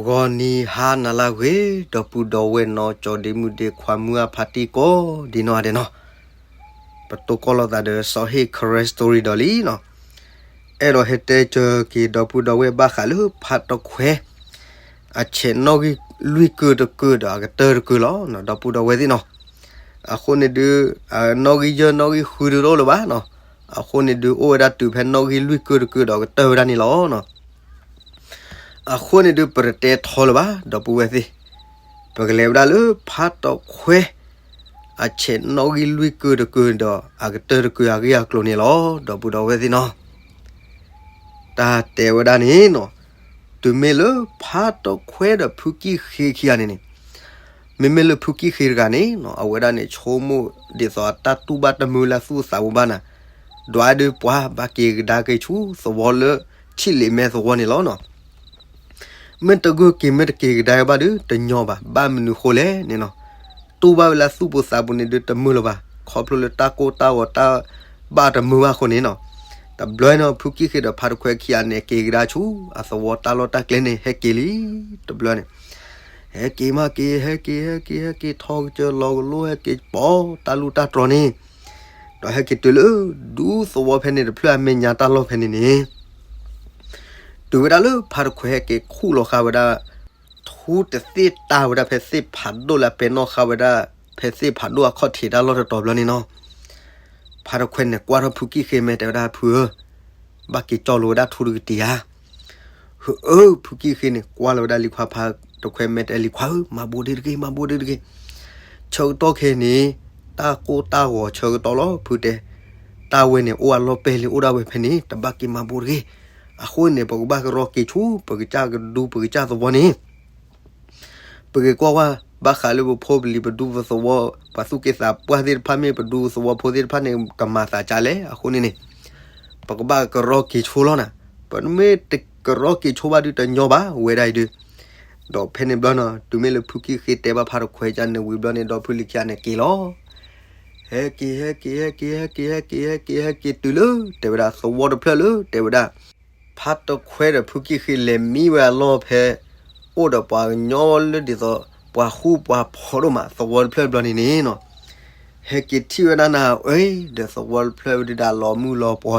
ဂီၤနံၤဟါနၤလၢအဂ့ၤ, ဒီပုၢ်ဒီဝဲၢ်နီၢ်ကၠီဒ့မုၣ်ဒ့ခွါမုၢ်အဖါတံၢ်ကိးဒံးနီၢ်ဒဲးနီၢ်, ပတိၢ်ကီၢ်လိာ်သးဒီးစီၤဟ့ၣ် Karen Story ဒီးလံနီၢ်, အဲၣ်ဒိးဟဲတဲကၢၤက့ၤဒီပုၢ်ဒီဝဲၢ်ဘၣ်ဃးလၢဖါတခွဲ အဆဲးနီၣ်ဂံၢ်လွံၢ်ကုၢ်တကုၢ်ဒီးအကတၢၢ်တကုၢ်လီၤ. ဒီပုၢ်ဒီဝဲၢ်သ့ၣ်နီၢ်, အဃိန့ၣ်ဒုး နီၣ်ဂံၢ်ယဲၢ်နီၣ်ဂံၢ်ဃုဒုးတအိၣ်လၢၤဘၣ်နီၢ်, အဃိန့ၣ်ဒုးအိၣ်ဝဲဒၣ်တုၤဖဲနီၣ်ဂံၢ်လွံၢ်ကုၢ်တကုၢ်ဒီးအကတၢၢ်ဝဲဒၣ်န့ၣ်လီၤ. အဃိန့ၣ်ဒုး ပတတဲထီလၢၤဘၣ် ဒီပုၢ်ဝဲၢ်သ့ၣ်, ပကလဲၤဝဲဒၣ်လၢဖါတခွဲ အဆဲးနီၣ်ဂံၢ်လွံၢ်ကုၢ်တကုၢ်ဒီးအကတၢၢ်တကုၢ်အဂ့ၢ်အကျိၤန့ၣ်လီၤ. ဒီပုၢ်ဒီဝဲၢ်သ့ၣ်နီၢ်, တၢ်တဲဝဲဒၣ်န့ၣ်နီၢ်, တုၤမ့ၢ်လၢဖါတခွဲဒီးဖုကံၣ်ဃ့ခံဂၤန့ၣ်န့ၣ်, မ့မ့ၢ်လၢဖုကံၣ်ဃ့တဂၤန့ၣ်နီၢ်, အဝဲဒၣ်န့ၣ်ဆိကမိၣ်ဒ်သိးအတၢ်တူၢ်ဘၣ်တမုာ်လၢသူၣ်သးပူၤဘၣ်နၤ, ဒွးဒုးပှၤဘၣ်က့ၤကဒါက့ၤဆူသဝီလၢ ထံၣ်လံာ်မဲသဝီန့ၣ်လီၤနီၢ်. မ့ၢ်တဂၢၢ်က့ၤမ့ၢ်တက့ၤကဒါဘၣ်ဒုး တညီဘၣ်, ဘၣ်မနုၤဃိလဲၣ်န့ၣ်နီၢ်, တူၢ်ဘၣ်ဝဲလၢသူၣ်ပူၤသးပူၤန့ၣ်ဒုးတမုာ်လၢၤဘၣ်, ခီဖျိလၢတၢ်ကိၢ်တၢ်ဂီၤတၢ်ဘၣ်တမုာ်ဘၣ်အဃိန့ၣ်နီၢ်, တဘျီနီၢ် ဖုကံၣ်ဃ့ဒီးဖါတခွဲခံဂၤန့ၣ် က့ၤကဒါဆူအသဝီတၢ်လီၢ်တၢ်ကျဲန့ၣ် ဟဲက့ၤလံ, တဘျီန့ၣ် ဟဲက့ၤမးက့ၤ ဟဲက့ၤ ဟဲက့ၤ ဟဲက့ၤ ထီကစၢၤလီၤကလိ ဟဲက့ၤပိာ်တၢ်လူၢ်တၢ်တြီၤန့ၣ်, ဒီးဟဲက့ၤတုၤလၢ ဒူသဝီဖဲန့ၣ်တဖျၢၣ်အမဲာ်ညါတၢ်လီၢ်ဖဲန့ၣ်န့ၣ် တုၤဝဲဒၣ်လၢဖါတခွဲဟဲက့ၤခူၣ်လီၤဃာ်ဝဲဒၣ် ထူတသ့ၣ်တၢ်ဝဲဒၣ်ဖဲသ့ၣ်ဖးဒိၣ်လၢအပဲာ်နီၣ်ဃာ်ဝဲဒၣ် ဖဲသ့ၣ်ဖးဒိၣ်အခီၣ်ထံးတၢ်လီၢ်တတီၤဘျီန့ၣ်နီၢ်, ဖါတခွဲန့ၣ်ကွၢ်ထီၣ်ဖုကံၣ်ဃ့မဲာ် တဲဝဲဒၣ်ဖုဧၢ, ဘၣ်က့ၤကၠီလိာ်ဝဲဒၣ်ထူတကတံၤဧါ. ဟၢအၢ ဖုကံၣ်ဃ့န့ၣ် ကွၢ်လီၤဝဲဒၣ်လံၤခွါဖါတခွဲမဲာ် တဲလံၤခွါဧၢ မၤဘိးဒ့တဂ့ၤ မၤဘိးဒ့တဂ့ၤ, ဆၢကတီၢ်ခဲအံၤန့ၣ် တၢ်ကိၢ်တၢ်ဂီၤဆၢကတီၢ်လီၤ ဖုတဲ, တၢ်ဝဲန့ၣ်အိၣ်အလီၢ်ပဲာ်လံ အိၣ်ဒၣ်ဝဲဖဲန့ၣ် တဘၣ်က့ၤမၤဘိးတဂ့ၤ, အဃိန့ၣ် ပကဘၣ်ကရီက့ၤဆူ ပကစၢ်ကဒူပကစၢ်သဝီန့ၣ် ပက့ၤကွၢ်ဝဲ ဘၣ်ဃးလၢပဖိပလံၤပဒူပသဝီ ပှၤသူၣ်က့သးပှၢ်သ့ၣ်တဖၣ်မ့ၢ်ပဒူသဝီဖိသ့ၣ်တဖၣ်န့ၣ် ကမၤသးကလဲၣ် အဃိန့ၣ်န့ၣ် ပကဘၣ်ကရီက့ၤဆိလီၤနၤ, ပမ့ၢ်တကရီက့ၤဆိဘၣ်ဒုးတညီဘၣ် ဝဲဒၣ်အံၤဒုး, ဒီးဖဲန့ၣ်ဘျီနီၢ် တုၤမ့ၢ်လၢဖုကံၣ်ဃ့တဲဘၣ်ဖါတခွဲကန့ၣ်ဝံၤဘျီန့ၣ် ဒီဖုလံၤခံဂၤန့ၣ်က့ၤလီၤ ဟဲက့ၤ ဟဲက့ၤ ဟဲက့ၤ ဟဲက့ၤ ဟဲက့ၤ ဟဲက့ၤ ဟဲက့ၤတုၤလၢ တဲဝဲဒၣ် သဝီတဖျၢၣ်လၢ တဲဝဲဒၣ် ဖါတခွဲဒီးဖုကံၣ်ဃ့လဲၤမံဝဲအလီၢ်ဖဲ အိၣ်ဒီးပှၤကညီလၢဒ်သိး ပှၤဃူပှၤဖိးဒိၣ်မး သဝီတဖျၢၣ်ဘျီန့ၣ်န့ၣ်နီၤ, ဟဲက့ၤထံၣ်ဝဲဒၣ်နၤ အ့ ဒီးသဝီတဖျၢၣ်ဝဲဒၣ်လီၤမုၢ်လီၤပှီၤယဲနၤ, ဒီးပှၤဒူဖိသဝီဖိန့ၣ်က့ၤထံၣ်ဝဲ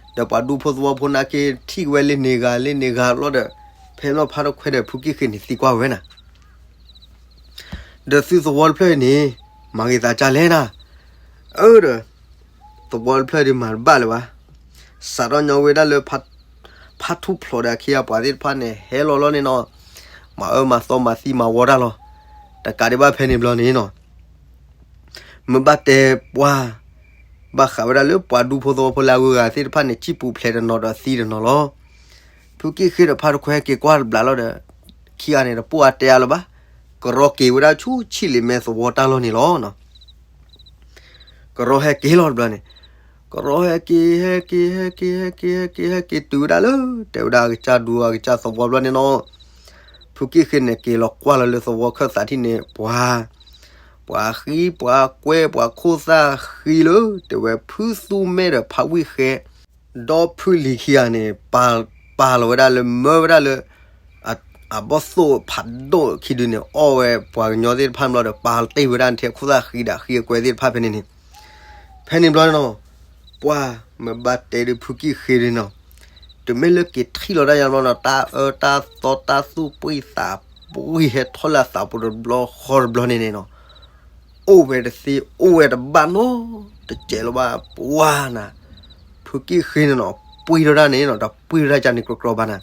လၢန့ၣ်ဂၤလၢန့ၣ်ဂၤဘျီဒီး ဖဲဘျီဖါတခွဲဒီးဖုကံၣ်ဃ့န့ၣ်သံကွၢ်ဝဲနၤ ဒီးသုသဝီတဖျၢၣ်န့ၣ် မၤဂ့ၤသးကၢ်လဲၣ်နၤ, အၢဒီး သဝီတဖျၢၣ်ဒုးမၤတဘၣ်လၢၤဘၣ်, စးထီၣ်ညီဝဲဒၣ်လၢ ဖါထူၣ်ဖျိးဒီးအခ့အပှၤသ့ၣ်တဖၣ်န့ၣ် ဟဲလီၤလီၤန့ၣ်နီၤ, မၤအၢမၤသီမၤသံမၤဝီတၢ်လီၤ, တကးဒံးဘၣ်ဖဲန့ၣ်ဘျီန့ၣ်နီၤ မ့ၢ်ဘၣ်တဲပှၤ ဘၣ်ဃးဝဲဒၣ်လၢပှၤဒူဖိသဝီဖိလၢအဂုၤအဂၤသ့ၣ်တဖၣ်န့ၣ် စံၣ်ပူၤဖျဲးတနီၤဒီးသံတနီၤလီၤ. ဖုကံၣ်ဃ့ဒီးဖါတခွဲက့ၤကွၢ်တဘျီလီၤဒီး ခံဂၤန့ၣ် တပိၢ်အတဲအါလၢၤဘၣ်, ကရီက့ၤဝဲဒၣ်ဆူဆံၣ်လံာ်မဲသဝီတၢ်လီၢ်န့ၣ်လီၤ. ကရီဟဲက့ၤလီၤတဘျီန့ၣ်, ကရီဟဲက့ၤ ဟဲက့ၤ ဟဲက့ၤ ဟဲက့ၤ ဟဲက့ၤ တုၤဝဲဒၣ်လၢ တဲဝဲဒၣ်အကစၢ်ဒူအကစၢ်သဝီဘျီန့ၣ်နီၤ, ဖုကံၣ်ဃ့န့ၣ် က့ၤလီၤကွၢ်လီၤလၢသဝီခၢၣ်သးထံၣ်န့ၣ် ပှၤ ပှၤဃံ ပှၤကွဲ ပှၤခိၣ်သၣ်ဃံလၢ တဲဝဲဖုသူမဲဒီးဖးဝံၣ်ဃဲ ဒီဖုလံၤခံဂၤန့ၣ် ပာ်လီၤဝဲဒၣ်လၢ မၢဝဲဒၣ်လၢ အဘီၣ်သိၣ်ဖးဒိၣ်ခံဒုန့ၣ် အီၣ်ဝဲပှၤကညီသ့ၣ်တဖၣ်ဘျီဒီး ပာ်တ့ၢ်ဝဲဒၣ်ထဲခိၣ်သၣ်ဃံဒီးဃံအကွဲသ့ၣ်တဖၣ်ဖဲန့ၣ်န့ၣ်, ဖဲန့ၣ်ဘျီန့ၣ်နီၤ ပှၤမ့ၢ်ဘၣ်တဲဒုးဖုကံၣ်ဃ့ဒုးနီၤ, တုၤမ့ၢ်လၢက့ၤထံၣ်လီၤဒၣ်ယါဘျီနီၤ တၢ်အၢတၢ်သီတၢ်သူၣ်ပှံၢ်သးပှံၢ်ဟဲထီၣ်လၢအသးပူၤတဘျီဃီတဘျီန့ၣ်န့ၣ်နီၤ အိၣ်ဝဲတသ့ အိၣ်ဝဲတဘၣ်နီတစဲးလၢၤဘၣ် ပှၤနၤ, ဖုကံၣ်ဃ့န့ၣ်နီၤ ပှံၢ်ထီၣ်ဒၣ်န့ၣ်နီၤ တပှံၢ်ထီၣ်ဒၣ်ကန့ၣ်ကြီကြီဘၣ်နၤ,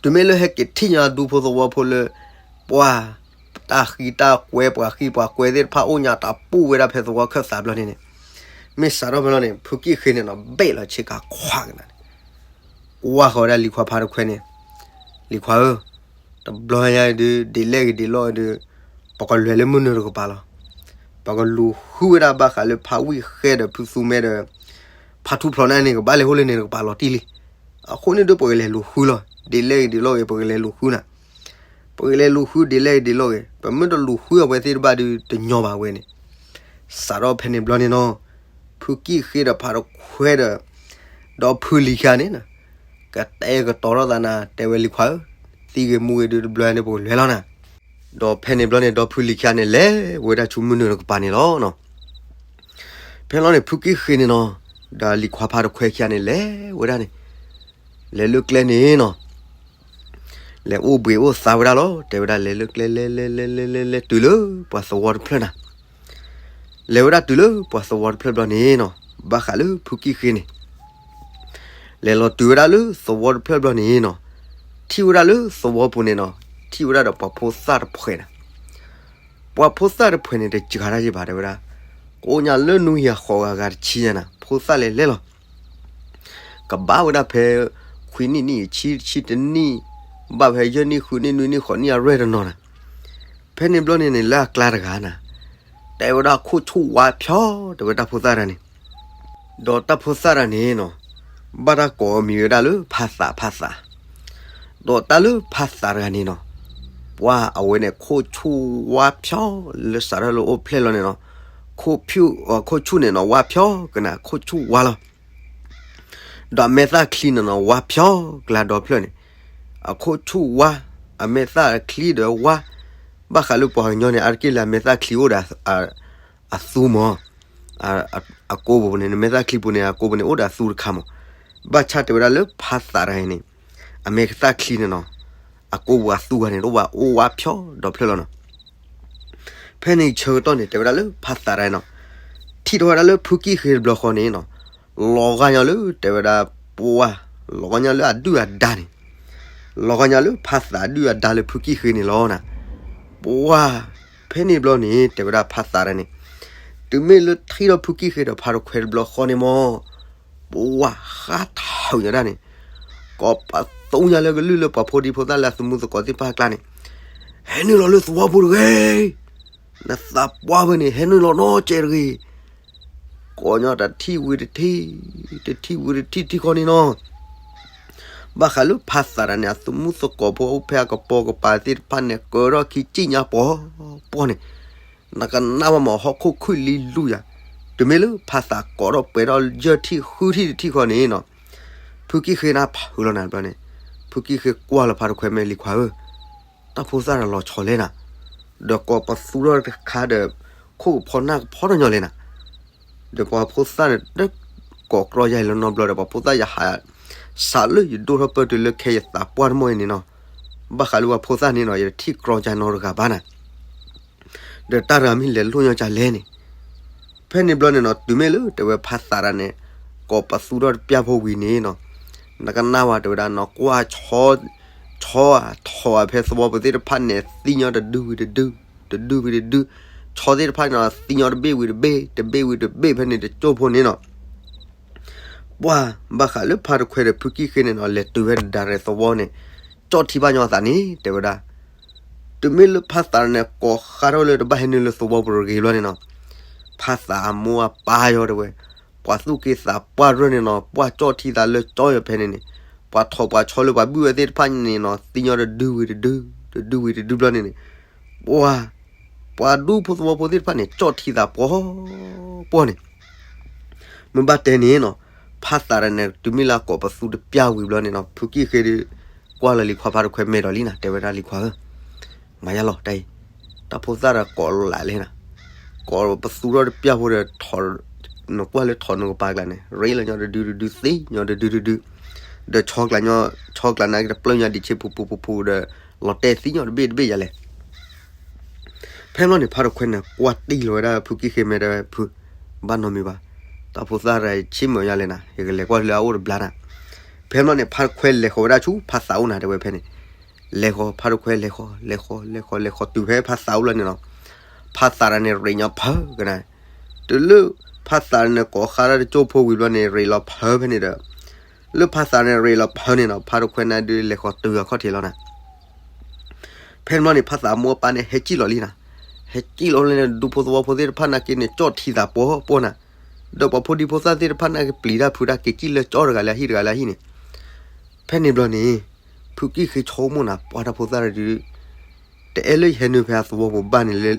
တုၤမ့ၢ်လၢဟဲက့ၤထံၣ်ညါဒူဖိသဝီဖိလၢ ပှၤ တၢ်ဃံတၢ်ကွဲ ပှၤဃံပှၤကွဲသ့ၣ်တဖၣ်အိၣ်ညါတၢ်ပူၣ်ဝဲဒၣ်ဖဲသဝီခၢၣ်သးဘျီန့ၣ်န့ၣ်, မ့ၢ်စးထီၣ်ဖဲလီၤန့ၣ် ဖုကံၣ်ဃ့န့ၣ်နီၤ ဘ့ၣ်လီၤဆ့ကၤခွါကနၤန့ၣ် ကွၢ်ဃီၤဝဲဒၣ်လံၤခွါဖါတခွဲန့ၣ်, လံၤခွါဧၢ, တဘျီညါဒုး ဒ်လဲၣ်ဂ့ၤဒ်လဲၣ်ဂ့ၤဒုး ပကလဲၤလၢမုၢ်နုာ်တကပၤလီၤ. ပကလူၤဃုဝဲဒၣ်ဘၣ်ဃးလၢဖးဝံၣ်ဃဲဒီးဖုသူမဲဒီး ဖါထူၣ်ဖျိးန့ၣ်န့ၣ် ကဘၣ်လဲၤအိၣ်လၢန့ၣ်တကပၤလီၤတံၢ်လံ. အဃိန့ၣ်ဒုး ပကလဲၤလူၤဃုလီၤ. ဒ်လဲၣ်ဂ့ၤဒ်လဲၣ်ဂ့ၤ ပကလဲၤလူၤဃုနၤ. ပကလဲၤလူၤဃုဒ်လဲၣ်ဂ့ၤဒ်လဲၣ်ဂ့ၤ ပမ့ၢ်တလူၤဃုအဝဲသ့ၣ်တဖၣ်ဒုးတညီဘၣ်ဝဲန့ၣ် စးထီၣ်ဖဲန့ၣ်ဘျီန့ၣ်နီၤ, ဖုကံၣ်ဃ့ဒီးဖါတခွဲဒီး ဒီဖုလံၤခံဂၤန့ၣ် ကတဲကတီၤထီၣ်သးနၤ တဲဝဲလံၤခွါဧၢ, သံဂ့ၤမူဂ့ၤဒုးတဘျီန့ၣ် ပကလဲၤလီၤနၤ. ဒီးဖဲန့ၣ်ဘျီန့ၣ် ဒီဖုလံၤခံဂၤန့ၣ် လဲၤဝဲဒၣ်ဆူမုၢ်နုာ်တကပၤန့ၣ်လီၤ. ဖဲလီၤန့ၣ် ဖုကံၣ်ဃ့န့ၣ်နီၤ, ဒီးလံၤခွါဖါတခွဲခံဂၤန့ၣ် လဲၤဝဲဒၣ်န့ၣ်, လဲၤလၢကျဲန့ၣ်နီၤ, လဲၤအိၣ်ဘှံးအိၣ်သါဝဲဒၣ်လီၤ. တဲဝဲဒၣ်လဲၤလၢကျဲ လဲၤလဲၤလဲၤလဲၤလဲၤလဲၤတုၤလၢ ပှၤသဝီတဖျၢၣ်နၤ. လဲၤဝဲဒၣ်တုၤလၢပှၤသဝီတဖျၢၣ်ဘျီန့ၣ်နီၤ, ဘၣ်ဃးလၢဖုကံၣ်ဃ့န့ၣ် လဲၤလီၤတုၤဝဲဒၣ်လၢသဝီတဖျၢၣ်ဘျီန့ၣ်နီၤ, ထံၣ်ဝဲဒၣ်လၢသဝီပူၤန့ၣ်နီၤ, ထံၣ်ဝဲဒၣ်ဒီးပှၤဖိသၣ်တဖှဲးနၤ. ပှၤဖိသၣ်တဖှဲးန့ၣ် တစှၤတၢ်ယံၤဘၣ် တဲဝဲဒၣ်, ကိးညါလၢနွံဂၤဃိးဂၤဂၤတဆံညါနၤ, ဖိသၣ်လဲၤလဲၤလီၤ. ကဘၣ်ဝဲဒၣ်ဖဲ ခွံနံၣ်နံၣ်ဆံတဆံတနံၣ်, ဘၣ်ဖဲယဲၢ်နံၣ်ဃုနံၣ်နွံနံၣ်ဃိးနံၣ်အရွဲၢ်တနီၤနၤ. ဖဲန့ၣ်ဘျီန့ၣ်န့ၣ် လၢအကျါတဂၤနၤ, တဲဝဲဒၣ်ခိၣ်ဆူၣ်ဝါဖျီ, တဲဝဲတၢ်ဖိသၣ်တဂၤန့ၣ်, ဒီးတၢ်ဖိသၣ်တဂၤန့ၣ်နီၤ, ဘၣ်တၢ်ကိးအမံၤဝဲဒၣ်လၢဖါသး ဖါသး, ဒီးတၢ်လၢဖါသးတဂၤန့ၣ်နီၤ, ပှၤအဝဲန့ၣ်ခိၣ်ဆူၣ်ဝါဖျီ, လၢစးထီၣ်လၢအိၣ်ဖျဲၣ်လီၤန့ၣ်နီၤ, ခိၣ်ဖျီ, ခိၣ်ဆူၣ်န့ၣ်နီၤ ဝါဖျီကနၤ ခိၣ်ဆူၣ်ဝါလီၤ. ဒီးအမဲာ်သၣ်ချံန့ၣ်နီၤ ဝါဖျီကျါဒီဖျၢၣ်န့ၣ်, အခိၣ်ဆူၣ်ဝါ, အမဲာ်သၣ်ချံဒီးဝါ, ဘၣ်ဃးလၢပှၤကညီန့ၣ် အါတက့ၢ်လၢအမဲာ်သၣ်ချံအိၣ်ဒီးအသူမး, အကိးပူၤန့ၣ် မဲာ်သၣ်ချံပူၤန့ၣ် အကိးပူၤန့ၣ် အိၣ်ဒီးအသူတခါမး, ဘၣ်ဆၣ်တဲဝဲဒၣ်လၢဖါသးတဂၤအံၤန့ၣ်, အမဲာ်သၣ်ချံန့ၣ်နီၤ, အကိးပူၤအသူဂၤန့ၣ် တအိၣ်ဘၣ် အိၣ်ဝါဖျီဒီဖျၢၣ်လီၤနီၤ. ဖဲန့ၣ်ဆၢကတီၢ်န့ၣ် တဲဝဲဒၣ်လၢဖါသးတဂၤနီၤ, ထံၣ်ထီၣ်ဝဲဒၣ်လၢဖုကံၣ်ဃ့တဘျီဃီန့ၣ်နီၤ, လီၤဂာ်ညီလၢတဲဝဲဒၣ်ပှၢ်, လီၤဂာ်ညီလၢအဒုၣ်အဒါန့ၣ်, လီၤဂာ်ညီလၢဖါသးအဒုၣ်အဒါလၢဖုကံၣ်ဃ့န့ၣ်လီၤနၤ. ပှၢ်, ဖဲန့ၣ်ဘျီန့ၣ် တဲဝဲဒၣ်ဖါသးတဂၤန့ၣ်, တုၤမ့ၢ်လၢထံၣ်ထီၣ်ဖုကံၣ်ဃ့ဒီးဖါတခွဲတဘျီဃီန့ၣ်မး, ပှၢ်ဃါထီၣ်ညါဒၣ်န့ၣ်, ကိးပသူညါလၢကလုၢ်လၢပှၤဖိဒံဖိသၣ်လၢအသမူသကိးသ့ၣ်တဖၣ်အကျါန့ၣ်, ဟဲနုာ်လီၤလၢသဝီပူၤတဂ့ၤ, နသးပှၢ်ဝဲန့ၣ် ဟဲနုာ်လီၤနီတစဲးတဂ့ၤ. ကိးညီတထံၣ်ဝံၤတထံၣ်, တထံၣ်ဝံၤတထံၣ်ထံၣ်ခီန့ၣ်နီၤ, ဘၣ်ဃးလၢဖါသးတဂၤန့ၣ် အသမူသကိးဖိအိၣ်ဖဲအကပိာ်ကပၤသ့ၣ်တဖၣ်န့ၣ် ကၢထီၣ်ခံစံၣ်ညါပှီၤပှီၤန့ၣ်, နကနၣ်ဘၣ်မး ဟီၣ်ခိၣ်ခုၣ်လံလူၢ်ယၤ, တုၤမ့ၢ်လၢဖါသးကိးထီၣ်ပှဲၤထီၣ်ယဲၢ်ထံၣ်ဃုထံၣ်တထံၣ်ခီန့ၣ်နီၤ, ဖုကံၣ်ဃ့နၢ်ဖုးလီၤနၤဘျီန့ၣ်, ဖုကံၣ်ဃ့ကွၢ်လီၤဖါတခွဲ မ့ၢ်လံၤခွါဧၢ, တၢ်ဖိသၣ်တဂၤလီၤဆီလဲၣ်နၤ, ဒီးကိးပသူထီၣ်တခါဒီး ခိၣ်ကဖီနၢ်ကဖီထီၣ်ညီလဲၣ်နၤ, ဒီးပှၤဖိသၣ်န့ၣ် တကိးကြီယၤလၢနီတဘျီဒီး ပှၤဖိသၣ်ယဟး စးလၢယဒိၣ်ထီၣ်ပၢၢ်တုၤလၢခဲအံၤယသးပှၢ်တမီၢ်အံၤန့ၣ်နီၤ, ဘၣ်ဃးလၢပှၤဖိသၣ်န့ၣ်နီၤ ယတထံၣ်ကြီယၤနီတဂၤဘၣ်နၤ, ဒီးတၢ်တဂၤမ့ၢ်လဲၤလိၣ်ညီကလဲၣ်န့ၣ်, ဖဲန့ၣ်ဘျီန့ၣ်နီၤ တုၤမ့ၢ်လၢတဲဝဲဖါသးတဂၤန့ၣ် ကိးပသူထီၣ်တပျၢ်ဖိဝံၤန့ၣ်နီၤ, နကနၣ်ဝဲတဲဝဲဒၣ်နီၤ ကွၢ်ဆီ ဆီဧါ ထိးဧါ ဖဲသဝီပူၤသ့ၣ်တဖၣ်န့ၣ် သံညီတဒုဝံၤတဒု, တဒုဝံၤတဒု, ဆီသ့ၣ်တဖၣ်န့ၣ်နီၤ သံညီတဘ့ၣ်ဝံၤတဘ့ၣ်, တဘ့ၣ်ဝံၤတဘ့ၣ် ဖဲန့ၣ်တကၠိၢ်ဖိန့ၣ်နီၤ, ပှၢ် ဘၣ်ဃးလၢဖါတခွဲဒီးဖုကံၣ်ဃ့န့ၣ်နီၤ လဲၤတုၤဝဲဒၣ်ရဲၣ်သဝီန့ၣ်, ကၠီၣ်ထံဘၣ်ညီအသးန့ၣ် တဲဝဲဒၣ်, တုၤမ့ၢ်လၢဖါသးန့ၣ် ကိးဃါထီၣ်လၢတဘၣ်ဟဲနုာ်လၢသဝီပူၤတဂ့ၤဘျီန့ၣ်နီၤ, ဖါသးအမိၢ်အပၢ်ယီၤတဲဝဲ, ပှၤသူၣ်က့သးပှၢ်ရၢၢ်န့ၣ်နီၤ ပှၢ်ကၠီၣ်ထံသးလၢကၠီယီၤဖဲန့ၣ်န့ၣ်, ပှၤထိးပှၤဆီလၢပှၤဘုၣ်ဝဲသ့ၣ်တဖၣ်န့ၣ်နီၤ သံညီတဒုဝံၤတဒု, တဒုဝံၤတဒုဘျီန့ၣ်န့ၣ်, ပှၤ ပှၤဒူဖိသဝီဖိသ့ၣ်တဖၣ်န့ၣ် ကၠီၣ်ထံသးပှီၤပှီၤန့ၣ် မ့ၢ်ဘၣ်တဲန့ၣ်နီၤ, ဖါသးတဂၤန့ၣ် တုၤမ့ၢ်လၢကိးပသူတပျၢ်ဝံၤဘျီန့ၣ်နီၤ ဖုကံၣ်ဃ့ဒီး ကွၢ်လၢလံၤခွါဖါတခွဲမဲာ်ဒီးလံနၤ တဲဝဲဒၣ်လံၤခွါဧၢ, မၤယါလီၤတၢ်အံၤ, တၢ်ဖိသၣ်တဂၤကိးလၢ်လဲၣ်နၤ, ကိးပသူထီၣ်တပျၢ်ဖိဒီး နကွၢ်လၢထိးနကပၤကျါန့ၣ် ရ့လီၤညီတဒုတဒု သ့ညီတဒုတဒု, ဒီးဆီကျါညီ ဆီကျါန့ၣ်ကတပျၢ်ညီဒံးဆ့ပူၤပူၤပူၤပူၤဒီး လီၤတဲာ်သံညီတဘ့ၣ်တဘ့ၣ်ယၤလဲၣ် ဖဲန့ၣ်ဘျီန့ၣ် ဖါတခွဲန့ၣ် ကွၢ်တံၢ်လီၤဝဲဒၣ်ဖုကံၣ်ဃ့မဲာ်ဒီး ဖု, ဘၣ်နီတမံၤဘၣ်, တၢ်ဖိသၣ်တဂၤအံၤ ဆ့ၣ်မုာ်ယၤလဲၣ်နၤ ယကလဲၤကွၢ်လၢအအိၣ်တဘျါနၤ, ဖဲန့ၣ်ဘျီန့ၣ် ဖါတခွဲလဲၤဃီၤဝဲဒၣ်ဆူဖါသးအိၣ်နၤ တဲဝဲဖဲန့ၣ်, လဲၤဃီၤ ဖါတခွဲလဲၤဃီၤ လဲၤဃီၤ လဲၤဃီၤ လဲၤဃီၤတုၤဖဲဖါသးအိၣ်လီၤန့ၣ်လီၤ, ဖါသးတဂၤန့ၣ် ရ့ၣ်ညီဖၢကနၤ, တုၤလၢ ဖါသးန့ၣ်ကိးဃါတၢ်တကၠိၢ်ဖိဝံၤဘျီန့ၣ် ရ့ၣ်လီၤဖၢဖဲန့ၣ်ဒီး လၢဖါသးန့ၣ်ရ့ၣ်လီၤဖၢန့ၣ်နီၤ ဖါတခွဲနၤဒုးလဲၤဃီၤတုၤအခီၣ်ထံးလီၤနၤ, ဖဲန့ၣ်ဘျီန့ၣ် ဖါသးအမိၢ်အပၢ်န့ၣ် ဟဲစံၣ်လီၤလံနၤ, ဟဲစံၣ်လီၤလၢန့ၣ် ဒူဖိသဝီဖိသ့ၣ်တဖၣ်နာ်က့န့ၣ် ကၠီၣ်ထံသးပှီၤပှီၤနၤ, ဒီးပှၤဖိဒံဖိသၣ်သ့ၣ်တဖၣ်နာ်က့ပျံၤတၢ်ဖုးတၢ်က့ၤစံၣ်လၢကၠီတဂၤလၢအဟံၣ်တဂၤလၢအဟံၣ်န့ၣ်, ဖဲန့ၣ်ဘျီန့ၣ် ဖုကံၣ်ဃ့ဆိကမိၣ်နၤ ပှၢ်တၢ်ဖိသၣ်တဒုး တအဲၣ်လၢယဟဲနုာ်ဖဲအသဝီပူၤဘၣ်န့ၣ် လၢ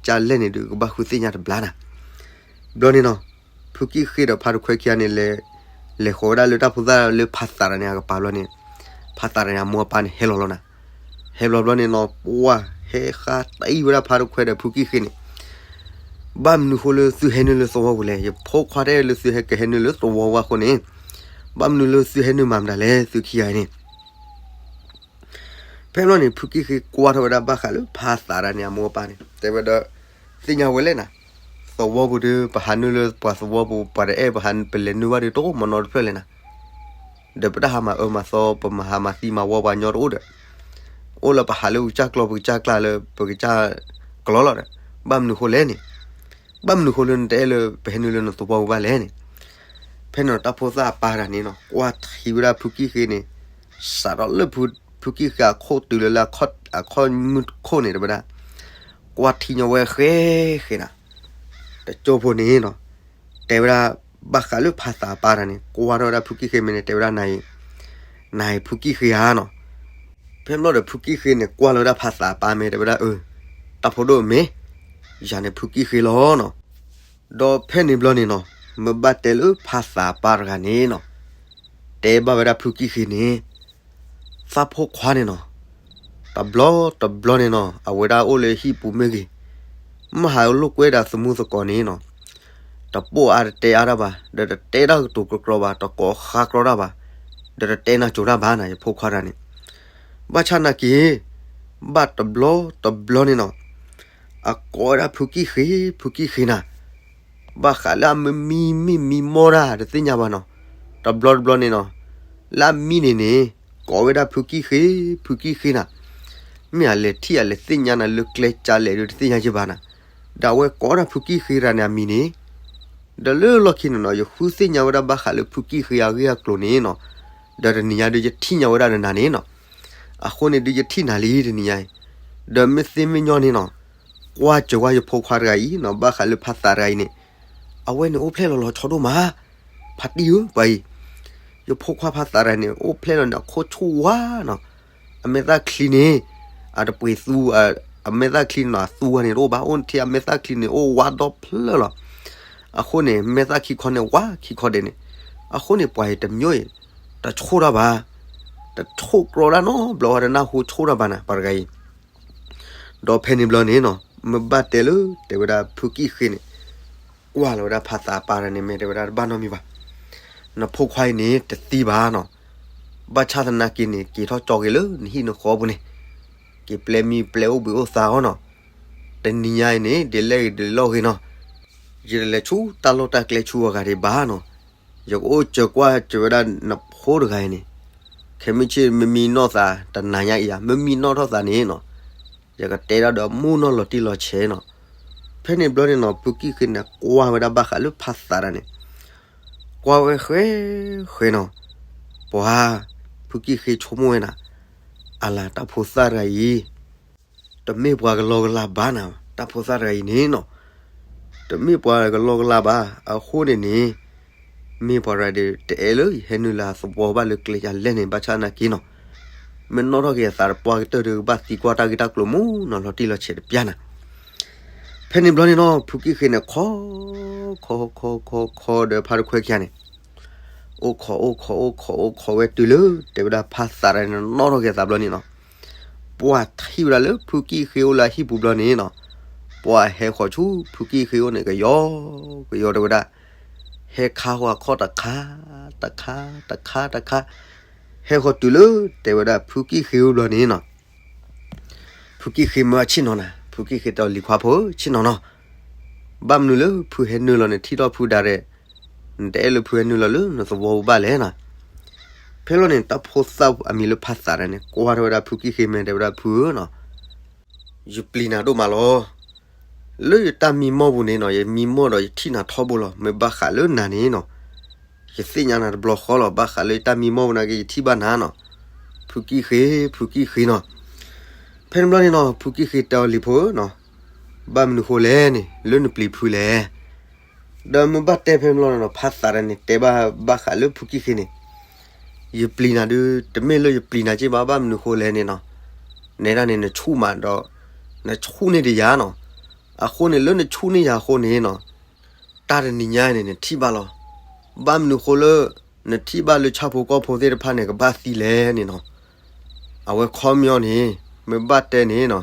ကျဲကၢ်လဲၣ်န့ၣ်ဒုး ကဘၣ်ဃုသ့ၣ်ညါတဘျါနၤ, ဘျီန့ၣ်နီၤ ဖုကံၣ်ဃ့ဒီးဖါတခွဲခံဂၤန့ၣ် လဲၤဃီၤဝဲဒၣ်လၢတၢ်ဖိသၣ်လၢဖါသးတဂၤန့ၣ်အကပၤဘျီန့ၣ်, ဖါသးတဂၤန့ၣ် အမိၢ်အပၢ်န့ၣ်ဟဲလီၤလီၤနၤ, ဟဲဘျီဘျီန့ၣ်နီၤ ပှၢ်ဟဲဃါတံၢ်ဝဲဒၣ်ဖါတခွဲဒီးဖုကံၣ်ဃ့န့ၣ်, ဘၣ်မနုၤဃိလၢသုဟဲနုာ်လၢသဝီပူၤလဲၣ်, ယဖိခွါတဲလၢသုဟဲကဟဲနုာ်လၢသဝီဝဲအဃိန့ၣ်, ဘၣ်မနုၤလၢသုဟဲနုာ်မၤမတၤလဲၣ် သုခံဂၤအံၤန့ၣ် ဖဲဘျီန့ၣ် ဖုကံၣ်ဃ့ကွၢ်ထီၣ်ဝဲဒၣ်ဘၣ်ဃးလၢဖါသးတဂၤန့ၣ် အမိၢ်အပၢ်န့ၣ် တဲဝဲဒီး, သ့ၣ်ညါဝဲလဲၣ်နၤ, သဝီပူၤဒီး ပဟးနုာ်လၢပှၤသဝီပူၤ ပှၤတအဲၣ်ပဟးပလဲၤနုာ်ဘၣ်ဒီးတအိၣ်မနီတဖျၢၣ်လဲၣ်နၤ, ဒီးပတၢ်ဟးမၤအၢမၤသီ ပမၤဟးမၤသံမၤဝီပှၤညီတအိၣ်ဒီး, အိၣ်လၢပဟးလၢပကစၢ်ကျီ ပကစၢ်ကျါလၢပကစၢ်ကျီလီၤဒီး, ဘၣ်မနုၤဃိလဲၣ်န့ၣ်, ဘၣ်မနုၤဃိလၢနတအဲၣ်လၢပဟဲနုာ်လၢနသဝီပူၤဘၣ်လဲၣ်န့ၣ်, ဖဲန့ၣ်တၢ်ဖိသၣ်အပၢ်တဂၤန့ၣ်နီၤ ကွၢ်ထံဝဲဒၣ်ဖုကံၣ်ဃ့န့ၣ်, စးထီၣ်လၢဖုကံၣ်ဃ့အခိၣ်တုၤလၢလၢအခီၣ်မုၢ်ခိၣ်န့ၣ်တဲဝဲဒၣ်, ကွၢ်ထံညီဝဲဃဲဃဲနၤ, တကၠိဖိန့ၣ်နီၤ, တဲဝဲဒၣ်, ဘၣ်ဃးလၢဖါသးအပၢ်တဂၤန့ၣ် ကွၢ်ထီၣ်ဝဲဒၣ်ဖုကံၣ်ဃ့မ့ၢ်န့ၣ် တဲဝဲဒၣ်နၤအံၤ, နၤအံၤဖုကံၣ်ဃ့ဧါနီၤ, ဖဲဘျီဒီးဖုကံၣ်ဃ့န့ၣ် ကွၢ်လီၤဝဲဒၣ်ဖါသးအပၢ်မ့ၢ်တဲဝဲဒၣ်အၢ, တၢ်ဖိဒိၣ်မ့ၢ်, ယၤန့ၣ်ဖုကံၣ်ဃ့လီၤနီၤ, ဒီးဖဲန့ၣ်ဘျီန့ၣ်နီၤ, မ့ၢ်ဘၣ်တဲလၢဖါသးအပၢ်တဂၤန့ၣ်နီၤ, တဲဘၣ်ဝဲဒၣ်ဖုကံၣ်ဃ့န့ၣ်, သးဖိခွါန့ၣ်နီၤ, တဘျီတဘျီန့ၣ်နီၤ အဝဲဒၣ်အိၣ်လၢဟံၣ်ပူၤမ့ၢ်ဂ့ၤ, မ့ၢ်ဟးလိာ်ကွဲဒၣ်သမူသကိးန့ၣ်နီၤ, တပိာ်အါတတဲအါတၢ်ဘၣ်, ဒီးတတဲတၢ်ကတိၤကြီကြီဘၣ်, တကိးဃါကြီတၢ်ဘၣ်, ဒီးတတဲနၤကိၤတၢ်ဘၣ်နၤ ယဖိခွါတဂၤန့ၣ်, ဘၣ်ဆၣ်နာ်က့ၤ, ဘၣ်တဘျီတဘျီန့ၣ်နီၤ, အကိးဝဲဒၣ်ဖုကံၣ်ဃ့, ဖုကံၣ်ဃ့နၤ, ဘၣ်ဃးလၢအမ့ၢ်မံမံမံမီၢ်တၢ်တသ့ၣ်ညါဘၣ်နီၤ, တဘျီတဘျီန့ၣ်နီၤ, လၢအမံန့ၣ်န့ၣ်, ကိးဝဲဒၣ်ဖုကံၣ်ဃ့, ဖုကံၣ်ဃ့နၤ, မ့ၢ်အလဲၤထံၣ်အလဲၤသ့ၣ်ညါနၤလၢကျဲကလဲၣ်ဒုးတသ့ၣ်ညါယဘၣ်နၤ, ဒီးအဝဲကိးဒၣ်ဖုကံၣ်ဃ့တဂၤန့ၣ်အမံၤန့ၣ်, ဒီးလၢလီၢ်ခံန့ၣ်နီၤ ယဃုသ့ၣ်ညါဝဲဒၣ်ဘၣ်ဃးလၢဖုကံၣ်ဃ့အဂ့ၢ်အကျိၤန့ၣ်နီၤ, ဒီးတနံၤညါဒုးယထံၣ်ညါဝဲဒၣ်ဒီးနၤန့ၣ်နီၤ, အဃိန့ၣ်ဒုးယထံၣ်နၤလံတနံၤညါအံၤ, ဒီးမ့ၢ်သ့မ့ၢ်ညီန့ၣ်နီၤ, ကွၢ်စၢၤဝဲယဖိခွါတဂၤအံၤနီၤ ဘၣ်ဃးလၢဖါသးတဂၤအံၤန့ၣ်, အဝဲန့ၣ်အိၣ်ဖျဲၣ်လီၤလီၤဆီဒိၣ်မး, ဖါတံၢ်ဧၢ ပှၤအံၤ, ယဖိခွါဖါသးတဂၤန့ၣ် အိၣ်ဖျဲၣ်လီၤန့ၣ် အခိၣ်ဆူၣ်ဝါနီၤ, အမဲာ်သၣ်ချံန့ၣ်, အတပှ့ၤသူ, အမဲာ်သၣ်ချံန့ၣ်နီၤ အသူဝဲန့ၣ်တအိၣ်ဘၣ်, အိၣ်ထံအမဲာ်သၣ်ချံန့ၣ် အိၣ်ဝါဒီဖျၢၣ်လီၤ, အဃိန့ၣ် မဲာ်သၣ်ခံခီန့ၣ်ဝါခံခီဒဲးန့ၣ်, အဃိန့ၣ်ပှၤအံၤတမံၤအံၤ, တဆိၣ်တၢ်ဘၣ်, တဆိၣ်ကြီတၢ်နီတဘျီဝဲ တနၢ်ဟူဆိၣ်တၢ်ဘၣ်နၤ ပှၤတဂၤအံၤ ဒီးဖဲန့ၣ်ဘျီန့ၣ်နီၤ မ့ၢ်ဘၣ်တဲလၢ တဲဝဲဒၣ်ဖုကံၣ်ဃ့န့ၣ်, ကွၢ်လီၤဝဲဒၣ်ဖါသးပၢ်တဂၤန့ၣ် မ့ၢ်တဲဝဲဒၣ်တဘၣ်နီတမံၤဘၣ်, နဖိခွါအံၤန့ၣ် တသံဘၣ်နီၤ, ဘၣ်ဆၣ်သနာ်က့န့ၣ် က့ၤထီၣ်ကၠီက့ၤလၢနဟံၣ်နဃီပူၤန့ၣ်, က့ၤပျဲမံပျဲအိၣ်ဘှံးအိၣ်သါအီၤနီၤ, တနံၤညါအံၤန့ၣ် ဒ်လဲၣ်ဂ့ၤဒ်လဲၣ်ဂ့ၤနီၤ, ယတလဲၤဆူတၢ်လီၢ်တၢ်ကျဲဆူအဂၤဒံးဘၣ်နီၤ, ယကအိၣ်စၢၤကွၢ်စၢၤဝဲဒၣ်နဖိတဂၤအံၤန့ၣ်, ခဲမုၢ်ဆ့ၣ်မ့မံနီၢ်သးတနၤညါအံၤဧါ, မ့မံနီၢ်ထီၣ်သးန့ၣ်နီၤ, ယကတဲဒၣ်ဒီးမုၢ်နီၢ်လီၤတံၢ်လီၤဆဲးနီၤ, ဖဲန့ၣ်ဘျီန့ၣ်နီၤ ဖုကံၣ်ဃ့န့ၣ် ကွၢ်ဝဲဒၣ်ဘၣ်ဃးလၢဖါသးတဂၤန့ၣ်, ကွၢ်ဝဲဃဲ, ဃဲနီၤ, ပှၤ, ဖုကံၣ်ဃ့ဆိကမိၣ်ဝဲနၤ, အလၤတၢ်ဖိသၣ်တဂၤအံၤ တမ့ၢ်ပှၤကလီကလီဘၣ်နၤ, တၢ်ဖိသၣ်တဂၤအံၤန့ၣ်နီၤ, တမ့ၢ်ပှၤကလီကလီဘၣ်, အဃိန့ၣ်န့ၣ်, မ့ၢ်ပှၤတဂၤဒီး တအဲၣ်လၢယဟဲနုာ်လၢအသဝီဘၣ်လၢကျဲယလဲၣ်န့ၣ် ဘၣ်ဆၣ်သနာ်က့နီၤ, မ့ၢ်နီၣ်ထီၣ်က့ၤအသးတပှၢ်ကတၢၢ်ဒီး ကဘၣ်သံကွၢ်တၢ်ဂ့ၢ်တၢ်ကျိၤမုၢ်နီၤလီၤတံၢ်လီၤဆဲးတပျၢ်နၤ, ဖဲန့ၣ်ဘျီန့ၣ်နီၤ ဖုကံၣ်ဃ့န့ၣ် ခီ, ခီ, ခီ, ခီ, ခီဒီးဖါတခွဲခံဂၤန့ၣ်, အိၣ်ခိး အိၣ်ခိး အိၣ်ခိး အိၣ်ခိးဝဲတုၤလၢ တဲဝဲဒၣ်ဖါသးတဂၤန့ၣ် နီၣ်ထီၣ်က့ၤအသးဘျီန့ၣ်နီၤ, ပှၢ်ထံၣ်ဝဲဒၣ်လၢဖုကံၣ်ဃ့အိၣ်လၢအဟံၣ်ပူၤဘျီန့ၣ်နီၤ, ပှၢ်ဟဲဃီၤဆူဖုကံၣ်ဃ့အိၣ်န့ၣ် ကယီကယီတဲဝဲဒၣ်, ဟဲခါဃီၤအခီၣ်တခါ, တခါ, တခါ, တခါ, ဟဲဃီၤတုၤလၢ တဲဝဲဒၣ်ဖုကံၣ်ဃ့အိၣ်ဘျီန့ၣ်နီၤ ဖုကံၣ်ဃ့မၢဆ့ၣ်နီၤနၤ, ဖုကံၣ်ဃ့တဲအီၤ လံၤခွါဖိဧၢ ဆ့ၣ်နီၤနီၤ, ဘၣ်မနုၤလၢဖုဟဲနုာ်လီၤနထံၣ်ထီၣ်ဖုဒၣ်ရဲၣ်, နတအဲၣ်လၢဖုဟဲနုာ်လီၤလၢနသဝီပူၤဘၣ်လဲၣ်နီၤ, ဖဲလီၤန့ၣ် တၢ်ဖိသၣ်အမံၤလၢဖါသးတဂၤန့ၣ် ကွၢ်ထီၣ်ဝဲဒၣ်ဖုကံၣ်ဃ့မ့ၢ်တဲဝဲဒၣ်ဖုဧၢနီၤ, ယပျံၤနၤဒိၣ်မးလီၤ. လၢယတၢ်မံမီၢ်ပူၤန့ၣ်နီၤ ယမံမီၢ်ဒီးယထံၣ်နၤထီဘိလီၤ. မ့ၢ်ဘၣ်ဃးလၢနၤန့ၣ်နီၤ ယသ့ၣ်ညါနၤတဘျီဃီလီၤ. ဘၣ်ဃးလၢယတၢ်မံမီၢ်ပူၤန့ၣ်က့ ယထံၣ်ဘၣ်နၤနီၤ. ဖုကံၣ်ဃ့, ဖုကံၣ်ဃ့နီၤ. ဖဲန့ၣ်ဘျီန့ၣ်နီၤ ဖုကံၣ်ဃ့တဲအီၤ လံၤဖိဧၢနီၤ, ဘၣ်မနုၤဃိလဲၣ်န့ၣ် လၢနပျံၤဖုလဲၣ်. ဒီးမ့ၢ်ဘၣ်တဲဖဲန့ၣ်ဘျီန့ၣ်နီၤ ဖါသးတဂၤန့ၣ် တဲဘၣ်ဘၣ်ဃးလၢဖုကံၣ်ဃ့န့ၣ်, ယပျံၤနၤဒုး တမ့ၢ်လၢယပျံၤနၤက့ဘၣ်, ဘၣ်မနုၤဃိလဲၣ်န့ၣ်နီၤ, နဲဒၣ်န့ၣ် နဆူၣ်မးဒီး နဆူၣ်န့ၢ်ဒံးယၤနီၤ. အဃိန့ၣ် လၢနဆူၣ်န့ၢ်ယၤအဃိန့ၣ်နီၤ တၢ်တနံၤညါန့ၣ် နထံၣ်ဘၣ်လီၤ. ဘၣ်မနုၤဃိလၢ နထံၣ်ဘၣ်လၢဆၣ်ဖိကီၢ်ဖိသ့ၣ်တဖၣ်န့ၣ် ကဘၣ်သံလဲၣ်န့ၣ်နီၤ. အဝဲခီပညီန့ၣ် မ့ၢ်ဘၣ်တဲန့ၣ်နီၤ,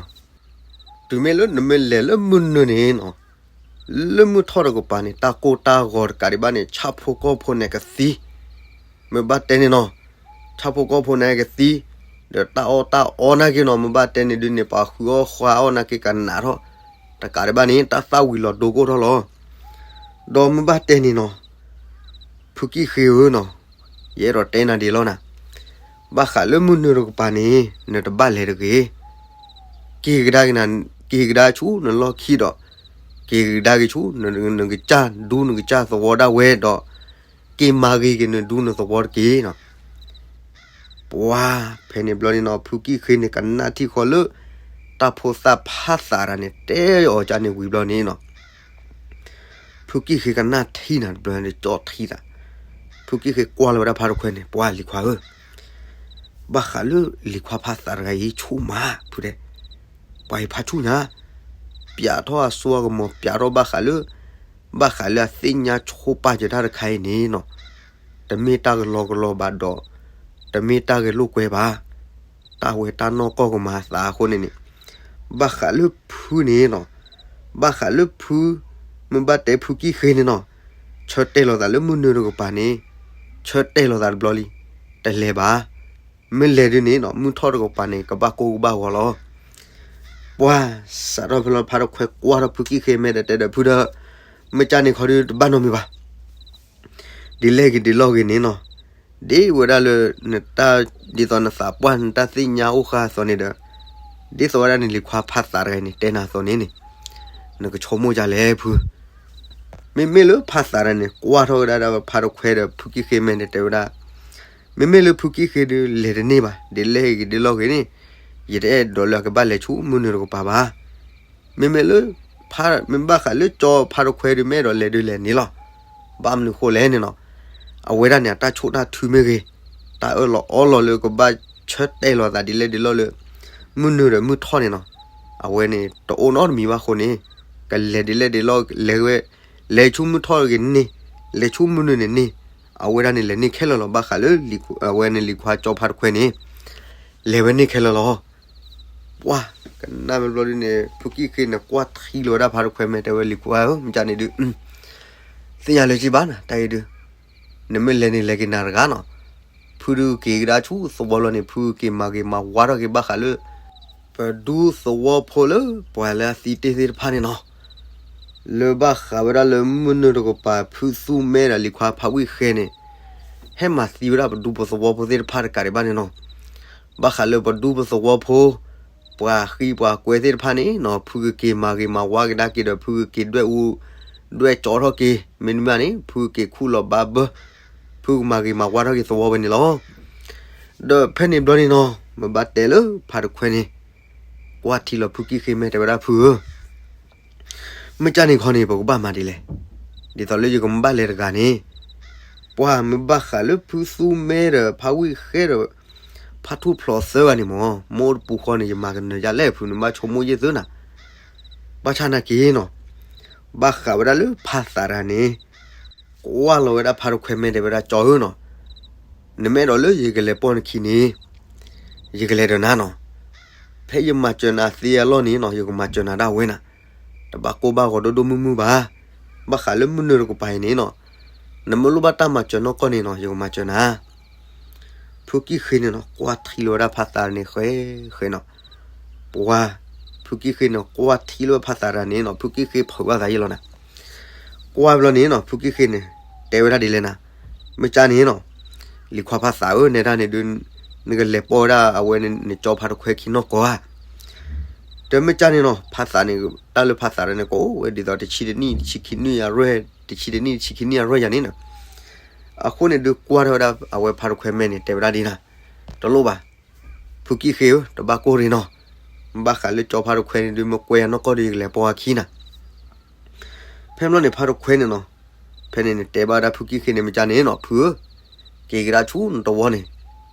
တုၤမ့ၢ်လၢနမ့ၢ်လဲၤလၢမုၢ်နုာ်န့ၣ်နီၤ, လၢမုၢ်ထီၣ်တကပၤန့ၣ် တၢ်ကိၢ်တၢ်ဂီၤတကးဒံးဘၣ်န့ၣ် ဆၣ်ဖိကီၢ်ဖိန့ၣ်ကသံ, မ့ၢ်ဘၣ်တဲန့ၣ်နီၤ, ဆၣ်ဖိကီၢ်ဖိန့ၣ်ကသံ, ဒီးတၢ်အီၣ်တၢ်အီနာ်က့နီၤ မ့ၢ်ဘၣ်တဲန့ၣ်ဒုးန့ၣ် ပှၤဃုအီၣ်ဃါအီၣ်နာ်က့ကနးထီၣ်, တကးဒံးဘၣ်န့ၣ် တၢ်သၣ်ဝံၤလီၤဒိကိၢ်ထီၣ်လီၤ. ဒီးမ့ၢ်ဘၣ်တဲန့ၣ်နီၤ, ဖုကံၢ်ဃ့ဧၢနီၤ, ယအဲၣ်ဒိးတဲနၤဒ်လီၤနၤ, ဘၣ်ဃးလၢမုၢ်နုာ်တကပၤန့ၣ် နတဘၣ်လဲၤတဂ့ၤ, က့ၤကဒါက့ၤနၤ, က့ၤကဒါဆူနလီၢ်ခံဒီး, က့ၤကဒါက့ၤဆူ နကစၢ်ဒူနကစၢ်သဝီဒၣ်ဝဲဒီး, က့ၤမၤဂ့ၤက့ၤနဒူနသဝီတက့ၢ်နီၤ. ပှၤဖဲန့ၣ်ဘျီန့ၣ်နီၤ ဖုကံၢ်ဃ့န့ၣ် ကနၣ်ထံၣ်ဃီလၢ တၢ်ဖိသၣ်ဖးသးတဂၤန့ၣ် တဲအီၤကန့ၣ်ဝံၤဘျီန့ၣ်နီၤ, ဖုကံၢ်ဃ့ကနၣ်ထံၣ်နၤတဘျီန့ၣ် ကၠီထံၣ်သး, ဖုကံၢ်ဃ့ကွၢ်လီၤဝဲဒၣ်ဖါတခွဲန့ၣ် ပှၤလံၤခွါဧၢ, ဘၣ်ဃးလၢလံၤခွါဖးသးတဂၤအံၤ ဆိၣ်မးဖုတဲ, ပှၤအံၤဖးဆူၣ်ညါ, ပျးထီၣ်အစိအကမီၤ ပျးထီၣ်ဘၣ်ဃးလၢ, ဘၣ်ဃးလၢအသ့ၣ်ညါဆိပာ်စၢၤတၢ်တခါအံၤန့ၣ်နီၤ, တမ့ၢ်တၢ်ကလီကလီဘၣ်ဒီး, တမ့ၢ်တၢ်ဂဲၤလိာ်ကွဲဘၣ်, တၢ်ဝဲတၢ်နီၢ်ကီၢ်ကမၤအသးအဃိန့ၣ်န့ၣ်, ဘၣ်ဃးလၢဖုန့ၣ်နီၤ, ဘၣ်ဃးလၢဖု, မ့ၢ်ဘၣ်တဲဖုကံၢ်ဃ့န့ၣ်နီၤ, ဆၢတဲာ်လီၤသးလၢမုၢ်နုာ်တကပၤန့ၣ်, ဆၢတဲာ်လီၤသးတဘျီလံ, တလဲၤဘၣ်, မ့ၢ်လဲၤဒုးန့ၣ်နီၤ မုၢ်ထီၣ်တကပၤန့ၣ် ကဘၣ်ကိၢ်ကဘၣ်ဂီၤလီၤ. ပှၤစးထီၣ်ဖဲလီၤ ဖါတခွဲကွၢ်ထီၣ်ဖုကံၢ်ဃ့မဲာ်ဒီးတဲဒီးဖုဒီး, မ့ၢ်ကန့ၣ်ခီဒုးတဘၣ်နီတမံၤဘၣ်, ဒ်လဲၣ်ဂ့ၤဒ်လဲၣ်ဂ့ၤန့ၣ်နီၤ, ဒ်ဝဲဒၣ်လၢနတၢ်, ဒ်သိးနသးပှၢ်နတၢ်သ့ၣ်ညါအိၣ်ဃာ်အသိးန့ၣ်ဒီး, ဒ်သိးဝဲဒၣ်န့ၣ်လံၤခွါဖးသးတဂၤန့ၣ် တဲနၤအသိးန့ၣ်န့ၣ်, နကဆိကမိၣ်ဒ်လဲၣ်ဖု မ့မ့ၢ်လၢဖးသးတဂၤန့ၣ် ကွၢ်ထီၣ်ဝဲဒၣ်ဒီးဖါတခွဲဒီးဖုကံၢ်ဃ့မဲာ်န့ၣ်တဲဝဲဒၣ်, မ့မ့ၢ်လၢဖုကံၢ်ဃ့ဒုးလဲၤတန့ၢ်ဘၣ်, ဒ်လဲၣ်ဂ့ၤဒ်လဲၣ်ဂ့ၤန့ၣ်, ယတအဲၣ်ဒိးလၢအကဘၣ်လဲၤဆူမုၢ်နုာ်တကပၤဘၣ်. မ့မ့ၢ်လၢ, မ့ၢ်ဘၣ်ဃးလၢကၠီဖါတခွဲဒုး မ့ၢ်အဲၣ်ဒိးလဲၤဒုးလဲၤန့ၣ်လီၤ. ဘၣ်မနုၤဃိလဲၣ်န့ၣ်နီၤ, အဝဲဒၣ်န့ၣ် အတၢ်ဆိၣ်တၢ်ထုမ့ၢ်ဂ့ၤ, တၢ်အၢၣ်လီၤအီလီၤလၢကဘၣ်ဆၢတဲာ်လီၤသးဒ်လဲၣ်ဒ်လဲၣ်လၢ မုၢ်နုာ်ဒီးမုၢ်ထီၣ်န့ၣ်နီၤ, အဝဲန့ၣ်တအိၣ်နီတမံၤဘၣ်အဃိန့ၣ်, ကလဲၤဒ်လဲၣ်ဒ်လဲၣ်လဲၤဝဲ, လဲၤဆူမုၢ်ထီၣ်ဂ့ၤန့ၢ်, လဲၤဆူမုၢ်နုာ်န့ၣ်န့ၢ်, အဝဲဒၣ်န့ၣ်လဲၤန့ၢ်ခဲလၢာ်လီၤ. ဘၣ်ဃးလၢ, အဝဲန့ၣ်လံၤခွါကၠီဖါတခွဲန့ၣ်, လဲၤဝဲန့ၢ်ခဲလၢာ်လီၤ. ပှၤ, ကနၣ်မ့ၢ်ဘျီဒုန့ၣ် ဖုကံၢ်ဃ့န့ၣ် ကွၢ်ထံလီၤဝဲဒၣ်ဖါတခွဲမဲာ် တဲဝဲလံၤခွါဧၢ မ့ၢ်ကန့ၣ်ဒုး, သ့ၣ်ညါလၢၤဘၣ်နၤ တၢ်အံၤဒုး, နမ့ၢ်လဲၤန့ၣ်လဲၤက့ၤနၤတဂၤနီၤ, ဖုဒုးက့ၤကဒါဆူသဝီလီၤန့ၣ် ဖုက့ၤမၤဂ့ၤမၤဝါထီၣ်က့ၤဘၣ်ဃးလၢ ပဒူသဝီဖိလၢပှၤလၢအသံတ့ၢ်သ့ၣ်တဖၣ်န့ၣ်နီၤ, လၢဘၣ်ဃးဝဲဒၣ်လၢမုၢ်နုာ်တကပၤ ဖုသူမဲဒီးလံၤခွါဖးဝံၣ်ဃဲန့ၣ်, ဟဲမၤသံဝဲဒၣ်ပဒူပသဝီဖိသ့ၣ်တဖၣ်တကးဒံးဘၣ်န့ၣ်နီၤ, ဘၣ်ဃးလၢပဒူပသဝီဖိ, ပှၤဃံပှၤကွဲသ့ၣ်တဖၣ်န့ၣ်နီၤ ဖုကက့ၤမၤဂ့ၤမၤဝါကဒါက့ၤဒီး ဖုကက့ၤဒွဲၣ်အူ, ဒွဲၣ်ကၠီထီၣ်က့ၤ မ့တမ့ၢ်န့ၣ် ဖုကက့ၤခူၣ်လီၤဘါဘၢ, ဖုကမၤဂ့ၤမၤဝါထီၣ်က့ၤသဝီဝဲန့ၣ်လီၤ. ဒီးဖဲန့ၣ်ဘျီန့ၣ်နီၤ မ့ၢ်ဘၣ်တဲလၢဖါတခွဲန့ၣ်, ကွၢ်ထံလီၤဖုကံၢ်ဃ့မဲာ် တဲဝဲဒၣ်ဖုဧၢ, မ့ၢ်ကန့ၣ်ခီန့ၣ် ပကဘၣ်မၤဒ်လဲၣ်, ဒ်သိးလၢယကမ့ၢ်ဘၣ်လဲၤတဂၤန့ၣ်, ပှၤမ့ၢ်ဘၣ်ဃးလၢဖုသူမဲဒီးဖးဝံၣ်ဃဲဒီး ဖါထူၣ်ဖျိးသၢဂၤန့ၣ်မ့ၢ် မိၢ်တပူၤဃီန့ၣ် ယမၤကနၢၤယလဲၣ် ဖုန့ၣ် ဘၣ်ဆိကမိၣ်ယဲၢ်သုနၤ, ဘၣ်ဆၣ်နာ်က့နီၤ, ဘၣ်ဃးဝဲဒၣ်လၢဖးသးတဂၤန့ၣ်, ကွၢ်လီၤဝဲဒၣ်ဖါတခွဲမဲာ် တဲဝဲဒၣ်ကၠီဧၢနီၤ, နမ့ၢ်အဲၣ်ဒိးလၢယကလဲၤပိာ်နခံန့ၣ်, ယကလဲၤဒီးနၤနီၤ, ဖဲယမၤစၢၤနၤသ့အလီၢ်န့ၣ်နီၤ ယကမၤစၢၤနၤဒၣ်ဝဲနၤ, တဘၣ်ကိၢ်ဘၣ်ဂီၤဒိၣ်ဒိၣ်မုၢ်မုၢ်ဘၣ်, ဘၣ်ဃးလၢမုၢ်နုာ်တကပၤအံၤန့ၣ်နီၤ, နမ့ၢ်လိၣ်ဘၣ်တၢ်မၤစၢၤနီၢ်ကီၢ်န့ၣ်နီၤ ယကမၤစၢၤနၤ ဖုကံၢ်ဃ့န့ၣ်နီၤ ကွၢ်ထံလီၤဝဲဒၣ်ဖးသးန့ၣ် ဃဲဃဲနီၤ, ပှၤ, ဖုကံၢ်ဃ့န့ၣ် ကွၢ်ထံလီၤဝဲဖးသးတဂၤန့ၣ်နီၤ ဖုကံၢ်ဃ့ဖုးဘၣ်သးယဲၢ်လီၤနၤ, ကွၢ်ဘျီန့ၣ်နီၤ ဖုကံၢ်ဃ့န့ၣ်, တဲဝဲဒၣ်ဒ်လဲၣ်နၤ, မ့ၢ်ကန့ၣ်နီၤ, လံၤခွါဖးသးဧၢ နဲဒၣ်န့ၣ်ဒုး, နကလဲၤပိာ်ဝဲဒၣ်အဝဲန့ၣ် နကၠီဖါတခွဲခံနီၢ်ကီၢ်ဧါ တမ့ၢ်ကန့ၣ်နီၤ ဖးသးန့ၣ်, တၢ်လၢဖးသးတဂၤန့ၣ် ကအိၣ်ဝဲဒ်သိးတဆံတနံၣ်တဆံခံနံၣ်အရွဲၣ်, တဆံတနံၣ်တဆံခံနံၣ်အရွဲၣ်ယၤန့ၣ်နီၤ, အဃိန့ၣ်ဒုးကွၢ်ထီၣ်ဝဲဒၣ်အဝဲဖါတခွဲမဲာ်န့ၣ် တဲဝဲဒၣ်ဒ်နၤ, တလိၣ်ဘၣ်, ဖုကံၢ်ဃ့ဧၢ တဘၣ်ကိၢ်ရ့ၣ်နီၤ, ဘၣ်ဃးလၢကၠီဖါတခွဲန့ၣ်ဒုး မ့ၢ်ကွဲယၤနီၢ်ကီၢ်ဒီး ယကလဲၤပိာ်အခံနၤ ဖဲဘျီန့ၣ် ဖါတခွဲန့ၣ်နီၤ, ဖဲန့ၣ်န့ၣ် တဲဘၣ်ဝဲဒၣ်ဖုကံၢ်ဃ့န့ၣ် မ့ၢ်ကန့ၣ်နီၤ ဖုဧၢ, က့ၤကဒါဆူနသဝီန့ၣ်,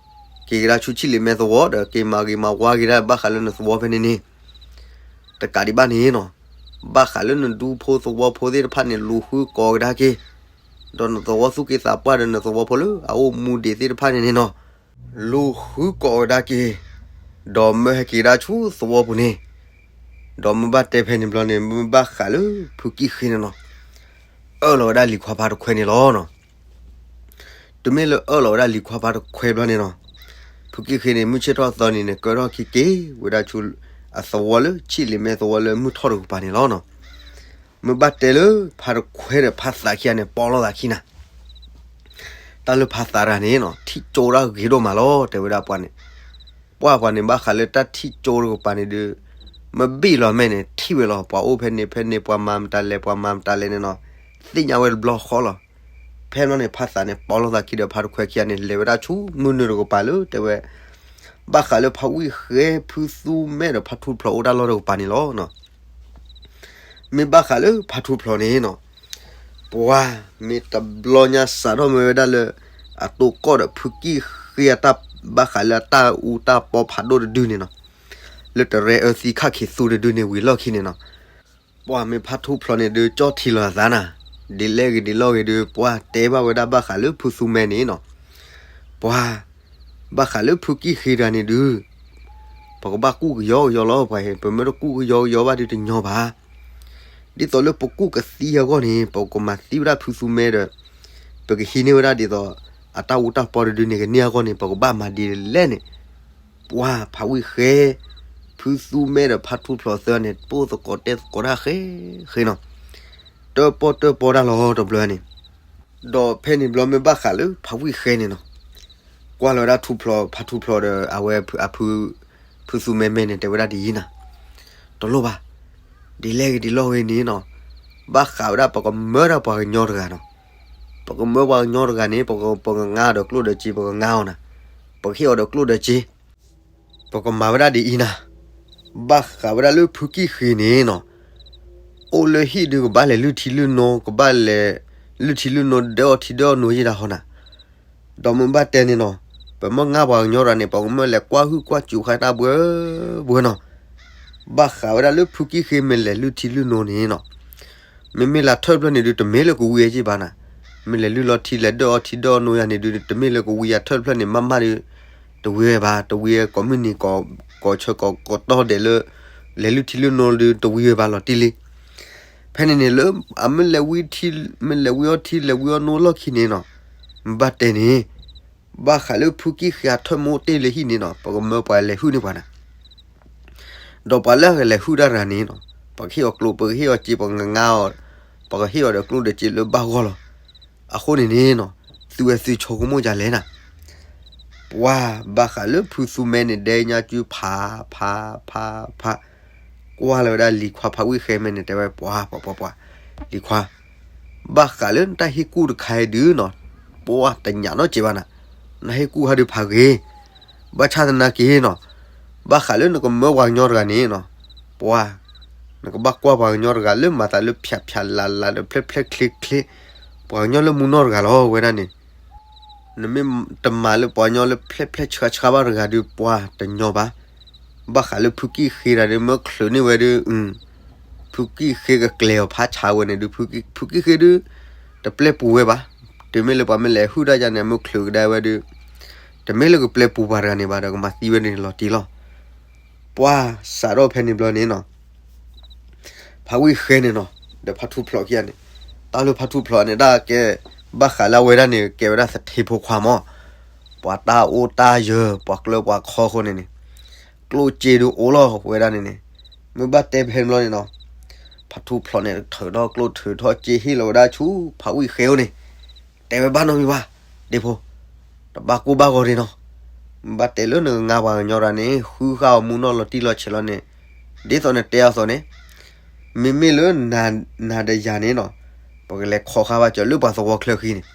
က့ၤကဒါဆူဆံၣ်လ့ၤမဲသဝီဒီး က့ၤမၤဂ့ၤမၤဝါက့ၤဒၣ်ဘၣ်ဃးလၢနသဝီဖဲန့ၣ်န့ၣ်, တကးဒံးဘၣ်န့ၣ်နီၤ, ဘၣ်ဃးလၢနဒူဖိသဝီဖိသ့ၣ်တဖၣ်န့ၣ် လူၤဃုကိးကဒါက့ၤ, ဒီးနသဝီသူၣ်က့သးပှၢ်ဒီးနသဝီဖိလၢအအိၣ်မူဒံးသ့ၣ်တဖၣ်န့ၣ်န့ၣ်နီၤ, လူၤဃုကိးကဒါက့ၤ ဒီးမၢဟဲက့ၤဒၣ်ဆူသဝီပူၤန့ၣ်, ဒီးမၢဘၣ်တဲဖဲန့ၣ်ဘျီန့ၣ် မၢဘၣ်ဃးလၢဖုကံၢ်ဃ့န့ၣ်နီၤ, အၢၣ်လီၤဝဲဒၣ်လံၤခွါဖါတခွဲန့ၣ်လီၤနီၤ. တမ့ၢ်လၢအၢၣ်လီၤဝဲဒၣ်လံၤခွါဖါတခွဲဘျီန့ၣ်နီၤ, ဖုကံၢ်ဃ့န့ၣ် မုၢ်ဆ့ၣ်ထီၣ်သီန့ၣ်န့ၣ် ကၢထီၣ်ခံက့ၤဝဲဒၣ်ဆူ အသဝီလၢ ဆံးလ့ၤမဲသဝီလၢမုၢ်ထီၣ်တကပၤန့ၣ်လီၤနီၤ. မၢဘၣ်တဲလၢဖါတခွဲဒီးဖါသးခံဂၤန့ၣ် ပီလိာ်သးခံနၤ, တၢ်လၢဖါသးတဂၤန့ၣ်နီၤ ထံၣ်ကၠိဒၣ်ဂ့ၤဒိၣ်မးလီၤ တဲဝဲဒၣ်ပှၤန့ၣ်, ပှၤပှၤန့ၣ် ဘၣ်ဃးလၢတၢ်ထံၣ်ကၠိတကပၤန့ၣ်ဒုး မ့ၢ်ဘ့ၣ်လီၤမဲာ်န့ၣ် ထံၣ်ဝဲလီၤ, ပှၤအိၣ်ဖဲန့ၣ်ဖဲန့ၣ် ပှၤမၤမတၤလဲၣ် ပှၤမၤမတၤလဲၣ်န့ၣ်နီၤ, သ့ၣ်ညါဝဲတဘျီဃီလီၤ. ဖဲန့ၣ်ဘျီန့ၣ် ဖါသးန့ၣ် ပီလိာ်သးခံဒီးဖါတခွဲခံဂၤန့ၣ် လဲၤဝဲဒၣ်ဆူမုၢ်နုာ်တကပၤလၢ တဲဝဲ ဘၣ်ဃးလၢဖါဝံၣ်ဃဲ ဖုသူမဲဒီးဖါထူဖျိးအိၣ်တၢ်လီၢ်တကပၤန့ၣ်လီၤနီၤ. မ့ၢ်ဘၣ်ဃးလၢဖါထူဖျိးန့ၣ်နီၤ, ပှၤမ့ၢ်တဘျီညါစးထီၣ်မၢဝဲဒၣ်လၢ အတိၢ်ကီၢ်ဒီးဖုကံၢ်ဃ့အတၢ် ဘၣ်ဃးလၢအတၢ်အူတၢ်ပီဖးဒိၣ်တဒုန့ၣ်နီၤ, လၢတရဲအၢသံခၣ်ခံသူတဒုန့ၣ်ဝံၤလီၢ်ခံန့ၣ်နီၤ, ပှၤမ့ၢ်ဖါထူဖျိးန့ၣ်ဒုး ကၠီၣ်ထံလီၤအသးနၤ, ဒ်လဲၣ်ဂ့ၤဒ်လဲၣ်ဂ့ၤဒုး ပှၤတဲဘၣ်ဝဲဒၣ်ဘၣ်ဃးလၢဖုသူမဲန့ၣ်နီၤ, ပှၤ ဘၣ်ဃးလၢဖုကံၢ်ဃ့တဂၤန့ၣ်ဒုး ပကဘၣ်ကူၣ်ကယီကယီလီၤ ပှၤ, ပမ့ၢ်တကူၣ်ကယီကယီဘၣ်ဒုးတညီဘၣ်. ဒ်သိးလၢပကူၣ်ကသံအဂီၢ်န့ၣ် ပကမၤသံဝဲဒၣ်ဖုသူမဲဒီး ပကဟံးန့ၢ်ဝဲဒၣ်ဒ်သိး အတၢ်အူတၢ်ပီတဒုန့ၣ် ကန့ၢ်အဂီၢ်န့ၣ် ပကဘၣ်မၤဒ်လဲၣ်န့ၣ်, ပှၤဖါဝံၣ်ဃဲ ဖုသူမဲဒီးဖါထူဖျိးသၢန့ၣ် ပိၢ်သကိးတဲသကိးတၢ်ဃဲဃဲနီၤ, တၢၣ်ပီၣ်တၢၣ်ပီတၢ်လီၤတဘျီန့ၣ်, ဒီးဖဲန့ၣ်ဘျီမ့ၢ်ဘၣ်ဃးလၢဖါဝံၣ်ဃဲန့ၣ်နီၤ, ကွၢ်လီၤဝဲဒၣ်ထူဖျိး ဖါထူဖျိးဒီး အဝဲအဖု ဖုသူမဲမဲန့ၣ် တဲဝဲဒၣ်ဒ်အံၤနၤ, တလိၣ်ဘၣ်, ဒ်လဲၣ်ဂ့ၤဒ်လဲၣ်ဂ့ၤန့ၣ်နီၤ, ဘၣ်ဃးဝဲဒၣ်ပကမၢဒၣ်ပှၤကညီတဂၤနီၤ, ပကမၢပှၤကညီတဂၤန့ၣ် ပက ပကငါအီၤဒီးကျိၣ်ဒီးစ့ ပကငါအီၤနၤ, ပကဟ့ၣ်အီၤဒီးကျိၣ်ဒီးစ့ ပကမၤဝဲဒၣ်ဒ်အံၤနၤ, ဘၣ်ဃးဝဲဒၣ်လၢဖုကံၢ်ဃ့န့ၣ်နီၤ, အိၣ်လၢဟံၣ်ဒုးကဘၣ်လဲၤလုၢ်ထံလုၢ်နိ ကဘၣ်လဲၤလုၢ်ထံလုၢ်နိ ဒၢအီထံဒၢအနိယံၤတၢ်ဟီနၤ, ဒီးမ့ၢ်ဘၣ်တဲန့ၣ်နီၤ, ပမ့ၢ်ငါပှၤကညီတဂၤန့ၣ် ပကမၢလဲၤကွၢ်ဟုၣ်ကွၢ်စူၤဃာ်တၢ်ဘှဲဘှဲနီၤ, ဘၣ်ဃးဝဲဒၣ်လၢဖုကံၢ်ဃ့မ့ၢ်လဲၤလုၢ်ထံလုၢ်နိန့ၣ်နီၤ, မ့မ့ၢ်လၢထၢၣ်တဖျၢၣ်န့ၣ်ဒုး တမ့ၢ်လၢကဝံၤအစ့ၢ်ဘၣ်နၤ, မ့ၢ်လဲၤလုၢ်လီၤထံလဲၤဒၢအီထံဒၢအနိယၤန့ၣ်ဒုး တမ့ၢ်လၢကဝံၤအထၢၣ်တဖျၢၣ်န့ၣ် မ့ၢ်မ့ၢ်ဒုး တဝံၤဝဲဘၣ်, တဝံၤကိးမုၢ်နံၤ ကိးဆၢကိးကတီၢ်ဒဲးလၢ လဲၤလုၢ်ထံလုၢ်နိဒုး တဝံၤဝဲဘၣ်လီၤတံၢ်လံ. ဖဲန့ၣ်န့ၣ်လၢ အမ့ၢ်လဲၤဝံထံ မ့ၢ်လဲၤဝံအီထံလဲၤဝံအီနိလီၢ်ခံန့ၣ်နီၤ, မ့ၢ်ဘၣ်တဲန့ၣ် ဘၣ်ဃးလၢဖုကံၢ်ဃ့အထၢၣ်မ့ၢ်အိၣ်တ့ၢ်လၢဟံၣ်န့ၣ်နီၤ ပကမၢပှၤလဲၤဟုၣ်န့ၢ်ပှၤနၤ, ဒီးပှၤလၢအကလဲၤဟုၣ်တၢ်တဂၤန့ၣ်နီၤ ပကဟ့ၣ်အီၤကျိ ပကဟ့ၣ်အီၤစ့ ပကငါအီၤ, ပကဟ့ၣ်အီၤဒီးကျိၣ်ဒီးစ့လၢဘၣ်ဂီၢ်လီၤ. အဃိန့ၣ်န့ၣ်နီၤ သုဝဲသုဆိကမိၣ်ဒ်လဲၣ်နၤ ပှၤဘၣ်ဃးလၢဖုသူမဲန့ၣ် ဒဲညါကုဖး ဖး ဖး ဖး, ကွၢ်လီၤဝဲဒၣ်လံၤခွါဖးဝံၣ်ဃဲမဲန့ၣ် တဲဝဲပှၤ ပှၤ ပှၤ ပှၤ, လံၤခွါ, ဘၣ်ဃးလၢနတၢ်ဟ့ၣ်ကူၣ်တခါအံၤဒုးနီၤ, ပှၤတညးနီတစဲးဘၣ်နၤ, နဟ့ၣ်ကူၣ်ဟဲဒုးဖးဂ့ၤ, ဘၣ်ဆၣ်သနာ်က့နီၤ, ဘၣ်ဃးလၢနကမၢပှၤကညီတဂၤန့ၣ်နီၤ, ပှၤ နကဘၣ်ကွၢ်ပှၤကညီတဂၤလၢမၤသးလၢဖျးဖျးလၤလၤဒီးဖျဲၣ်ဖျဲၣ်ချ့ချ့, ပှၤကညီလၢမူနီၢ်တဂၤလီၤဝဲဒၣ်န့ၣ် နမ့ၢ်တမၤလၢပှၤကညီလၢဖျဲၣ်ဖျဲၣ်ဆှါဆှါဘၣ်တဂၤဒုး ပှၤတညီဘၣ်. ဘၣ်ဃးလၢဖုကံၢ်ဃ့တဂၤဒုး မၢချုးန့ၢ်ဝဲဒုး, ဖုကံၢ်ဃ့ကကျဲၤအီၤဖးဆါဝဲန့ၣ်ဒုး ဖုကံၢ်ဃ့ဒုး တပျဲပူၤဝဲဘၣ်. တုၤမ့ၢ်လၢပှၤမ့ၢ်လဲၤဟုၣ်တၢ်ယါန့ၣ် မၢချုးကဒါဝဲဒုး, တမ့ၢ်လၢကပျဲပူၤပှၤတဂၤန့ၣ်ဘၣ်ဒီး ကမၤသံဝဲန့ၣ်လီၤတံၢ်လီၤ. ပှၤစးထီၣ်ဖဲန့ၣ်ဘျီန့ၣ်နီၤ ဖးဝံၣ်ဃဲန့ၣ်နီၤ ဒီးဖါထူဖျိးခံဂၤန့ၣ်, တၢ်လၢဖါထူဖျိးန့ၣ် တၢ်ကဲ ဘၣ်ဃးလၢအဝဲဒၣ်န့ၣ် ကဲဝဲဒၣ်သထ့ဖိခွါမး, ပှၤတၢ်အိၣ်တၢ်ယၢၤ ပှၤကျၢပှၤခီအဃိန့ၣ်န့ၣ်, ကျိၣ်စ့ဒုးအိၣ်လီၤဝဲဒၣ်န့ၣ်န့ၣ်, မ့ၢ်ဘၣ်တဲဖဲန့ၣ်ဘျီန့ၣ်နီၤ, ဖါထူဖျိးန့ၣ် ထုးထီၣ်ကျိၣ်ထုးထီၣ်စ့ဟ့ၣ်လီၤဝဲဒၣ်ဆူဖးဝံၣ်ဃဲအိၣ်န့ၣ်, တဲဝဲဘၣ်နီတမံၤဘၣ်, ဒ့ဖိ, တဘၣ်ကိၢ်ဘၣ်ဂီၤဒ့နီၤ, မ့ၢ်ဘၣ်တဲလၢနကငါပှၤကညီတဂၤန့ၣ် ဃုဃာ်အီၤမူနီၢ်လီၤတံၢ်လီၤဆဲးလီၤန့ၣ်, ဒ်သိးနတဲအသိးန့ၣ်, မ့မ့ၢ်လၢ နၤဒီးယၤန့ၣ်နီၤ, ပကလဲၤခိးဃာ်ဘၣ်ကၠီၤလၢပှၤသဝီချၢဃံန့ၣ်,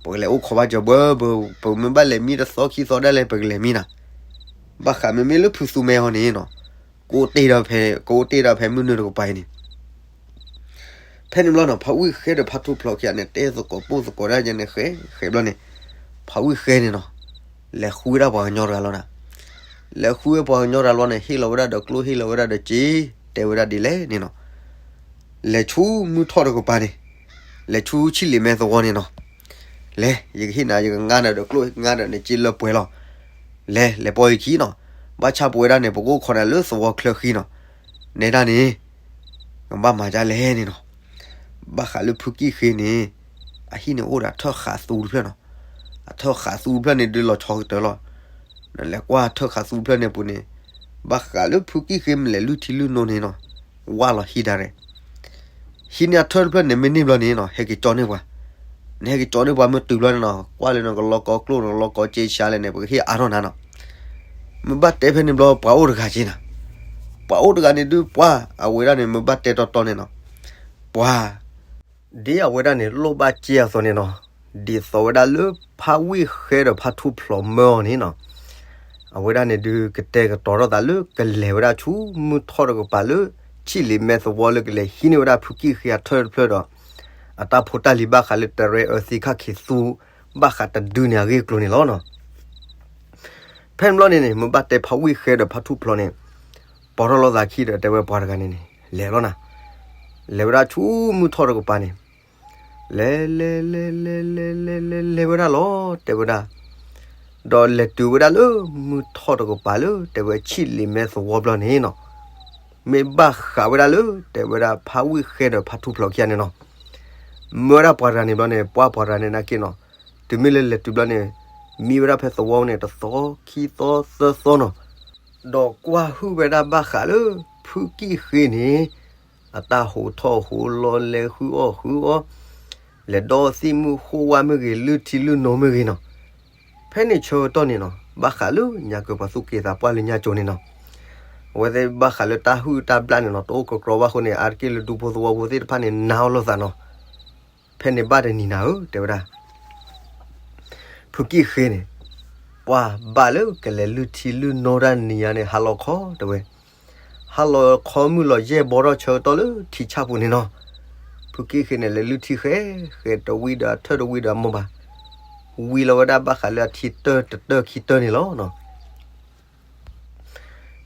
ပကလဲၤအိၣ်ခိးဘၣ်ကၠီၤဘၢဘၢ, ပမ့ၢ်ဘၣ်လဲၤမံတသီခံသီဒၣ်လဲာ် ပကလဲၤမံနၤ, ဘၣ်ဃးမ့မ့ၢ်လၢဖုသူမဲဟီန့ၣ်နီၤ, ကအိၣ်တ့ၢ်ဒီးဖဲ ကအိၣ်တ့ၢ်ဒီးဖဲမုၢ်နုာ်တကပၤအံၤန့ၣ် ဖဲန့ၣ်ဘျီနီၤ ဖးဝံၣ်ဃဲဒီးဖါထူဖျိးခံဂၤန့ၣ် တဲသကိးပိၢ်သကိးဒၣ်ယဲန့ၣ် ဃဲဃဲဘျီန့ၣ်, ဖးဝံၣ်ဃဲန့ၣ်နီၤ, လဲၤဃုဝဲဒၣ်ပှၤကညီတဂၤလီၤနၤ, လဲၤဃုဝဲပှၤကညီတဂၤလီၤန့ၣ် ဟ့ၣ်လီၤဝဲဒၣ်ဒီးကျိၣ်ဟ့ၣ်လီၤဝဲဒၣ်ဒီးစ့, တဲဝဲဒၣ်ဒ်လဲၣ်န့ၣ်နီၤ, လဲၤဆူမုၢ်ထီၣ်တကပၤန့ၣ်, လဲၤဆူဆံးလ့ၤမဲသဝီန့ၣ်နီၤ, လဲၤ ယကဟ့ၣ်နၤ ယကငါနၤဒီးကျိၣ် ယကငါဒီးနစ့လၢပှဲၤလီၤ, လဲၤ လဲၤပိာ်ယခံနီၤ, ဘၣ်ဆၣ်ပဝဲဒၣ်န့ၣ် ပကအိၣ်ခိးနၤလၢသဝီချၢဃံနီၤ, နဲဒၣ်န့ၣ် နဘၣ်မၤဒ်လဲၣ်န့ၣ်နီၤ. ဘၣ်ဃးလၢဖုကံၣ်ဃ့န့ၣ် အဟံၣ်န့ၣ်အိၣ်ဒီးအထၢၣ်ဃးသူတဖျၢၣ်နီၤ. အထၢၣ်ဃးသူတဖျၢၣ်န့ၣ်ဒုးလီၤဆီကတၢၢ်လီၤ. နလဲၤကွၢ်ထၢၣ်ဃးသူတဖျၢၣ်န့ၣ်အပူၤန့ၣ် ဘၣ်ဃးလၢဖုကံၣ်ဃ့မ့ၢ်လဲၤလုၢ်ထံလုၢ်နိန့ၣ်နီၤ, ဝၢ်လီၤဟံၣ်ဒၣ်ရဲၣ် ဟံၣ်န့ၣ်အထၢၣ်တဖျၢၣ်န့ၣ် မ့ၢ်န့ၢ်ဘျီန့ၣ်နီၤ ဟဲက့ၤကၠီန့ၢ်ပှၤ, နဟဲက့ၤကၠီန့ၢ်ပှၤမ့ၢ်တုၤဘျီန့ၣ်နီၤ ကွၢ်လၢနကလီကီကျိၣ် နကလီကီစ့ဆါလဲၣ်န့ၣ် ပကဟ့ၣ်အါထီၣ်နၤနီၤ. မ့ၢ်ဘၣ်တဲဖဲန့ၣ်ဘျီ ပှၤအိၣ်တဂၤက့ၤနၤ, ပှၤအိၣ်တဂၤန့ၣ်ဒုးပှၤ အဝဲဒၣ်န့ၣ် မ့ၢ်ဘၣ်တဲတီတီန့ၣ်နီၤ, ပှၤ ဒ်အဝဲဒၣ်န့ၣ် လိၣ်ဘၣ်စ့အသိးန့ၣ်နီၤ, ဒ်သိးဝဲဒၣ်လၢဖးဝံၣ်ဃဲဒီးဖးထူၣ်ဖျိးမၢအီၤန့ၣ်နီၤ, အဝဲဒၣ်န့ၣ်ဒုးကတဲာ်ကတီၤထီၣ်သးလၢကလဲၤဝဲဒၣ်ဆူမုၢ်ထီၣ်တကပၤလၢ ဆံၣ်လံၤမဲသဝီလၢကလဲၤဟံးန့ၢ်ဝဲဒၣ်ဖုကံၣ်ဃ့အထၢၣ်တဖျၢၣ်ဒီး အတၢ်ဖိတၢ်လံၤဘၣ်ဃးလၢတရဲအၢသံခၣ်ခံသူ ဘၣ်ဃးတဒုန့ၣ်အဂ့ၢ်အကျိၤန့ၣ်လီၤနီၤ. ဖဲန့ၣ်ဘျီန့ၣ်န့ၣ် မ့ၢ်ဘၣ်တဲဖးဝံၣ်ဃဲဒီးဖးထူၣ်ဖျိးန့ၣ် ပိာ်ထီၣ်လိာ်သးခံဒီးတဲဝဲပှၤတဂၤန့ၣ်န့ၣ် လဲၤလီၤနၤ, လဲၤဝဲဒၣ်ဆူမုၢ်ထီၣ်တကပၤန့ၣ် လဲၤလဲၤလဲၤလဲၤလဲၤလဲၤလဲၤဝဲဒၣ်လီၤ တဲဝဲဒၣ်, ဒီးလဲၤတုၤဝဲဒၣ်လၢမုၢ်ထီၣ်တကပၤလၢ တဲဝဲဆံၣ်လံၤမဲသဝီဘျီန့ၣ်နီၤ, မ့ၢ်ဘၣ်ဃးဝဲဒၣ်လၢ တဲဝဲဒၣ်ဖးဝံၣ်ဃဲဒီးဖးထူၣ်ဖျိးခံဂၤန့ၣ်နီၤ, မၢဝဲဒၣ်ပှၤတဂၤန့ၣ်ဘျီန့ၣ် ပှၤပှၤတဂၤန့ၣ်နာ်က့နီၤ, တုၤမ့ၢ်လၢလဲၤတုၤဘျီန့ၣ် မံဝဲဒၣ်ဖဲသဝီန့ၣ် တသီ ခံသီ သၢသီနီၤ, ဒီးကွၢ်ဟုၣ်ဝဲဒၣ်ဘၣ်ဃးလၢ ဖုကံၣ်ဃ့န့ၣ် အတၢ်ဟူးထီၣ်ဟူးလီၤ လဲၤဃုအီၣ်ဃုအီ, လဲၤဒီးသံၣ်မုၢ်ဃိဝါမ့ၢ်ဂ့ၤ လုၢ်ထံလုၢ်နိမ့ၢ်ဂ့ၤနီၤ, ဖဲန့ၣ်ဆၢကတီၢ်န့ၣ်နီၤ ဘၣ်ဃးလၢညါကၢၤပှၤသူၣ်က့သးပှၢ်လၢညါကၠိန့ၣ်နီၤ, အဝဲသ့ၣ်ဘၣ်ဃးလၢတၢ်ဟုၣ်တၢ်ဘျၣ်န့ၣ်နီၤ တအိၣ်ကကြီဘၣ်အဃိန့ၣ် အါတက့ၢ်လၢဒူဖိသဝီဖိသ့ၣ်တဖၣ်န့ၣ် နာ်အီၤလိာ်သးနီၤ, ဖဲန့ၣ်ဘၣ်တနံၤနၤဧၢ တဲဝဲဒၣ် ဖုကံၣ်ဃ့န့ၣ် ပှၤဘၣ်လၢကလဲၤလုၢ်ထံလုၢ်နိတၢ်နံၤညါန့ၣ် ဟါလီၤခီတဲဝဲ, ဟါလီၤခီမုၢ်လီၤယဲၢ်ဘီထီၣ်ဆၢကတီၢ်လၢထံဆၣ်ပူၤန့ၣ်နီၤ, ဖုကံၣ်ဃ့န့ၣ် လဲၤလုၢ်ထံဃဲ ဃဲတဝံၤဒီးအထၢၣ်တဝံၤဒီးအမိၢ်ဘၣ်, ဝံၤလီၤဝဲဒၣ်ဘၣ်ဃးလၢအထံတၢတတၢခံတၢန့ၣ်လီၤ.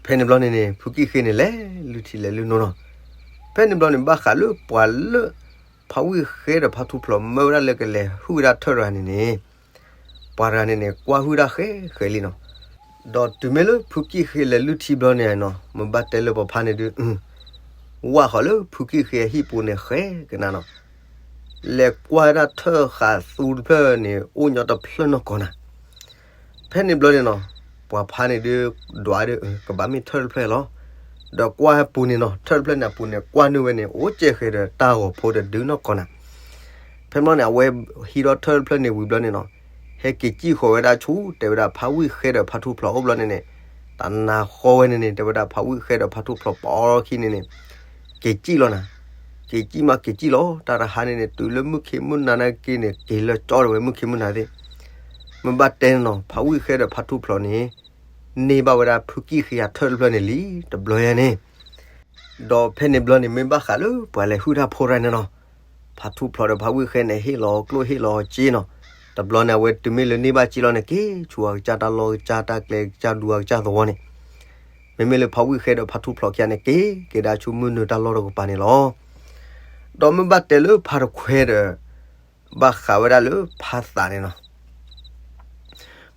ဖဲန့ၣ်ဘျီန့ၣ်န့ၣ် ဖုကံၣ်ဃ့န့ၣ် လဲၤလုၢ်ထံလဲၤလုၢ်နိနီၤ, ဖဲန့ၣ်ဘျီန့ၣ် ဘၣ်ဃးလၢပှၤလၢ ဖးဝံၣ်ဃဲဒီးဖးထူၣ်ဖျိးမၢဝဲဒၣ်လၢကလဲၤဟုၣ်ဝဲဒၣ်ထၢၣ်တဂၤန့ၣ်န့ၣ်, ပှၤတဂၤန့ၣ်န့ၣ် ကွၢ်ဟုၣ်ဒၣ်ဃဲဃဲလံနီၤ, ဒီးတုၤမ့ၢ်လၢဖုကံၣ်ဃ့လဲၤလုၢ်ထံဘျီန့ၣ်နီၤ မ့ၢ်ဘၣ်တဲလၢပှၤဖးန့ၣ်ဒုး ဝၣ်ဃီၤလၢဖုကံၣ်ဃ့အဟံၣ်ပူၤန့ၣ်ဃဲကနၣ်နီၤ, လဲၤကွၢ်ဝဲဒၣ်ထၢၣ်ဃးသူတဖျၢၣ်န့ၣ် အိၣ်ညီတဖျၢၣ်နီၢ်ကီၢ်နၤ, ဖဲန့ၣ်ဘျီန့ၣ်နီၤ, ပှၤဖးန့ၣ်ဒုး ဒွးဒုး ကဘၣ်မ့ၢ်ထၢၣ်တဖျၢၣ်လီၤ, ဒီးကွၢ်ပူၤန့ၣ်နီၤ ထၢၣ်တဖျၢၣ်န့ၣ်အပူၤန့ၣ် ကွၢ်နုာ်ဝဲန့ၣ် အိၣ်ကဲဃဲဒီးတၢ်ဂီၤဖိတဒုနီၢ်ကီၢ်နၤ, ဖဲဘျီန့ၣ် အဝဲဟံးဒီးထၢၣ်တဖျၢၣ်န့ၣ်ဝံၤဘျီန့ၣ်နီၤ, ဟဲက့ၤစံၣ်ဃီၤဝဲဒၣ်ဆူ တဲဝဲဒၣ်ဖးဝံၣ်ဃဲဒီးဖးထူၣ်ဖျိးအိၣ်ဘျီန့ၣ်န့ၣ်, တနၤဃီဝဲန့ၣ်န့ၣ် တဲဝဲဒၣ်ဖးဝံၣ်ဃဲဒီးဖးထူၣ်ဖျိးပိာ်ခံန့ၣ်န့ၣ်, က့ၤစံၣ်လီၤနၤ, က့ၤစံၣ်မးက့ၤစံၣ်လီၤ တၢ်တဟါန့ၣ်န့ၣ် တုၤလၢမုၢ်ခ့မုၢ်နၤနာ်က့န့ၣ် က့ၤလၢကၠီဒီးဝဲမုၢ်ခ့မုၢ်နၤသ့ၣ်, မ့ၢ်ဘၣ်တဲန့ၣ်နီၤ ဖးဝံၣ်ဃဲဒီးဖးထူၣ်ဖျိးန့ၣ် န့ၢ်ဘၣ်ဝဲဒၣ်ဖုကံၣ်ဃ့အထၢၣ်တဖျၢၣ်န့ၣ်လံ တဘျီယဲန့ၣ် ဒီးဖဲန့ၣ်ဘျီန့ၣ် မ့ၢ်ဘၣ်ဃးလၢပှၤလဲၤဟုၣ်တၢ်ဖိတၢ်န့ၣ်နီၤ, ဖးထူၣ်ဖျိးဒီးဖးဝံၣ်ဃဲန့ၣ် ဟ့ၣ်လီၤကျိၣ်ဟ့ၣ်လီၤစ့နီၤ, တဘျီန့ၣ် အဝဲတုၤမ့ၢ်လၢန့ၢ်ဘၣ်စ့လီၤန့ၣ် က့ၤဆူအကစၢ်တၢ်လီၢ်ကစၢ်တၢ်ကျဲကစၢ်ဒူအကစၢ်သဝီန့ၣ်, မ့မ့ၢ်လၢဖးဝံၣ်ဃဲဒီးဖးထူၣ်ဖျိးခံဂၤန့ၣ် က့ၤက့ၤဒၣ်ဆူမုၢ်နုာ်တၢ်လီၢ်တကပၤန့ၣ်လီၤ. ဒီးမ့ၢ်ဘၣ်တဲလၢဖးတခွဲဒီး ဘၣ်ဃးဝဲဒၣ်လၢဖးသးန့ၣ်နီၤ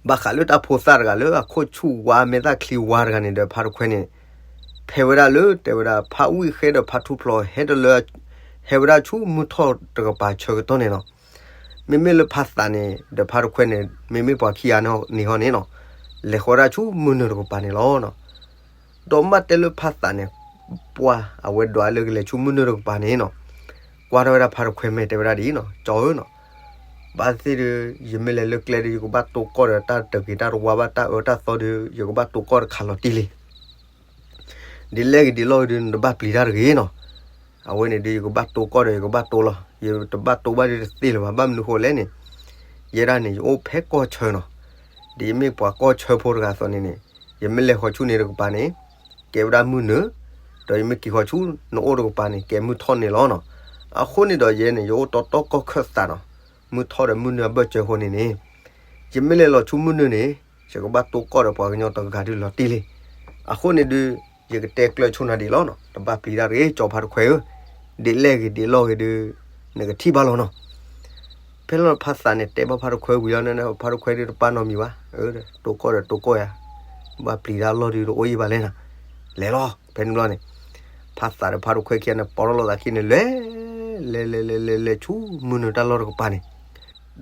ဘၣ်ဃးလၢတၢ်ဖိသၣ်တဂၤလၢအခိၣ်ဆူၣ်ဝါမဲာ်သၣ်ချံဝါတဂၤန့ၣ်ဒီး ဖးတခွဲန့ၣ် ဖဲဝဲဒၣ်လၢတဲဝဲဒၣ် ဖးဝံၣ်ဃဲဒီးဖးထူၣ်ဖျိး ဟဲတလၢ ဟဲဝဲဒၣ်ဆူမုၢ်ထီၣ်တကပၤဆၢကတီၢ်န့ၣ်နီၤ, မ့မ့ၢ်လၢဖးသးန့ၣ် ဒီးဖးတခွဲန့ၣ် မ့မ့ၢ်ပှၤခံဂၤန့ၣ်ဟီန့ၣ်နီၤ, လဲၤဃီဒၣ်ဆူမုၢ်နုာ်တကပၤန့ၣ်လီၤ. ဒီးမ့ၢ်တဲလၢဖးသးန့ၣ် ပှၤအဝဲဒွးလၢကလဲၤဆူမုၢ်နုာ်တကပၤန့ၣ်နီၤ, ကွၢ်ထီၣ်ဝဲဒၣ်ဖးတခွဲမဲာ်တဲဝဲဒၣ်ဒ်အံၤနီၤ, ကၠီဧၢနီၤ, ဘၣ်သ့ၣ်ဒီး ယမ့ၢ်လဲၤလၢကျဲဒီး ယကဘၣ်တိၢ်ကီၢ်ဒီးတၢ်တဂ့ၤတၢ်တဝါဘၣ် တၢ်အၢတၢ်သီဒီး ယကဘၣ်တိၢ်ကီၢ်တခါလီၤတံၢ်လံ ဒ်လဲၣ်ဂ့ၤဒ်လဲၣ်ဂ့ၤဒီး နတဘၣ်ပျံၤတၢ်တဂ့ၤနီၤ, အဝဲန့ၣ်ဒီး ယကဘၣ်တိၢ်ကီၢ်ဒီး ယကဘၣ်တိၢ်လီၤ, ယတဘၣ်တိၢ်ဘၣ်ဒီးတသ့လၢၤဘၣ်, ဘၣ်မနုၤဃိလဲၣ်န့ၣ်, ယဲဒၣ်န့ၣ် ယအိၣ်ဖဲကီၢ်ဆၢနီၤ, ဒ်ယမ့ၢ်ပှၤကီၢ်ဆၢဖိတဂၤအသိးန့ၣ်န့ၣ်, ယမ့ၢ်လဲၤဃီၤဆူန့ၣ်တကပၤန့ၣ် ကဲဝဲဒၣ်မုၢ်နုာ်, ဒီးယမ့ၢ်က့ၤဃီၤဆူနအိၣ်တကပၤန့ၣ် ကဲမုၢ်ထီၣ်န့ၣ်လီၤနီၤ, အဃိန့ၣ်ဒီးယဲန့ၣ် ယအိၣ်တီတီကီၢ်ခၢၣ်သးနီၤ, မုၢ်ထီၣ်ဒီးမုၢ်နုာ်အဘၢၣ်စၢၤအဃိန့ၣ်န့ၣ်, ယမ့ၢ်လဲၤလီၤဆူမုၢ်နုာ်န့ၣ် ယကဘၣ်တိၢ်ကီၢ်ဒီးပှၤကညီတဂၤဒုးလီၤတံၢ်လံ, အဃိန့ၣ်ဒုး ယကတဲကျၢၤဆိနၤဒ်လီၤနီၤ, တဘၣ်ပျံၤတၢ်တဂ့ၤ ကၠီဖးတခွဲဧၢ, ဒ်လဲၣ်ဂ့ၤဒ်လဲၣ်ဂ့ၤဒီး နကထံၣ်ဘၣ်လီၤနီၤ ဖဲလီၤဖးသးန့ၣ် တဲဘၣ်ဖးတခွဲဝံၤလီၤန့ၣ် ဖးတခွဲဒုးတပာ်နီတမံၤဘၣ်, တိၢ်ကီၢ်ဒီးတိၢ်ကီၢ်ယၤ, ဘၣ်ပျံၤတၢ်လီၢ်ဒုးတအိၣ်အံၤဘၣ်လဲၣ်နၤ, လဲၤလီၤ. ဖဲန့ၣ်ဘျီန့ၣ် ဖါသးဒီးဖါတခွဲခံဂၤန့ၣ် ပိာ်ထီၣ်လိာ်သးခံန့ၣ် လဲၤ လဲၤ လဲၤ လဲၤ လဲၤ လဲၤဆူမုၢ်နုာ်တၢ်လီၢ်တကပၤန့ၣ်,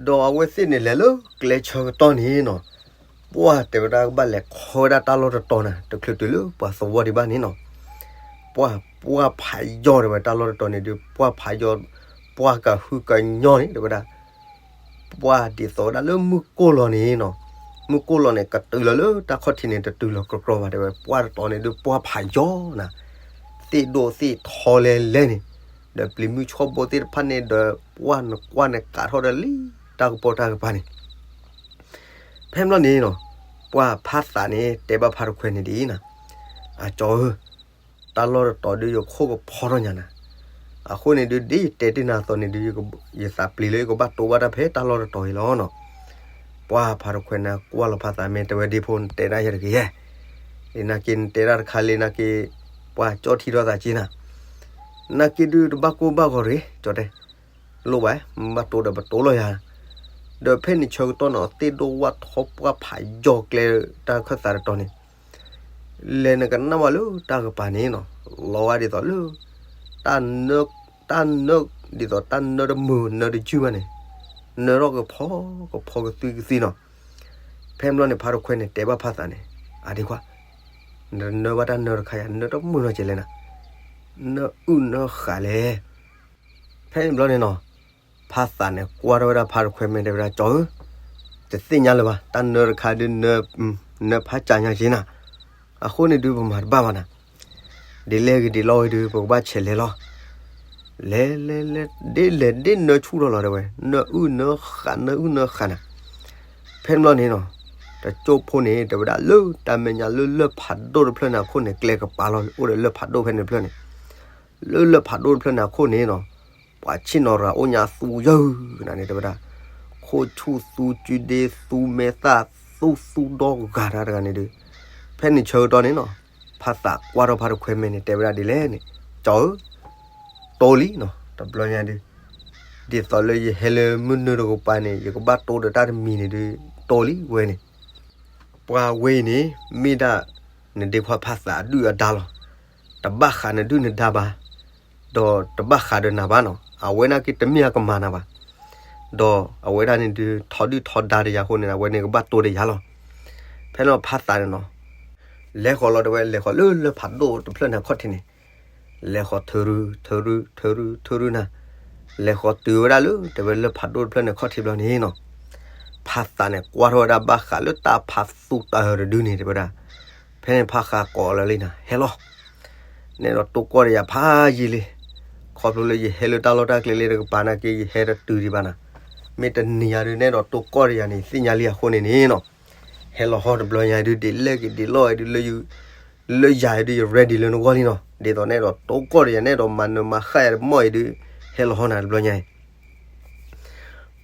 ဒီးအဝဲသ့ၣ်န့ၣ်လဲၤလၢကျဲဆၢကတီၢ်န့ၣ်နီၤ, ပှၢ်တဲဝဲဒၣ်ကဘၣ်လဲၤခီဝဲဒၣ်တၢ်လီၢ်တတီၤနၤ တချုးတုၤလၢပှၤသဝီဒံးဘၣ်န့ၣ်နီၤ, ပှၢ် ပှၢ်ဖးယီၤတဲဝဲ တၢ်လီၢ်တတီၤန့ၣ်ဒုး ပှၢ်ဖးယီၤ, ပှၢ်ကဟုကညီန့ၣ်တဲဝဲဒၣ် ပှၢ်ဒ်သိးဝဲဒၣ်လၢမုၢ်ကိၢ်လီၤန့ၣ်နီၤ, မုၢ်ကိၢ်လီၤန့ၣ် ကတုၤလီၤလၢတၢ်ခီၣ်ထံးန့ၣ် တတုၤလီၤကြီကြီဘၣ်တဲဝဲ ပှၢ်တတီၤန့ၣ်ဒုး ပှၢ်ဖးယီၤနၤ, သ့ၣ်ဒိၣ်သ့ၣ်ထီလဲၤလဲၤန့ၣ်, ဒီးပျံၤမုၢ်ဆှီၣ်ဘိသ့ၣ်တဖၣ်န့ၣ်ဒီး ပှၢ်နကွၢ်နကးထီၣ်ဒီးလံတၢ်ကပီၤတၢ်ကပၤန့ၣ် ဖဲန့ၣ်ဘျီန့ၣ်နီၤ, ပှၢ်ဖါသးန့ၣ် တဲဘၣ်ဖါတခွဲန့ၣ်ဒ်အံၤနၤ, အကၠီဧၢ, တၢ်လီၢ်တတီၤဒုးယခိၣ်ကဖီထီၣ်ညါနၤ, အဃိန့ၣ်ဒုး ဒ်ယတဲတ့ၢ်နၤအသိးန့ၣ်ဒုး ယသးပျံၤလၢယကဘၣ်တိဘၣ်တၢ်ဖဲတၢ်လီၢ်တတီၤအံၤလီၤနီၤ. ပှၢ်ဖါတခွဲန့ၣ် ကွၢ်လီၤဖါသး မ့ၢ်တဲဝဲဒ့ဖိ နတဲဒၣ်ယၤတဂ့ၤယဲ, လၢနာ်က့နတဲဒၣ်တခါလၢနာ်က့ ပှၢ်ကၠီထံထီၣ်သးက့နၤ, နာ်က့ဒုးတဘၣ်ကိၢ်ဘၣ်ဂီၤတဂ့ၤ ကၠီတဲ လိၣ်ဘၣ်, မ့ၢ်ဘၣ်တိဒီးပတိလီၤယၤ, ဒီးဖဲန့ၣ်ဆၢကတီၢ်နီၤ သ့ၣ်ဒိၣ်ဝၣ်ထီပှၢ်ဖးယီၤကျဲတၢ်ခၢၣ်သးတတီၤန့ၣ် လဲၤနကနၣ်ဘၣ်လၢတၢ်ကပၤန့ၣ်နီၤ, လီၤဂာ်ဒ်သိးလၢ တၢ်နၢ တၢ်နၢ ဒ်သိးတၢ်နၢတမုာ်နၢတယုၢ်ဘၣ်န့ၣ်, နၢထီၣ်ကဖီကဖီကသွံကသွံနီၤ. ဖဲန့ၣ်ဘျီန့ၣ် ဖါတခွဲန့ၣ် တဲဘၣ်ဖါသးန့ၣ်, အဒ့ခွါ, နတနၢဘၣ်တၢ်နၢတခါယၤ နၢတမုာ်နီၤကဲလဲၣ်နၤ, နၢအုၣ်နၢဃးလဲၣ်. ဖဲန့ၣ်ဘျီန့ၣ်နီၤ, ဖါသးန့ၣ် ကွၢ်ထီၣ်ဝဲဒၣ်ဖါတခွဲမ့ၢ်တဲဝဲဒၣ် ကၠီဧၢ, တသ့ၣ်ညါလၢၤဘၣ်, တၢ်နၢတခါဒုး နၢဖးကၢ်ညါက့နၤ, အဃိန့ၣ်ဒုး ပမၤတဘၣ်ဘၣ်နၤ, ဒ်လဲၣ်ဂ့ၤဒ်လဲၣ်ဂ့ၤဒုး ပကဘၣ်ဆဲးလဲၤလီၤ. လဲၤလဲၤလဲၤ ဒ်လဲၤဒ်နၢဆူၣ်ထီၣ်လီၤတဲဝဲ, နၢအုၣ်နၢဃး နၢအုၣ်နၢဃးနၤ. ဖဲန့ၣ်ဘျီန့ၣ်နီၤ, တကၠိဖိန့ၣ် တဲဝဲဒၣ်လၢတၢ်မဲာ်ညါလၢလၢၢ်ဖးဒိၣ်တဖျၢၣ်န့ၣ်အခိၣ်န့ၣ် ကျဲကပၤလီၤ အိၣ်ဒီးလၢၢ်ဖးဒိၣ်ဖဲန့ၣ်တဖျၢၣ်န့ၣ်, လၢလၢၢ်ဖးဒိၣ်တဖျၢၣ်န့ၣ်အခိၣ်န့ၣ်နီၤ, ပှၤဆ့ၣ်နီၤတဂၤအိၣ်ညါသူယၢၢ်နၤန့ၣ် တဲဝဲဒၣ်, ခိၣ်ဆူၣ်သူကုဒ့သူမဲာ်သၣ်သူသူဒီဂၤတၢ်တဂၤန့ၣ်ဒုး, ဖဲန့ၣ်ဆၢကတီၢ်န့ၣ်နီၤ, ဖါသးကွၢ်ထီၣ်ဖါတခွဲမဲာ်န့ၣ် တဲဝဲဒၣ်ဒ်လဲၣ်န့ၣ်, ကၠီဧၢ, တိလံနီၤ တဘျီညါဒုး, ဒ်သိးလၢယဟဲလၢမုၢ်နုာ်တကပၤန့ၣ် ယကဘၣ်တိဒီးတၢ်တမံၤန့ၣ်ဒုး တိလံဝဲန့ၣ်, ပှၢ်ဝဲအံၤန့ၣ် မ့ၢ်ဒၣ်နဒ့ခွါဖါသးအဒုၣ်အဒါလီၤ. တဘၣ်ဃးနဒုၣ်နဒါဘၣ်, ဒီးတဘၣ်ဃးဒီးနၤဘၣ်နီၤ, အဝဲနာ်က့တမ့ၢ်အကမၤနၤဘၣ်, ဒီးအဝဲဒၣ်န့ၣ်ဒုး ထီဒုၣ်ထီဒါဒီးယၤအဃိန့ၣ် အဝဲန့ၣ်ကဘၣ်တိဒီးယၤလီၤ. ဖဲန့ၣ်ဖါသးန့ၣ်နီၤ, လဲၤဃီၤလီၤတဲဝဲ လဲၤဃီၤလၢလၢၢ်ဖးဒိၣ်တဖျၢၣ်န့ၣ်အခီၣ်ထံးန့ၣ်, လဲၤဃီၤထုးရု ထုးရု ထုးရု ထုးရုနၤ, လဲၤဃီၤတုၤဝဲဒၣ်လၢ တဲဝဲလၢၢ်ဖးဒိၣ်တဖျၢၣ်န့ၣ်အခီၣ်ထံးဘျီန့ၣ်နီၤ, ဖါသးန့ၣ် ကွၢ်ထီၣ်ဝဲဒၣ်ဘၣ်ဃးလၢတၢ်ဖးသူတၢၢ်တဒုန့ၣ် တဲဝဲဒၣ်, ဖဲန့ၣ်ဖါဃးကိးလၢာ်လံနၤ ဟဲလီၤ, နဲဒိးတိၢ်ကီၢ်ဒီးယၤဖးယံာ်လံ, ခီဖျိလၢယဟဲလၢတၢ်လီၢ်တၢ်ကျဲလၢတကပၤနာ်က့ ယဟဲတတုၤဒံးဘၣ်နၤ, မ့ၢ်တနံၤယၤဒုး နဲဒိးတိၢ်ကီၢ်ဒီးယၤန့ၣ် သ့ၣ်ညါလံအဃိန့ၣ်န့ၣ်နီၤ, ဟဲလီၤဟီၣ်တဘျီညါဒုး ဒ်လဲၣ်ဂ့ၤဒ်လဲၣ်ဂ့ၤဒုး လၢယၤဒုး ယ ready လၢနဂီၢ်လံနီၤ, ဒ်သိးနဲဒိးတိၢ်ကီၢ်ဒီးယၤ နဲဒိးမၤနၢၤမၤဃၣ်ယၤတမီၢ်အံၤဒုး, ဟဲလီၤဟီၣ်နၤတဘျီညါအံၤ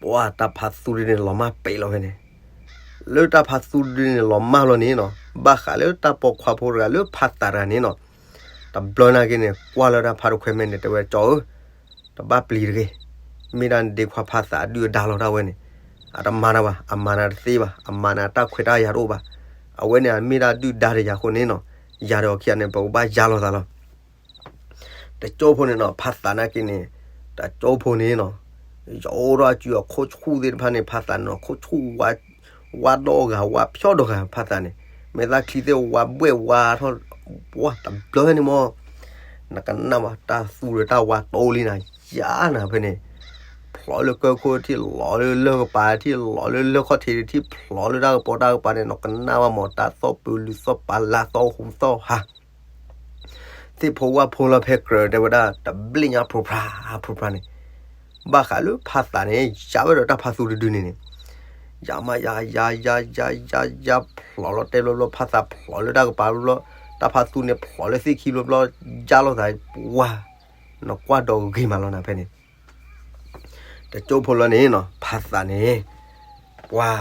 ပှၢ်တၢ်ဖးသူဒုန့ၣ်လီၤမၢ်ပ့းလီၤဖဲန့ၣ်, လၢတၢ်ဖးသူဒုန့ၣ်လီၤမၢ်လီၤန့ၣ်နီၤ, ဘၣ်ဃးလၢတၢ်ပိာ်ခွါဖိတဂၤလၢဖါသးတဂၤန့ၣ်နီၤ, တဘျီနာ်က့န့ၣ် ကွၢ်လၢတၢ်ဖါတခွဲမဲာ်န့ၣ် တဲဝဲကၠီဧၢ, တဘၣ်ပျံၤတဂ့ၤ, မ့ၢ်ဒၣ်နဒ့ခွါဖါသးအဒုၣ်အဒါလီၤတၢ်ဝဲန့ၣ်, အတမၤနၤဘၣ်, အမၤနၤတသ့ဘၣ်, အမၤနၤတၢ်ခွဲးတၢ်ယာ်တအိၣ်ဘၣ်, အဝဲန့ၣ်အမ့ၢ်ဒၣ်ဒုၣ်ဒါဒီးယၤအဃိန့ၣ်နီၤ, ယၤဒီးအခံဂၤန့ၣ် ပကဘၣ်ယါလိာ်သးလီၤ. တကၠိဖိန့ၣ်နီၤ ဖါသးနာ်က့န့ၣ်, တကၠိဖိန့ၣ်နီၤ, ယအိၣ်ထီၣ်အစုအခိၣ်ဆူၣ်သ့ၣ်တဖၣ်န့ၣ် ဖါသးန့ၣ်နီၤ ခိၣ်ဆူၣ်ဝါ, ဝါဒီဂၤ ဝါဖျီၣ်ဒီဂၤ ဖါသးန့ၣ်, မဲာ်သၣ်ချံသ့ၣ်ဝါဘှဲၣ်ဝါထီၣ်, ပှၢ်တဘျီဖဲန့ၣ်မီၢ်, နကနၣ်ဘၣ်တၢ်သူဒီးတၢ်ဝါတိလံနၤ, ယါနၤဖဲန့ၣ်, ဖျိးလၢကၢၢ်ခိၣ်ထံၣ် လီၤလၢလၢၢ်ကပၤထံၣ် လီၤလၢလၢၢ်ခီၣ်ထံးထံၣ် ဖျိးလၢတၢ်ကပီၤတၢ်ကပၤန့ၣ် နကနၣ်ဘၣ်မီၢ် တၢ်သီၣ်ပူၤလုၢ်သီၣ်ပာ်လၢသီၣ်ဟူသီၣ်ဟါ သ့ၣ်ဖိဝၣ်ဖိလၢဖဲကြၢးတဲဝဲဒၣ် တဘျ့ညါ ဖြိးဖြါ ဖြိးဖြါန့ၣ်, ဘၣ်ဃးလၢဖါသးန့ၣ် ယါဝဲဒီးတၢ်ဖးသူတဒုန့ၣ်န့ၣ်, ယါမးယါ ယါ ယါ ယါ ယါ ယါ ဖျိးလီၤတဲာ်ဘျီဘျီ ဖါသးဖျိးလၢတၢ်ကပၤဘျီဘျီ, တၢ်ဖးသူန့ၣ်ဖျိးလၢသ့ၣ်ခံဘျီဘျီ, ယါလိာ်သး ပှၢ်, နကွၢ်ဒီးဂ့ၤမးလီၤနၤဖဲန့ၣ် တကၠိဖိလီၤန့ၣ်နီၤ ဖါသးန့ၣ်, ပှၤ,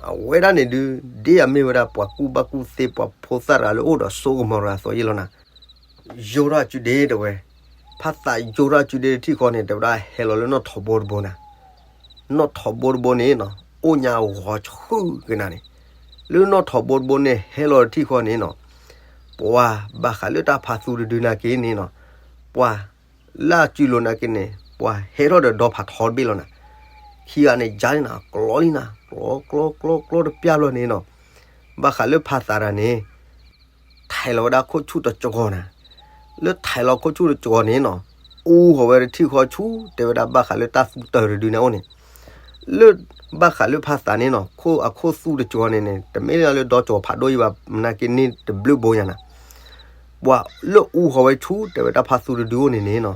အဝဲဒၣ်န့ၣ်ဒုး ဒ်အမ့ၢ်ဝဲဒၣ်ပှၤကူၣ်ဘၣ်ကူၣ်သ့ ပှၤဖိသၣ်တဂၤလၢအိၣ်ဒီးစိကမီၤတဂၤအသိးယ့ၢ်လီၤနၤ, ယိၤထီၣ်အစုဒ့တဲဝဲ, ဖါသးယိၤထီၣ်အစုဒ့တထံၣ်ဃီန့ၣ် တဲဝဲဒၣ်ဟဲလီၤလၢနီၣ်ထိးဘိတဘိနၤ, နီၣ်ထိးဘိတဘိန့ၣ်နီၤ အိၣ်ညါဂီၤဆှုၣ်က့ၤနၤန့ၣ်, လၢနီၣ်ထိးဘိတဘိန့ၣ် ဟဲလီၤတထံၣ်ဃီန့ၣ်နီၤ, ပှၤဘၣ်ဃးလၢတၢ်ဖးသူတဒုနာ်က့န့ၣ်နီၤ, ပှၤလၢအစုလိၤနာ်က့န့ၣ် ပှၤဟဲထီၣ်ဒီးဒီဖးထီတဘ့ၣ်လီၤနၤ, ခံဂၤန့ၣ်ယါလံနၤ ကျီလံနၤ ကျီကျီကျီကျီတပျၢ်ဘျီန့ၣ်နီၤ, ဘၣ်ဃးလၢဖးသးတၢ်န့ၣ် ထံၣ်လီၤဝဲဒၣ်ခိၣ်ဆူၣ်တစှီၤနၤ, လၢထံၣ်လီၤခိၣ်ဆူၣ်တစှီၤန့ၣ်နီၤ, အူဃီၤဝဲတထံၣ်ဃီဆူၣ် တဲဝဲဒၣ်ဘၣ်ဃးလၢတၢ်သူတၢ်တဒုန့ၣ်အိၣ်န့ၣ်, လၢဘၣ်ဃးလၢဖးသးန့ၣ်နီၤ ခိၣ်အခိၣ်သူတစှီၤန့ၣ်န့ၣ် တမ့ၢ်လၢလၢဒီစှီၤဖးဒိၣ်အံၤဘၣ် နာ်က့န့ၣ်တဘျုးဘိညါနၤ, ပှၤလၢအူဃီၤဝဲဆူၣ် တဲဝဲတၢ်ဖးသူတဒုအိၣ်န့ၣ်န့ၣ်နီၤ,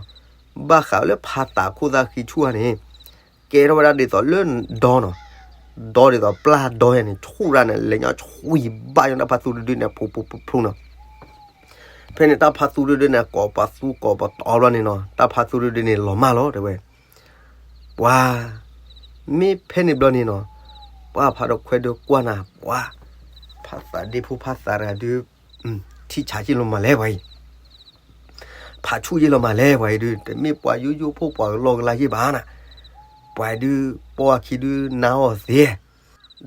ဘၣ်ဃးလၢဖးသးခိၣ်သၣ်ဃံဆူၣ်ဧါန့ၣ် ကဲထီၣ်ဝဲဒၣ်ဒ်သိးလၢဒီနီၤ, ဒီဒ်သိးပျၢ်ဒီယါန့ၣ် ဆူၣ်ရၣ်န့ၣ် လဲၤညါဆှံဘၣ်ညီတၢ်ဖးသူတဒုန့ၣ် ဖျိဖျိဖျိဖျိနီၤ, ဖဲန့ၣ်တၢ်ဖးသူတဒုန့ၣ် ကိးပသူကိးပတီဘျီန့ၣ်နီၤ တၢ်ဖးသူတဒုန့ၣ် လီၤမၢ်လီၤ တဲဝဲ, ပှၤ မ့ၢ်ဖဲန့ၣ်ဘျီန့ၣ်နီၤ, ပှၤဖးတခွဲဒုးကွၢ်နၤ ပှၤ ဖးသးဒ့ဖိဖးသးတဂၤဒုး ထံၣ်ဆးယ့ၣ်လီၤမးလဲၣ်ပှၤအံၤ ဖးဆူၣ်ယ့ၣ်လီၤမးလဲၣ်ပှၤအံၤဒုး တမ့ၢ်ပှၤယိယိဖိပှၤကလီကလါယ့ၣ်ဘၣ်နၤ, ပှၤဒုး ပိာ်အခံဒုးနါအီၤသ့, ဒီး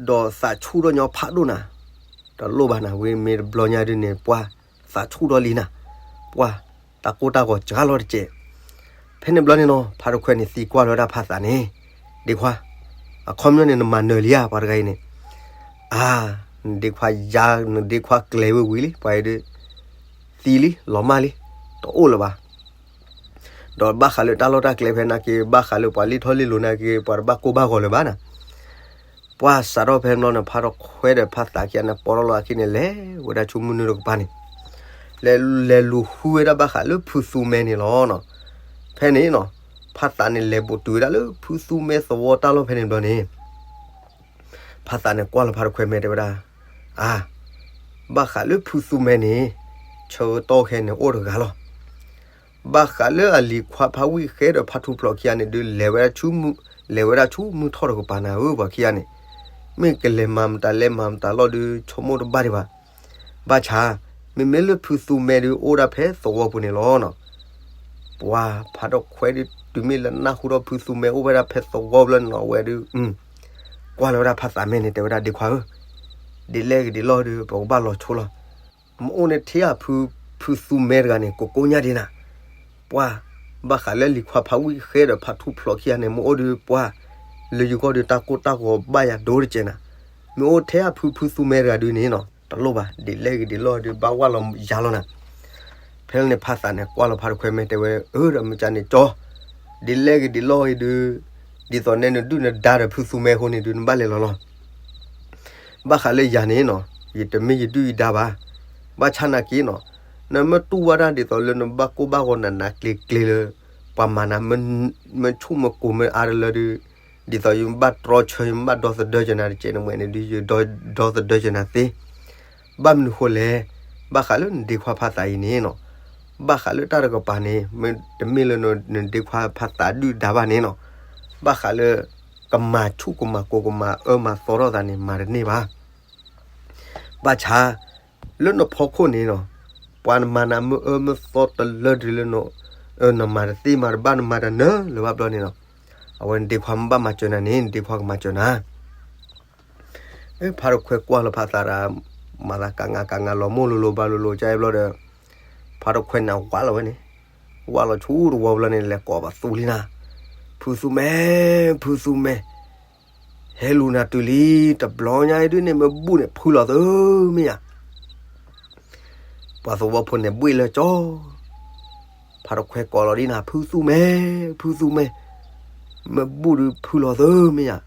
သးဆူၣ်ထီၣ်ညီဖးဒိၣ်နၤ, တလိၣ်ဘၣ်နၤ ဝံၤမ့ၢ်တဘျီညါဒုးန့ၣ် ပှၤသးဆူၣ်ထီၣ်လံနၤ, ပှၤတၢ်ကိၢ်တၢ်ဂီၤစှၤလီၤတကဲး, ဖဲန့ၣ်ဘျီန့ၣ်နီၤ ဖးတခွဲန့ၣ်သံကွၢ်လီၤဝဲဒၣ်ဖးသးန့ၣ်, ဒ့ခွါ, အခီပညီန့ၣ်နမၤနၢၤလံဧါ ပှၤတဂၤအံၤန့ၣ် အါ, နဒ့ခွါယါ နဒ့ခွါကျဲၤဝဲဝံၤလံ ပှၤအံၤဒုး သံလံ လီၤမၢ်လံ တအိၣ်လၢၤဘၣ်, ဒီးဘၣ်ဃးလၢတၢ်လီၢ်တၢ်ကျဲဖဲနာ်က့ ဘၣ်ဃးလၢပှၤလံၣ်ထီၣ်လံၣ်လိၤနာ်က့ ပှၤတဘၣ်ကိၢ်ဘၣ်ဂီၤလၢၤဘၣ်နၤ, ပှၤစးထီၣ်ဖဲန့ၣ်ဘျီန့ၣ် ဖးတခွဲဒီးဖးသးခံဂၤန့ၣ် ပိာ်ထီၣ်လီၤအခံန့ၣ် လဲၤဝဲဒၣ်ဆူမုၢ်နုာ်တကပၤန့ၣ်, လဲၤ လဲၤလူၤဃုဝဲဒၣ်ဘၣ်ဃးလၢဖုသူမဲန့ၣ်လီၤနီၤ, ဖဲန့ၣ်နီၤ ဖးသးန့ၣ်လဲၤဘူးတုၤဝဲဒၣ်လၢဖုသူမဲသဝီတၢ်လီၢ်ဖဲန့ၣ်ဘျီန့ၣ် ဖးသးန့ၣ်ကွၢ်လီၤဖးတခွဲမဲာ်တဲဝဲဒၣ်, အါ, ဘၣ်ဃးလၢဖုသူမဲန့ၣ်, ဆၢကတီၢ်ခဲန့ၣ်အိၣ်တဂၤလီၤ. ဘၣ်ဃးလၢအလံၤခွါဖးဝံၣ်ဃဲဒီးဖးထူဖျိးခံဂၤန့ၣ်ဒုး လဲၤဝဲဒၣ်ဆူမုၢ်, လဲၤဝဲဒၣ်ဆူမုၢ်ထီၣ်တကပၤနၤဧၢ ပှၤခံဂၤန့ၣ်, မ့ၢ်ကလဲၤမၤမတၤလဲၤမၤမတၤလီၤဒုး ဆိကမိၣ်တဘၣ်ဒံးဘၣ်. ဘၣ်ဆၣ်, မ့မ့ၢ်လၢဖုသူမဲဒုးအိၣ်ဒၣ်ဖဲသဝီပူၤန့ၣ်လီၤနီၤ. ပှၤဖးထီၣ်ခွဲဒုး တုၤမ့ၢ်လၢနၢ်ဟူထီၣ်ဖုသူမဲအိၣ်ဝဲဒၣ်ဖဲသဝီဘျီန့ၣ်နီၤ အဝဲဒုး ကွၢ်လီၤဝဲဒၣ်ဖးသးမဲာ်န့ၣ် တဲဝဲဒၣ် ဒ့ခွါဧၢ, ဒ်လဲၣ်ဂ့ၤဒ်လဲၣ်ဒုး ပကဘၣ်လီၤဆိလီၤ. မ့ၢ်အိၣ်န့ၣ်ထဲအဖု, ဖုသူမဲတဂၤန့ၣ် ကိးကိညါဒ်နၤ. ပှၤ, ဘၣ်ဃးလၢလံၤခွါဖးဝံၣ်ဃဲဒီးဖးထူဖျိးခံဂၤန့ၣ် မ့ၢ်အိၣ်ဒုးပှၤ, လၢယဂီၢ်ဒုးတၢ်ကိၢ်တၢ်ဂီၤဘၣ်ယၤဒိၣ်တကဲးနၤ. မ့ၢ်အိၣ်ထဲအဖုဖုသူမဲတဂၤဒုးန့ၣ်နီၤ တလိၣ်ဘၣ် ဒ်လဲၣ်ဂ့ၤဒ်လဲၣ်ဒုး ဘၣ်ဝၢ်လီၤယၤလီၤနၤ. ဖဲန့ၣ်ဖးသးန့ၣ် ကွၢ်လီၤဖးတခွဲမဲာ်တဲဝဲ အၢ ဒီးမ့ၢ်ကန့ၣ်ကၠီ, ဒ်လဲၣ်ဂ့ၤဒ်လဲၣ်အံၤဒုး, ဒ်သိးနဲနဒုၣ်နဒါဒီးဖုသူမဲအဃိန့ၣ်ဒုး နဘၣ်လဲၤလီၤလီၤ. ဘၣ်ဃးလၢယၤန့ၣ်နီၤ ယတမ့ၢ်ယဒုၣ်ယဒါဘၣ်. ဘၣ်ဆၣ်နာ်က့နီၤ, နမ့ၢ်တူၢ်ဝဲဒၣ်ဒ်သိးလၢနဘၣ်ကိၢ်ဘၣ်ဂီၤနးနးကျ့ကျ့လၢ ပှၤမၤနၤ မ့ၢ်ဆူၣ်မ့ၢ်ကိၤမ့ၢ်အါတလၢဒုး, ဒ်သိးယဘၣ်တြီဆၢ ယဘၣ်ဒီသဒၢက့ၤနၤတကဲးနမဲာ်န့ၣ်ဒုး ယဒီသဒၢက့ၤနၤသ့. ဘၣ်မနုၤဃိလဲၣ်, ဘၣ်ဃးလၢနဒ့ခွါဖးသးအံၤန့ၣ်နီၤ, ဘၣ်ဃးလၢတၢ်တကပၤန့ၣ် မ့တမ့ၢ်လၢနဒ့ခွါဖးသးဒုၣ်ဒါဘၣ်န့ၣ်နီၤ, ဘၣ်ဃးလၢ ကမၤဆူၣ်ကမၤကိၤကမၤအၢမၤသီထီၣ်သးန့ၣ် မၤတန့ၢ်ဘၣ်. ဘၣ်ဆၣ်, လၢနဖီခိၣ်န့ၣ်နီၤ, ပှၤနမၤနၤမ့ၢ်အၢမ့ၢ်သီတလၢဒုးလၢ နမၤတသ့မၤတဘၣ်နမၤတနၢၤလၢၤဘၣ်ဘျီန့ၣ်နီၤ, အဝဲနဒ့ခွါမ့ၢ်ဘၣ်မၤစၢၤနၤန့ၣ် နဒ့ခွါကမၤစၢၤနၤ. ဖးတခွဲကွၢ်လီၤဖးသးဒီး မၤသးကးငါကးငါလီၤမိၢ်လိၤလိၤဘၣ်လိၤလိၤ ကၠဲဘျီဒီး, ဖးတခွဲန့ၣ်ဝးလီၤဝဲန့ၣ်, ဝးလီၤဆူတဝီဘျီန့ၣ် လဲၤကိးပသူလံနၤ, ဖုသူမဲ, ဖုသူမဲ, ဟဲလူၤနၤတုၤလံ, တဘျီညါအံၤဒုးန့ၣ် မ့ၢ်ဘူၣ်န့ၣ်ဖုလီၤသၢမ့ၢ်ယါ ပှၤသဝီဖိန့ၣ်ဘှ့ၣ်လၢကၠီ, ဖးတခွဲကိးလီၤဒ်နၤ ဖုသူမဲ, ဖုသူမဲ, မ့ၢ်ဘူၣ်ဒုးဖုလီၤသၢမ့ၢ်ယါ,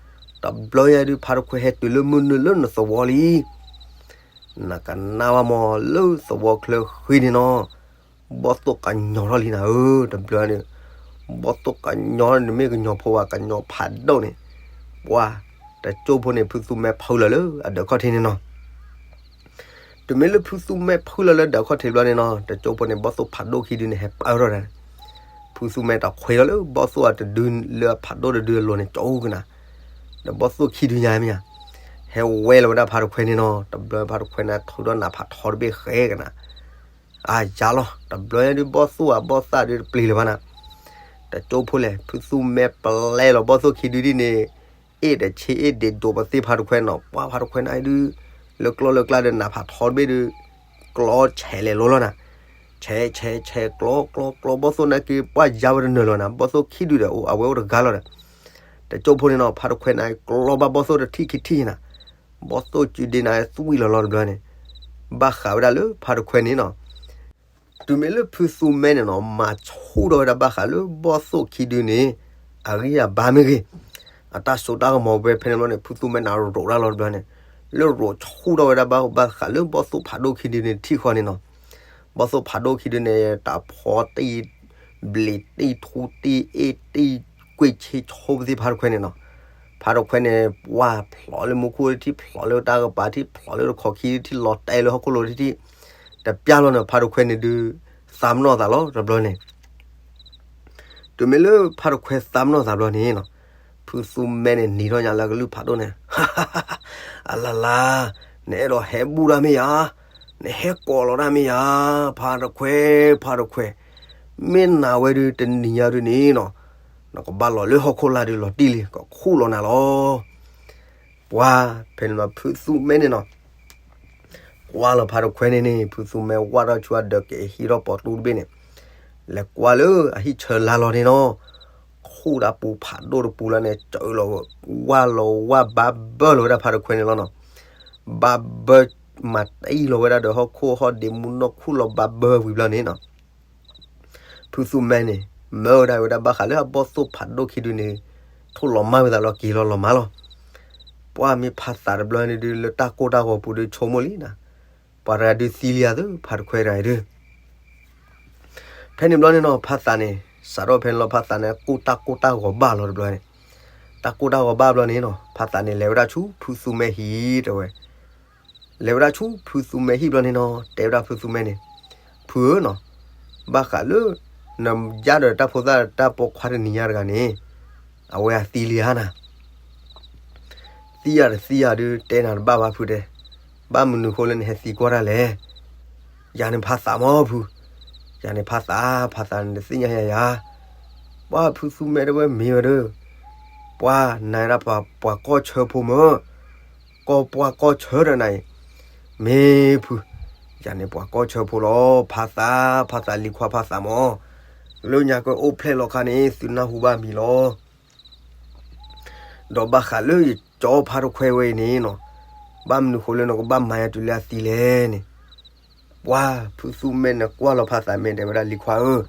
တဘျီညါဒုး ဖးတခွဲဟဲတုၤလၢမုၢ်နုာ်လၢနသဝီလံ. နကနၣ်ဝဲမးလၢသဝီချၢဃံန့ၣ်နီၤ, ဘီၣ်သိၣ်ကညီၤထီၣ်လံနၤဧၢ, တဘျီန့ၣ်, ဘီၣ်သိၣ်ကညီၤန့ၣ် မ့ၢ်ကညီၤဖိဝဲကညီၤဖးဒိၣ်န့ၣ်, ပှၤ, တကၠိဖိန့ၣ် ဖုသူမဲဖုလီၤလၢအဒၢးခီၣ်ထံးန့ၣ်နီၤ. တုၤမ့ၢ်လၢဖုသူမဲဖုလီၤလၢဒၢးခီၣ်ထံးဘျီန့ၣ်နီၤ တကၠိဖိန့ၣ် ဘီၣ်သိၣ်ဖးဒိၣ်ခံဒုန့ၣ် ဟဲပၢထီၣ်ဒၣ်န့ၣ်, ဖုသူမဲတခွဲးလီၤလၢဘီၣ်သိၣ်အတဒုလၢအဖးဒိၣ်တဒုအလိၤန့ၣ် ကၠီကနၤ, ဒီးဘီၣ်သိၣ်ခံဒုညါမ့ၢ်ဧါ, ဟဲဝဲလီၤဝဲဒၣ်ဖးတခွဲးန့ၣ်နီၤ. တဘျီဖးတခွဲးန့ၣ် ထုးဒီးနးဖးထီတဘ့ၣ်ဃဲကနၤ အါယါလီၤ. တဘျီညါဒုးဘီၣ်သိၣ်အဘီၣ်သၣ်ဒုးတပျံၤလၢၤဘၣ်နၤ, တကၠိဖိလဲၣ် ဖုသူမဲပျဲလီၤဘီၣ်သိၣ်ခံဒုဒ်န့ၣ်, အ့ၣ်တဆ့အ့ၣ်ဒံးဒိးပသ့ဖးတခွဲးနီၤ. ပှၤဖးတခွဲးန့ၣ်ဒုး, လၢကျီလၢကျါဒီးနးဖးထီတဘ့ၣ်ဒီး ကျီဆဲးလဲၤလိၤလီၤနၤ, ဆဲးဆဲးဆဲး ကျီကျီကျီ ဘီၣ်သိၣ်နာ်က့ ပှၢ်ယါဝဲတနၢၤလီၤနၤ, ဘီၣ်သိၣ်ခံဒုဒီး အိၣ်အဝဲအိၣ်တဂၤလီၤဒီး တကၠိဖိန့ၣ်နီၤ, ဖါတခွဲနၤ ကျီဘၣ်ဘီၣ်သိၣ်တထံၣ်ခံထံၣ်နၤ, ဘီၣ်သိၣ်စုဒ့နၤ သွံၣ်လီၤလီၤတဘျီန့ၣ်, ဘၣ်ဃးဝဲဒၣ်လၢဖါတခွဲန့ၣ်နီၤ, တုၤမ့ၢ်လၢဖုသူမဲန့ၣ်နီၤ မၤဆူၣ်ထီၣ်ဝဲဒၣ်ဘၣ်ဃးလၢဘီၣ်သိၣ်ခံဒုန့ၣ် အဂံၢ်အဘါမ့ၢ်ဂ့ၤ, အတၢ်စိတၢ်ကမီၤဝဲဖဲန့ၣ်ဘျီန့ၣ် ဖုသူမဲန့ၣ်ရိးတၢ်လီၤတဘျီန့ၣ်, လၢရိးဆူၣ်ထီၣ်ဝဲဒၣ်ဘၣ်ဘၣ်ဃးလၢဘီၣ်သိၣ်ဖးဒိၣ်ခံဒုန့ၣ်ထံၣ်ဃီန့ၣ်နီၤ, ဘီၣ်သိၣ်ဖးဒိၣ်ခံဒုန့ၣ် တၢ်ဖီတံၢ် ဘျံးတံၢ် ထူတံၢ် အ့ၣ်တံၢ် ကွ့ၢ်ဆ့ဆိပသ့ၣ်ဖါတခွဲန့ၣ်နီၤ, ဖါတခွဲန့ၣ် ပှၢ်ဖျိးလၢမူခိၣ်ထံၣ် ဖျိးလၢတၢ်ကပၤထံၣ် ဖျိးလၢတခီၣ်ခံထံၣ် လီၤတဲာ်လၢဟီၣ်ခိၣ်လိၤထံၣ်ထံၣ်, တပျၢ်လီၤန့ၣ် ဖါတခွဲန့ၣ်ဒုး သးမနီၣ်သးလီၤတဘျီန့ၣ် တုၤမ့ၢ်လၢဖါတခွဲသးမနီၣ်သးဘျီန့ၣ်နီၤ, ဖုသူမဲန့ၣ်နံၤထီၣ်ညါလၢကလုၢ်ဖးဒိၣ်န့ၣ်, အလလါ, နအဲၣ်ဒိးဟဲဘူၣ်တၢ်မ့ၢ်ယါ, နဟဲကိးလီၤတၢ်မ့ၢ်ယါ, ဖါတခွဲ, ဖါတခွဲ, မ့ၢ်နၤဝဲဒုးတနံၤညါဒုးန့ၣ်နီၤ, နကဘၣ်လီၤလၢဟီၣ်ခိၣ်လာ်ဒုးလီၤတံၢ်လံ ကခူၣ်လီၤနၤလီၤ. ပှၤဖဲန့ၣ်လီၤ ဖုသူမဲန့ၣ်နီၤ ကွၢ်လီၤဖါတခွဲန့ၣ်န့ၣ် ဖုသူမဲဝၢ်ထီၣ်ဆူအဒၢး ကဟံးထီၣ်ပိာ်တူတဘ့ၣ်န့ၣ်, လဲၤကွၢ်လၢအဟံၣ်ဆၢလါလီၤန့ၣ်နီၤ, ခူၣ်တၢ်ပူၤဖးဒိၣ်တပူၤလီၤန့ၣ် စၢလီၤဝၢ်လီၤဝၢ်ဘၣ်ဘၢလီၤဝဲဒၣ်ဖါတခွဲန့ၣ်လီၤနီၤ, ဘၣ်ဘၢမၤတံၢ်လီၤဝဲဒၣ်ဒီးဟီၣ်ခိၣ်ဟီၣ်ဒ့မူနီၢ်ခူၣ်လီၤဘၣ်ဘၢဝံၤဘျီန့ၣ်နီၤ ဖုသူမဲန့ၣ် မၢဝဲဒၣ်ဝဲဒၣ်ဘၣ်ဃးလၢအဘီၣ်သိၣ်ဖးဒိၣ်ခံဒုန့ၣ် ထိၣ်လီၤမၢ်ဝဲသးလီၤ က့ၤလီၤလီၤမၢ်လီၤ. ပှၢ်မ့ၢ်ဖးသးတဘျီန့ၣ်ဒုး လၢတၢ်ကိၢ်တၢ်ဂီၤပူၤဒုးဆိကမိၣ်လံနၤ, ပှၤတဂၤဒုးသံလံဧါသၢ ဖါတခွဲတဂၤအံၤဒုး ဖဲန့ၣ်ဘျီန့ၣ်နီၤ ဖါသးန့ၣ် စးထီၣ်ဖဲန့ၣ်လီၤ ဖါသးန့ၣ် ကိၢ်တၢ်ကိၢ်တၢ်ဂီၤဘၣ်လီၤတဘျီန့ၣ်, တၢ်ကိၢ်တၢ်ဂီၤဘၣ်ဘျီန့ၣ်နီၤ ဖါသးန့ၣ် လဲၤဝဲဒၣ်ဆူဖုသူမဲဟံၣ်တဲဝဲ, လဲၤဝဲဒၣ်ဆူဖုသူမဲဟံၣ်ဘျီန့ၣ်နီၤ တဲဝဲဒၣ်ဖုသူမဲန့ၣ်, ဖုဧၢနီၤ, ဘၣ်ဃးလၢ နယါဒီးတၢ်ဖိသၣ်တၢ်ပိာ်ခွါတနံၤညါတဂၤန့ၣ် အဝဲအသံလံဧါနၤ သံယၤတသံယၤဒုး တဲနၤတဘၣ်ဘၣ်ဖုတဲ, ဘၣ်မနုၤဃိလၢနဟဲသံကွၢ်တၢ်လဲၣ်. ယၤန့ၣ်ဖါသးမၢ်ဖု, ယၤန့ၣ်ဖါသး, ဖါသးန့ၣ်တသ့ၣ်ညါယၤယၤ, ပှၢ်ဖုသူမဲတဝဲမ့ၢ်ဝဲဒီး, ပှၢ်နၤဒၣ်ပှၤကီၢ်ဆၢဖိမၢ်, ကီၢ်ပှၢ်ကီၢ်ဆၢဒီးနၤအံၤ, မ့ၢ်ဖု, ယၤန့ၣ်ပှၤကီၢ်ဆၢဖိလီၤ, ဖါသး, ဖါသးလံၤခွါဖါသးမၢ်, လၢညါကအိၣ်ဖျဲၣ်လီၤခါန့ၣ် သုနၢ်ဟူဘၣ်မံၤလီၤ. ဒီးဘၣ်ဃးလၢယကၠီဖါတခွဲဝဲအံၤန့ၣ်နီၤ, ဘၣ်မနုၤဃိလၢနကဘၣ်မၤယၤတုၤလၢအသံလဲၣ်န့ၣ်, ပှၢ်ဖုသူမဲန့ၣ်ကွၢ်လီၤဖါသးမဲာ်တဲဝဲဒၣ်လံၤခွါဧၢ,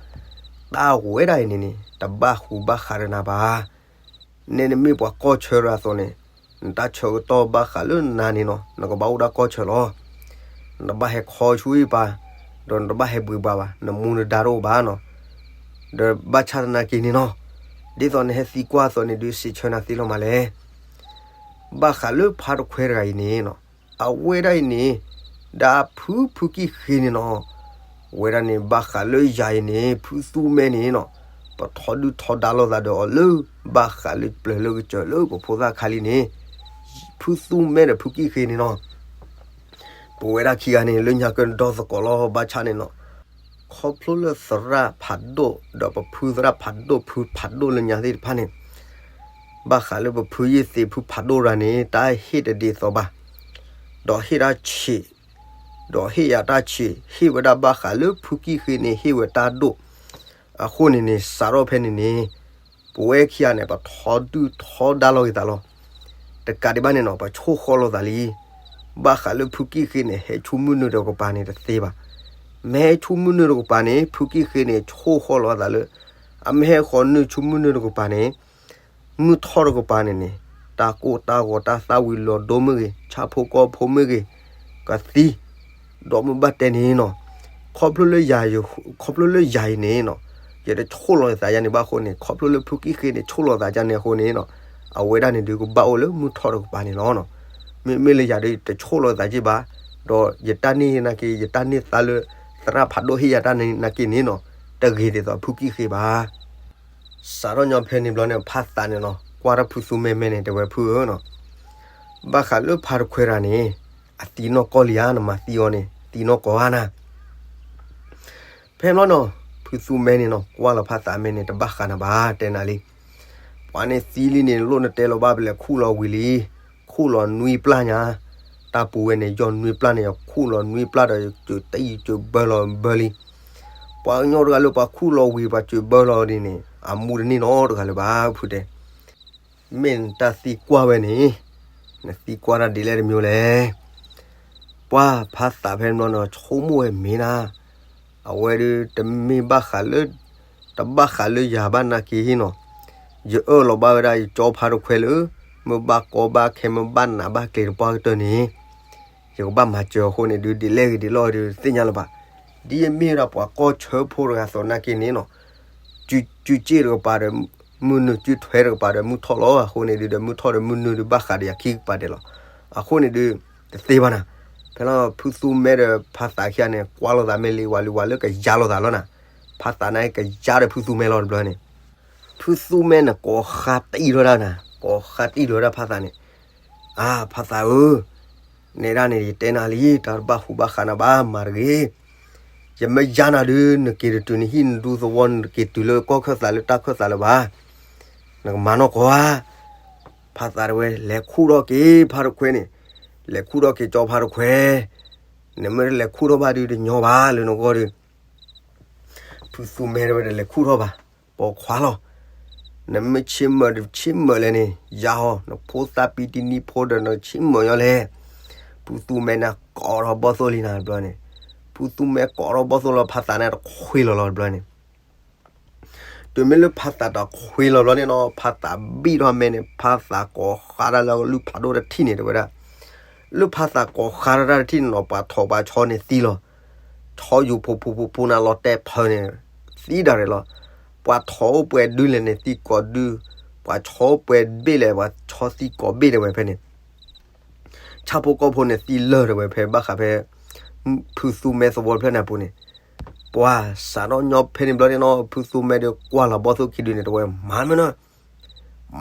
တၢ်ဝဲဒၣ်အံၤန့ၣ်န့ၣ် တဘၣ်ဟူးဘၣ်ဃးဒီးနၤဘၣ် နဲနမ့ၢ်ပှၤကီၢ်ဆၢတဂၤအသိးန့ၣ်, နတၢ်ဆၢကတီၢ်ဘၣ်ဃးလၢနၤန့ၣ်နီၤ နကဘၣ်အိၣ်ဒၣ်ကီၢ်ဆၢလီၤ. နတဘၣ်ဟဲခီဆူအံၤပၤ, ဒီးနတဘၣ်ဟဲဘှံးပှၤဘၣ်, နမူနဒါတအိၣ်ဘၣ်နီၤ. ဒီးဘၣ်ဆၣ်သနာ်က့န့ၣ်နီၤ, ဒ်သိးနဟဲသံကွၢ်အသိးန့ၣ်ဒုး စံးဆၢနၤသ့လီၤမးလဲၣ်. ဘၣ်ဃးလၢဖါတခွဲတဂၤအံၤန့ၣ်နီၤ, အဝဲဒၣ်အံၤန့ၣ်, ဒၣ်ဖုဖုကံၣ်ဃ့န့ၣ်နီၤ, အဝဲဒၣ်န့ၣ် ဘၣ်ဃးလၢယၤအံၤန့ၣ် ဖုသူမဲန့ၣ်နီၤ, ပထီဒုၣ်ထီဒါလိာ်သးဒီးအီၤလၢ ဘၣ်ဃးလၢပျၢၤလၢကစၢၤလၢပဖိသၣ်ခါလံန့ၣ်, ဖုသူမဲဒီးဖုကံၣ်ဃ့န့ၣ်နီၤ, ပဝဲဒၣ်ခံဂၤန့ၣ် လၢညါကဒီသကိးလီၤ ဘၣ်ဆၣ်န့ၣ်နီၤ, ခီဖျိလၢသရၣ်ဖးဒိၣ် ဒီးပဖုသရၣ်ဖးဒိၣ် ဖုဖးဒိၣ်လၢညါသ့ၣ်တဖၣ်န့ၣ်, ဘၣ်ဃးလၢပဖုယ့ၢ်သ့းဖုဖးဒိၣ်ရၤန့ၣ် တၢ်ဟ့ၣ်တဒ်သိးဘၣ်, ဒီးဟ့ၣ်တၢ်ဆံး, ဒီးဟ့ၣ်ယၤတၢ်ဆံး ဟ့ၣ်ဝဲဒၣ်ဘၣ်ဃးလၢဖုကံၣ်ဃ့န့ၣ် ဟ့ၣ်ဝဲတၢ်ဒိၣ်, အဃိန့ၣ်န့ၣ် စးထီၣ်ဖဲန့ၣ်န့ၣ်, ပဝဲခံဂၤန့ၣ် ပထီဒုၣ်ထီဒါလိာ်က့ၤသးလီၤ. တကးဒံးဘၣ်န့ၣ်နီၤ ပဆိၣ်ဃီလိာ်သးလံ. ဘၣ်ဃးလၢဖုကံၣ်ဃ့န့ၣ် ဟဲဆူမုၢ်နုာ်တကပၤန့ၣ်တသ့ဘၣ်. မ့ၢ်ဟဲဆူမုၢ်နုာ်တကပၤန့ၣ် ဖုကံၣ်ဃ့န့ၣ် ဆိၣ်ဃီလိာ်သးလၢ အမ့ၢ်ဟဲဃီၤနုာ်ဆူမုၢ်နုာ်တကပၤန့ၣ် မုၢ်ထီၣ်တကပၤန့ၣ်န့ၣ် တၢ်ကိၢ်တၢ်ဂီၤတၢ်သၣ်ဝံၤလီၤဒိမ့ၢ်ဂ့ၤ ဆၣ်ဖိကီၢ်ဖိမ့ၢ်ဂ့ၤ ကသံ, ဒီးမ့ၢ်ဘၣ်တဲန့ၣ်နီၤ, ခီဖျိလၢယၤယ, ခီဖျိလၢယၤအံၤန့ၣ်နီၤ, ယတဆိၣ်လီၤသးယၤန့ၣ်ဘၣ်အဃိန့ၣ် ခီဖျိလၢဖုကံၣ်ဃ့န့ၣ် ဆိၣ်လီၤသးယၤန့ၣ်အဃိန့ၣ်နီၤ, အဝဲဒၣ်န့ၣ်ဒုးကဘၣ်အိၣ်လၢမုၢ်ထီၣ်တကပၤန့ၣ်လီၤနီၤ. မ့မ့ၢ်လၢယၤဒုး တဆိၣ်လီၤသးက့ဘၣ်, ဒီးယတၢ်န့ၢ်နာ်က့ ယတၢ်န့ၢ်သါလၢ သရၣ်ဖးဒိၣ်ဟ့ၣ်ယၤတၢ်န့ၣ်နာ်က့န့ၣ်နီၤ, တဂ့ၤဒ်သိးဖုကံၣ်ဃ့ဘၣ်. စးထီၣ်ညီဖဲန့ၣ်ဘျီန့ၣ် ဖါသးန့ၣ်နီၤ ကွၢ်ထီၣ်ဖုသူမဲမဲန့ၣ် တဲဝဲဖုဧၢနီၤ, ဘၣ်ဃးလၢဖါတခွဲတဂၤန့ၣ် အသံနီၢ်ကီၢ်လံဧါ, နမၤသံအီၤန့ၣ် သံနီၢ်ကီၢ်ဧါနၤ. ဖဲဘျီနီၤ ဖုသူမဲန့ၣ်နီၤ ကွၢ်လီၤဖါသးမဲန့ၣ် တဘၣ်ဃးနၤဘၣ် တဲနၤလံ. ပှၤန့ၣ်သံလံန့ၣ် လိၣ်နတဲလီၤဘၣ်ပလဲၤခူၣ်လီၤဝံၤလံ, ခူၣ်လီၤနွံပျၢ်ညါ, တၢ်ပူၤဝဲန့ၣ် ယီၢ်နွံပျၢ်န့ၣ် ယခူၣ်လီၤနွံပျၢ်ဒီး ယစၢၤတၢ်ယစၢၤဘၢလီၤဘၢလံ. ပှၤကညီတဂၤလၢပှၤခူၣ်လီၤဝံၤ ပှၤစၢၤဘၢလီၤဒ်န့ၣ် အမူတန့ၢ်နီတဂၤလၢၤဘၣ် ဖုတဲ. မ့ၢ်နတၢ်သံကွၢ်ဝဲန့ၣ် နသံကွၢ်တၢ်ဒ်လဲၣ်တမံၤလဲၣ်. ပှၤဖးသးဖဲန့ၣ်ဘျီန့ၣ် ဆိကမိၣ်ဝဲမ့ၢ်နၤ, အဝဲဒုးတမ့ၢ်ဘၣ်ဃးလၢ တဘၣ်ဃးလၢယၤဘၣ်နာ်က့ဟ့ၣ်နီၤ, ယအၢၣ်လီၤဘၣ်ဝဲဒၣ်ယကၠီဖါတခွဲလၢ မ့ၢ်ဘၣ်ကီဘၣ်ခဲ မ့ၢ်ဘၣ်နးဘၣ်ကျဲၤတပှၢ်ကတၢၢ်န့ၣ် ယကဘၣ်မၤစၢၤအဃိန့ၣ်ဒုး ဒ်လဲၣ်ဂ့ၤဒ်လဲၣ်ဂ့ၤဒုး သ့ၣ်ညါလၢၤဘၣ်. ဒ်ယမ့ၢ်ဝဲဒၣ်ပှၤကီၢ်ဆၢဖိတဂၤအသိးနာ်က့န့ၣ်နီၤ, စုစ့ၣ်တကပၤဒီး မုၢ်နုာ်စုထွဲတကပၤဒီးမုၢ်ထီၣ်လီၤ. အဃိန့ၣ်ဒုး ဒီးမုၢ်ထီၣ်ဒီးမုၢ်နုာ်ဒုးဘၣ်ဃးဒီးယၤခံကပၤဒဲးလီၤ. အဃိန့ၣ်ဒုး တသ့ဘၣ်နၤ. ဖဲလီၤဖုသူမဲဒီးဖးသးခံဂၤန့ၣ် ကွၢ်လိာ်သးမ့ၢ်လံဝဲလံဝဲလၢကယါလိာ်သးလီၤနၤ. ဖးသးန့ၣ်ကယါဒီးဖုသူမဲလီၤတဘျီန့ၣ် ဖုသူမဲန့ၣ် ကိးဃါတံၢ်ထီၣ်ဒၣ်နၤ, ကိးဃါတံၢ်ထီၣ်ဒၣ်ဖးသးန့ၣ်, အါ ဖးသးဧၢ, နဲဒၣ်န့ၣ် ယတဲနၤလံ တၢ်တဘၣ်ဟူးဘၣ်ဃးနၤဘၣ် မၤတဂ့ၤ. ယမ့ၢ်ယါနၤဒုး နက့ၤတတုၤနဟံၣ်နဒူသဝီ နတက့ၤတုၤလၢကီၢ်ခၢၣ်သးလၢတၢ်ခၢၣ်သးလၢၤဘၣ်. နကမၤနီၢ်ကီၢ်ဧါ. ဖးသးတဝဲ လဲၤခူၣ်ထီၣ်က့ၤဖါတခွဲန့ၣ်, လဲၤခူၣ်ထီၣ်က့ၤကၠီဖါတခွဲ, နမ့ၢ်တလဲၤခူၣ်ထီၣ်ဘၣ်ဒုးတညီဘၣ်လၢနဂီၢ်ဒီး ဖုသူမဲတဝဲတလဲၤခူၣ်ထီၣ်ဘၣ်, ပိာ်ခွါလီၤ. နမ့ၢ်ဆ့မၢၣ်တဆ့မၢၣ်လဲၣ်န့ၣ် ယၤဟီ, နဖိသၣ်ပံတနံၤဖိဒီးနဆ့မၢၣ်ညီလဲၣ်. ဖုသူမဲန့ၣ်ကိးထီၣ်ဘီၣ်သိၣ်လံနၤတဘျီန့ၣ်, ဖုသူမဲကိးထီၣ်ဘီၣ်သိၣ်လီၤ ဖးသးန့ၣ်တခွ့လီၤလီၤတဘျီန့ၣ် တုၤမ့ၢ်လၢဖးသးတခွ့လီၤဘျီန့ၣ်နီၤ ဖးသးဘံၣ်ထီၣ်မဲန့ၣ် ဖးသးကိးဃါတၢ်လၢလုၢ်ဖးဒိၣ်တထံၣ်န့ၣ် တဲဝဲဒၣ်. လၢဖးသးကိးဃါတၢ်တထံၣ်န့ၣ်နီၤ ပှၤထိးပှၤဆီန့ၣ်သံလီၤ. ဆီယူၤဖိဖိဖိဖိနၤလီၤတဲာ်ဖၢန့ၣ် သံဒၣ်ရဲၣ်လီၤ. ပှၤထိးအိၣ်ပှဲၤဒုလဲၣ်န့ၣ် သံကိးဒု, ပှၤဆီအိၣ်ပှဲၤဘ့ၣ်လဲၣ် ပှၤဆီသံကိးဘ့ၣ်တဲဝဲဖဲန့ၣ် ဆၣ်ဖိကီၢ်ဖိန့ၣ်သံလၢာ်တဲဝဲဖဲဘၣ်ဃးဖဲ ဖုသူမဲသဝီတဖျၢၣ်န့ၣ်အပူၤန့ၣ်, ပှၤစးထီၣ်ညီဖဲန့ၣ်ဘျီန့ၣ်နီၤ ဖုသူမဲဒီးကွၢ်လီၤဘီၣ်သိၣ်ခံဒုန့ၣ် တဲဝဲ မၤမ့ၢ်နီၤ,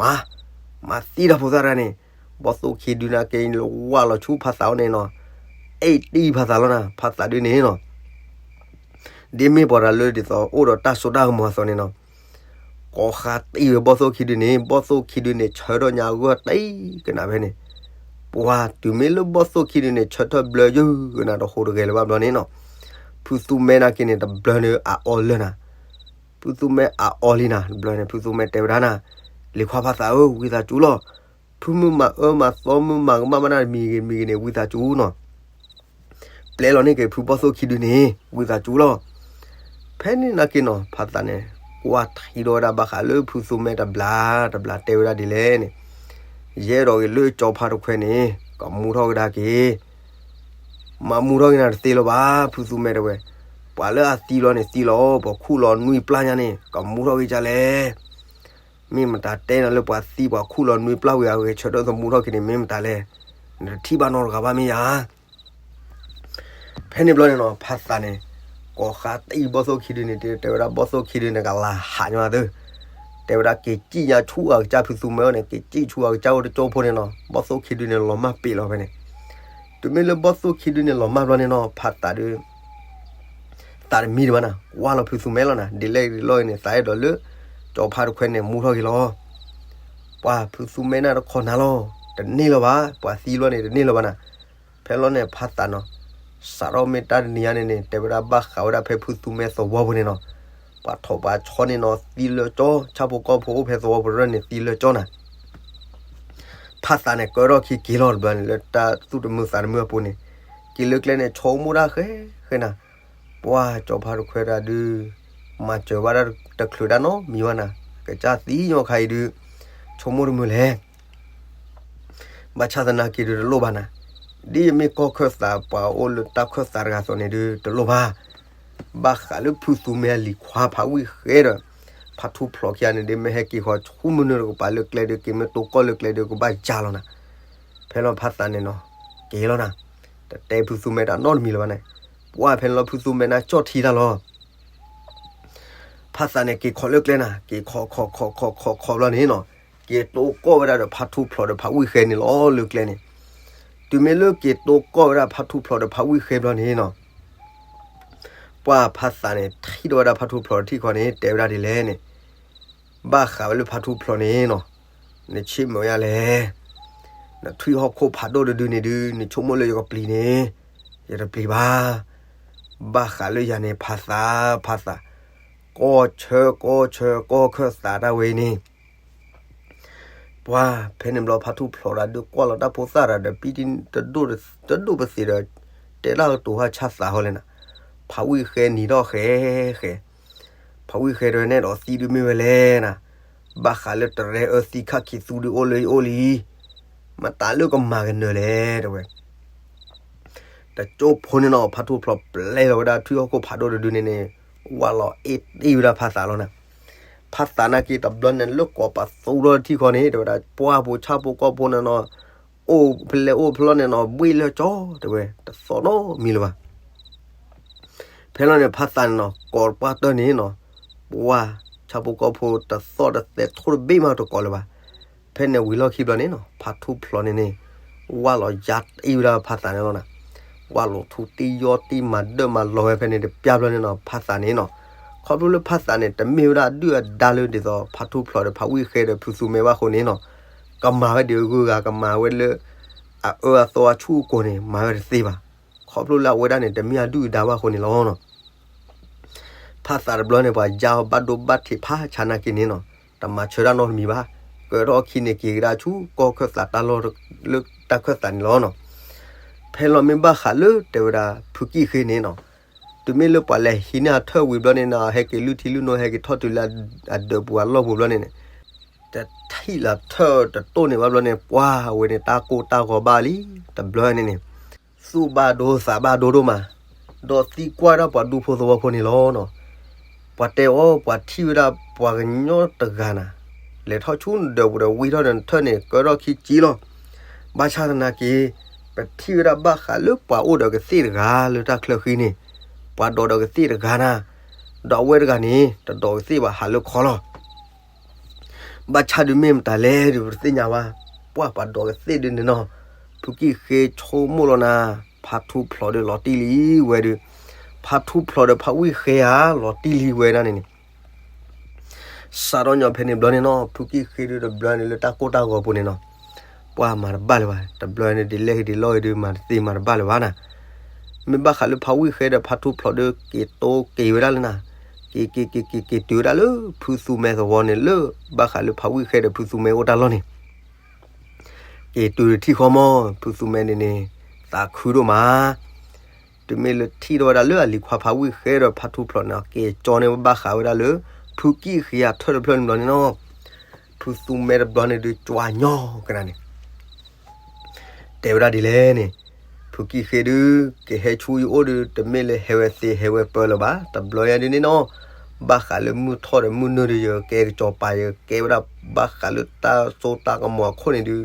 မၤ, မၤသံတၢ်ဖိသၣ်တဂၤန့ၣ်, ဘီၣ်သိၣ်ခံဒုန့ၣ်က့ၤလၢဝၢ်လီၤဆူဖးသးအိၣ်န့ၣ်နီၤ, အဲၣ်တံၢ်ဖးသးလီၤနၤ ဖးသးဒုန့ၣ်နီၤ ဒ်မ့ၢ်ပှၤတဂၤလၢဒ်သိးအိၣ်ဒီးတၢ်စိတၢ်ကမီၤအသိးန့ၣ်နီၤ, ကိးဃါတံၢ်ဝဲဘီၣ်သိၣ်ခံဒုန့ၣ် ဘီၣ်သိၣ်ခံဒုန့ၣ် ဆၢထၢၣ်ညါအဂီၢ်တံၢ်ကနၣ်ဖဲန့ၣ်, ပှၤတုၤမ့ၢ်လၢဘီၣ်သိၣ်ခံဒုန့ၣ် ဆၢထၢၣ်ဘျၢယုၢ်ကနၣ်တဟူးတဂဲၤလၢၤဘၣ်ဘျီန့ၣ်နီၤ, ဖုသူမဲနာ်က့န့ၣ် တဘျၢန့ၣ်အအီလၢာ်နၤ, ဖုသူမဲအအီလံနၤ တဘျီန့ၣ် ဖုသူမဲတဲဝဲဒၣ်နၤ, လံၤခွါဖးသးဧၢ ဝံသးစူၤလီၤ, ဖုမုၢ်မၤအၢမၤသီမုၢ်မၤကမၣ်ဘၣ်နၤတမံၤဂ့ၤမံၤဂ့ၤန့ၣ် ဝံသးစူၤနီၤ ပျဲလီၤန့ၢ်က့ၤဖုဘီၣ်သိၣ်ခံဒုန့ၣ် ဝံသးစူၤလီၤ. ဖဲန့ၣ်နာ်က့နီၤ ဖးသးန့ၣ် ကွၢ်ထံဒီးဝဲဒၣ်ဘၣ်ဃးလၢဖုသူမဲတဘျါတဘျါတဲဝဲဒၣ်ဒ်လဲၣ်န့ၣ်, ယအဲၣ်ဒိးဂ့ၤလၢကၠီဖါတခွဲန့ၣ် ကမူထီၣ်ကဒါက့ၤ, မၤမူထီၣ်က့ၤနၤတသ့လၢၤဘၣ် ဖုသူမဲတဲဝဲ, ပှၤလၢအသံလီၤန့ၣ်သံလီၤ ပှၤခူၣ်လီၤနွံပျၢ်ညါန့ၣ် ကမူထီၣ်က့ၤကလဲၣ် မ့ၢ်မတၤတဲနၤလၢပှၤသံပှၤခူၣ်လီၤနွံပျၢ်ဝံၤအဂဲၤဆၢထၢၣ်သမူထီၣ်က့ၤန့ၣ် မ့ၢ်မတၤလဲၣ်, နတထံၣ်ဘၣ်နီတဂၤဘၣ်မ့ၢ်ယါ. ဖဲန့ၣ်ဘျီန့ၣ်နီၤ ဖးသးန့ၣ် ကိးဃါတံၢ်ဘီၣ်သိၣ်ခံဒုန့ၣ် တဲဝဲဒၣ်ဘီၣ်သိၣ်ခံဒုန့ၣ် ကလၤဟးညီသၢ, တဲဝဲဒၣ်က့ၤစံၣ်ညါဆူအကစၢ်ဖုသူမဲအအိၣ်န့ၣ် က့ၤစံၣ်ဆူအကစၢ်အိၣ်တကၠိဖိန့ၣ်နီၤ ဘီၣ်သိၣ်ခံဒုန့ၣ် လီၤမၢ်ပ့ၤလီၤဖဲန့ၣ် တုၤမ့ၢ်လၢဘီၣ်သိၣ်ခံဒုန့ၣ်လီၤမၢ်ဘျီန့ၣ်နီၤ ဖးသးဒုး သးတမံဒံးဘၣ်နၤ ကွၢ်လီၤဖုသူမဲလီၤနၤ ဒ်လဲၣ်ဒ်လဲၣ်ဂ့ၤန့ၣ် သးအဲၣ်ဒိးလၢ ကၠီဖါတခွဲန့ၣ် မူထီၣ်က့ၤလီၤ. ပှၤဖုသူမဲန့ၣ်တခီနၤလီၤ, တန့ၢ်လၢၤဘၣ်, ပှၤသံလီၤန့ၣ် တန့ၢ်လၢၤဘၣ်နၤ. ဖဲလီၤန့ၣ် ဖးသးနီၤ, စးထီၣ်မ့ၢ်တၢ်တနံၤညါန့ၣ်န့ၣ် တဲဝဲဒၣ်ဘၣ်ဃးဝဲဒၣ်ဖဲဖုသူမဲသဝီပူၤန့ၣ်နီၤ, ပှၤထိးပှၤဆီန့ၣ်နီၤ သံလၢကၠီ, ဆၣ်ဖိကီၢ်ဖိအိၣ်ဖဲသဝီပူၤတဖၣ်န့ၣ် သံလၢကၠီနၤ. ဖးသးန့ၣ် ကၢထီၣ်ခံက့ၤလီၤတဘျီန့ၣ် လၢတၢ်သူၣ်တမုာ်သးတမုာ်အပူၤန့ၣ်, က့ၤလၢကျဲန့ၣ် ဆိကမိၣ်တၢ်ဃဲဃဲနၤ, ပှၤကၠီဖါတခွဲတၢ်ဒုး မၤစၢၤဘၣ်တၢ်တချုးတၢ်နီတမံၤဘၣ်နၤ, ကစၢ်သံညီခါအံၤဒုး ဆိကမိၣ်တမုာ်လဲၣ် ဘၣ်ဆၣ်သနာ်က့ဒုးတလိၣ်ဘၣ်နၤ, ဒ်ယမ့ၢ်ကီၢ်ခၢၣ်သးပှၤအိၣ်လၢတၢ်ခၢၣ်သးတဂၤအသိးန့ၣ်ဒုးတလိၣ်ဘၣ်. ဘၣ်ဃးလၢဖုသူမဲအလံၤခွါဖးဝံၣ်ဃဲဒီး ဖါထူၣ်ဖျိးခံဂၤန့ၣ်ဒုး မ့ၢ်ဟဲက့ၤဃီၤဆူမနုၤတကပၤလၢကျဲဒုး က့ၤမ့ၢ်တိကိၢ်လၢကျဲဒုး ကဘၣ်ယါလီၤနၤ. ဖဲလီၤဖးသးန့ၣ်နီၤ, က့ၤလီၤနၤ, တတဲဖုသူမဲတၢ်နီတမံၤလၢၤဘၣ်န့ၣ်, ပှၤဖဲန့ၣ်လီၤဖုသူမဲန့ၣ်ကၠီၣ်ထံတၢ်လီၤ ဖးသးန့ၣ်က့ၤခီၣ်လၢကျဲနၤ, က့ၤခီၣ်ခီၣ်ခီၣ်ခီၣ်ခီၣ်ခီၣ်ဘျီန့ၣ်နီၤ, က့ၤတိကိၢ်ဝဲဒၣ်ဒီးဖါထူၣ်ဖျိးဒီးဖးဝံၣ်ဃဲန့ၣ်လီၤလၢကျဲန့ၣ်. တုၤမ့ၢ်လၢက့ၤတိကိၢ်ဝဲဒၣ်ဖါထူၣ်ဖျိးဒီးဖးဝံၣ်ဃဲဘျီန့ၣ်နီၤ, ပှၤဖးသးန့ၣ်ထံၣ်ဒီးဝဲဒၣ်ဖါထူၣ်ဖျိးတထံၣ်ဃီန့ၣ် တဲဝဲဒၣ်ဒ်လဲၣ်န့ၣ်, ဘၣ်ဃးဝဲလၢဖါထူၣ်ဖျိးန့ၣ်နီၤ, နဆ့မုာ်ယါလဲၣ် နထွံၣ်ဟီၣ်ခိၣ်ဖးဒိၣ်တဒုန့ၣ်ဒုး နဆိကမိၣ်လၢယကပျံၤန့ၣ်, ယတပျံၤဘၣ်. ဘၣ်ဃးလၢယၤန့ၣ် ဖးသး, ဖးသး, ကီၢ်ဆၢကီၢ်ဆၢကီၢ်ခၢၣ်သးတၢ်ဝဲအံၤန့ၣ် ပှၤဖဲန့ၣ်ဘျီ ဖါထူၣ်ဖျိးဒီး ဒုးကွၢ်လီၤတၢ်ဖိသၣ်ဒီး ပံတဒိၣ်ပသ့းဒီး တဲတၢ်ကတိၤဟးဆါသးဟီလဲၣ်နၤ, ဖးဝံၣ်ဃဲနံၤထီၣ်ဃဲဃဲ, ဖးဝံၣ်ဃဲတဲဝဲ နဲဒိးသံဒုးမ့ၢ်ဝဲလဲၣ်နၤ, ဘၣ်ဃးလၢတရဲအၢသံခၣ်ခံသူဒုးအိၣ်လၢယအိၣ်လံ, မတၤလၢကမၤကနၢၤလဲၣ် တဲဝဲ. တကၠိဖိန့ၣ်နီၤ ဖါထူၣ်ဖျိးပျဲလီၤဝဲဒၣ်ထွံၣ်ဟီၣ်ခိၣ်ဖးဒိၣ်တဒုန့ၣ်န့ၣ်, ဝၢ်လီၤအ့ၣ်တ့ၢ်ဝဲဒၣ်ဖးသးလီၤနၤ. ဖးသးနာ်က့ တဘျီန့ၣ် လၢကိးပသူထီၣ်ထံၣ်ဃီန့ၣ် တဲဝဲဒၣ် ပှၢ်ပူၤဆၣ်ဖိကီၢ်ဖိန့ၣ်နီၤ, အိၣ်ဖဲလဲၣ်အိၣ်ဖျီၣ်န့ၣ်နီၤ ဘှ့ၣ်လၢကၠီ တဲဝဲ တသီၣ်နီတမံၤလၢၤဘၣ်. ဖဲလီၤန့ၣ် ဖးသးန့ၣ်နီၤ ကိးပှၢ်တၢၢ်န့ၣ်နီၤ, ပှၢ်ဆၣ်ဖိကီၢ်ဖိတသီၣ်တသဲးထိၣ်တဘ့ၣ်မးတကိးလၢၤဘၣ်. ဖဲန့ၣ်ဝံၤလီၢ်ခံဘျီန့ၣ်နီၤ ဖါထူၣ်ဖျိးန့ၣ်န့ၣ် ဝၢ်လီၤယါတ့ၢ်ဝဲဒၣ်ဖးသးန့ၣ်လီၤနၤ. ဝၢ်လီၤထူတ့ၢ်ယီၢ်တ့ၢ်မၤဒၢၣ်မၤလီၤဝဲဖဲန့ၣ်တပျၢ်ဘျီန့ၣ်နီၤ ဖးသးန့ၣ်နီၤ, ခီဖျိလၢဖးသးန့ၣ် တမ့ၢ်ဝဲဒၣ်အဒုၣ်အဒါလၢဒ်သိး ဖါထူၣ်ဖျိးဒီးဖးဝံၣ်ဃဲဒီးဖုသူမဲဘၣ်အဃိန့ၣ်နီၤ, ကမၤဝဲဒ်အဂုၤအဂၤ ကမၤဝဲလၢ အအၢအသီအဆူၣ်အကိၤန့ၣ် မၤဝဲတသ့ဘၣ်. ခီဖျိလၢအဝဲဒၣ်န့ၣ် တမ့ၢ်အဒုၣ်အဒါဘၣ်အဃိန့ၣ်လီၤနီၤ. ဖးသးတဘျီန့ၣ် ပှၤယါအီၤဘၣ်ဒိဘၣ်ထံးဖးဆါနာ်က့န့ၣ်နီၤ, တမၤဆၢတၢ်နီတမံၤဘၣ်. ကဲထီၣ်အခံန့ၣ် က့ၤကဒါဆူကီၢ်ခၢၣ်သးတၢ်လီၢ်လၢတၢ်ခၢၣ်သးန့ၣ်လီၤနီၤ. ဖဲလီၤမ့ၢ်ဘၣ်ဃးလၢတဲဝဲဒၣ် ဖုကံၣ်ဃ့န့ၣ်နီၤ, တုၤမ့ၢ်လၢပှၤလဲၤဟံးန့ၢ်အထၢၣ်ဝံၤဘျီန့ၣ်နီၤ ဟဲက့ၤလုၢ်ထံလုၢ်နိ ဟဲက့ၤထီၣ်တုၤလၢအဒၢးပူၤအလီၢ်ပူၤဘျီန့ၣ်န့ၣ်, တထံၣ်လၢထၢၣ်တတိၢ်န့ၣ်ဘၣ်ဘျီန့ၣ် ပှၢ်ဝဲန့ၣ် တၢ်ကိၢ်တၢ်ဂီၤဘၣ်လံ. တဘျီန့ၣ်န့ၣ် သူၣ်ဘၣ်ဒိသးဘၣ်ဒိဒိၣ်မး, ဒီးသံကွၢ်ဒၣ်ပှၤဒူဖိသဝီဖိန့ၣ်လီၤနီၤ. ပှၤတဲအီၤ ပှၤထံၣ်ဝဲဒၣ်ပှၤကညီတဂၤနၤ, လဲၤထီၣ်ဆူနဒၢးပူၤဒီးဝံထီၣ်ဒီးနထၢၣ်န့ၣ် ကဲထီၣ်ခံကံလီၤ. ဘၣ်ဆၣ်သနာ်က့ ပထံၣ်ဝဲဒၣ်ဘၣ်ဃးလၢပှၤအိၣ်ဒီးကသ့ၣ်တဂၤလၢတၢ်ချၢဃံန့ၣ်, ပှၤဒိးဒီးကသ့ၣ်တဂၤနၤ, ဒီးအဝဲတဂၤန့ၣ် တဒိးကသ့ၣ်ဘၣ်ဟးလၢခီလီၤ. ဘၣ်ဆၣ်ဒုးမ့ၢ်မတၤလဲၣ်ဒုး ပတသ့ၣ်ညါဘၣ်, ပှၢ်ပှၤဒိးကသ့ၣ်ဒုးန့ၣ်နီၤ, ဖုကံၣ်ဃ့ဆိကမိၣ်လီၤနၤ, ဖါထူၣ်ဖျိးဒုးလီၤတံၢ်လံဝဲဒုး, ဖါထူၣ်ဖျိးဒီးဖးဝံၣ်ဃဲဧါ လီၤတံၢ်လံဝဲဒၣ်န့ၣ်န့ၣ် စးထီၣ်ညီဖဲန့ၣ်ဘျီန့ၣ်နီၤ ဖုကံၣ်ဃ့ဒုးတဘျီန့ၣ်လၢတၢ်ကိၢ်တၢ်ဂီၤပူၤန့ၣ်နီၤ, ပှၢ်မၤတဘၣ်လၢၤဘၣ်, တဘျီန့ၣ်ဒ်လဲၣ်ဂ့ၤဒ်လဲၣ်ဂ့ၤဒုး မၤတသ့မၤတဘၣ်လၢၤဘၣ်နၤ. မ့ၢ်ဘၣ်ဃးလၢဖးဝံၣ်ဃဲဒီးဖါထူၣ်ဖျိးဒုး က့ၤတိက့ၤဝဲဒၣ်လၢနၤ, က့ၤက့ၤက့ၤက့ၤက့ၤတုၤဝဲဒၣ်လၢ ဖုသူမဲသဝီန့ၣ်လၢ ဘၣ်ဃးလၢဖးဝံၣ်ဃဲဒီးဖုသူမဲအိၣ်တၢ်လီၢ်န့ၣ် က့ၤတုၤထံၣ်ဃီမီၢ် ဖုသူမဲန့ၣ်န့ၣ် သးခုဒိၣ်မး, တုၤမ့ၢ်လၢထံၣ်ထီၣ်ဝဲဒၣ်လၢအလံၤခွါဖးဝံၣ်ဃဲဒီးဖါထူၣ်ဖျိးန့ၣ် က့ၤကၠီန့ၢ်ဘၣ်ဃးဝဲဒၣ်လၢ ဖုကံၣ်ဃ့အထၢၣ်တဖျၢၣ်န့ၣ်ဘျီန့ၣ်နီၤ, ဖုသူမဲတဘျီန့ၣ်ဒုးကွၢ်ညီကနၤန့ၣ် တဲဝဲဒၣ်ဒ်လဲၣ်န့ၣ်, ဖုကံၣ်ဃ့ဒုး ကဟဲဆူယအိၣ်ဒုး တမ့ၢ်လၢဟဲဝဲသ့ဟဲဝဲပၢလၢၤဘၣ်, တဘျီယဲဒုးန့ၣ်နီၤ, ဘၣ်ဃးလၢမုၢ်ထီၣ်ဒီးမုၢ်နုာ်ဒီး ယကဲကစီၤပၤ ယကဲဝဲဒၣ်ဘၣ်ဃးလၢတၢ်စိတၢ်ကမီၤအခိၣ်န့ၣ်ဒုး,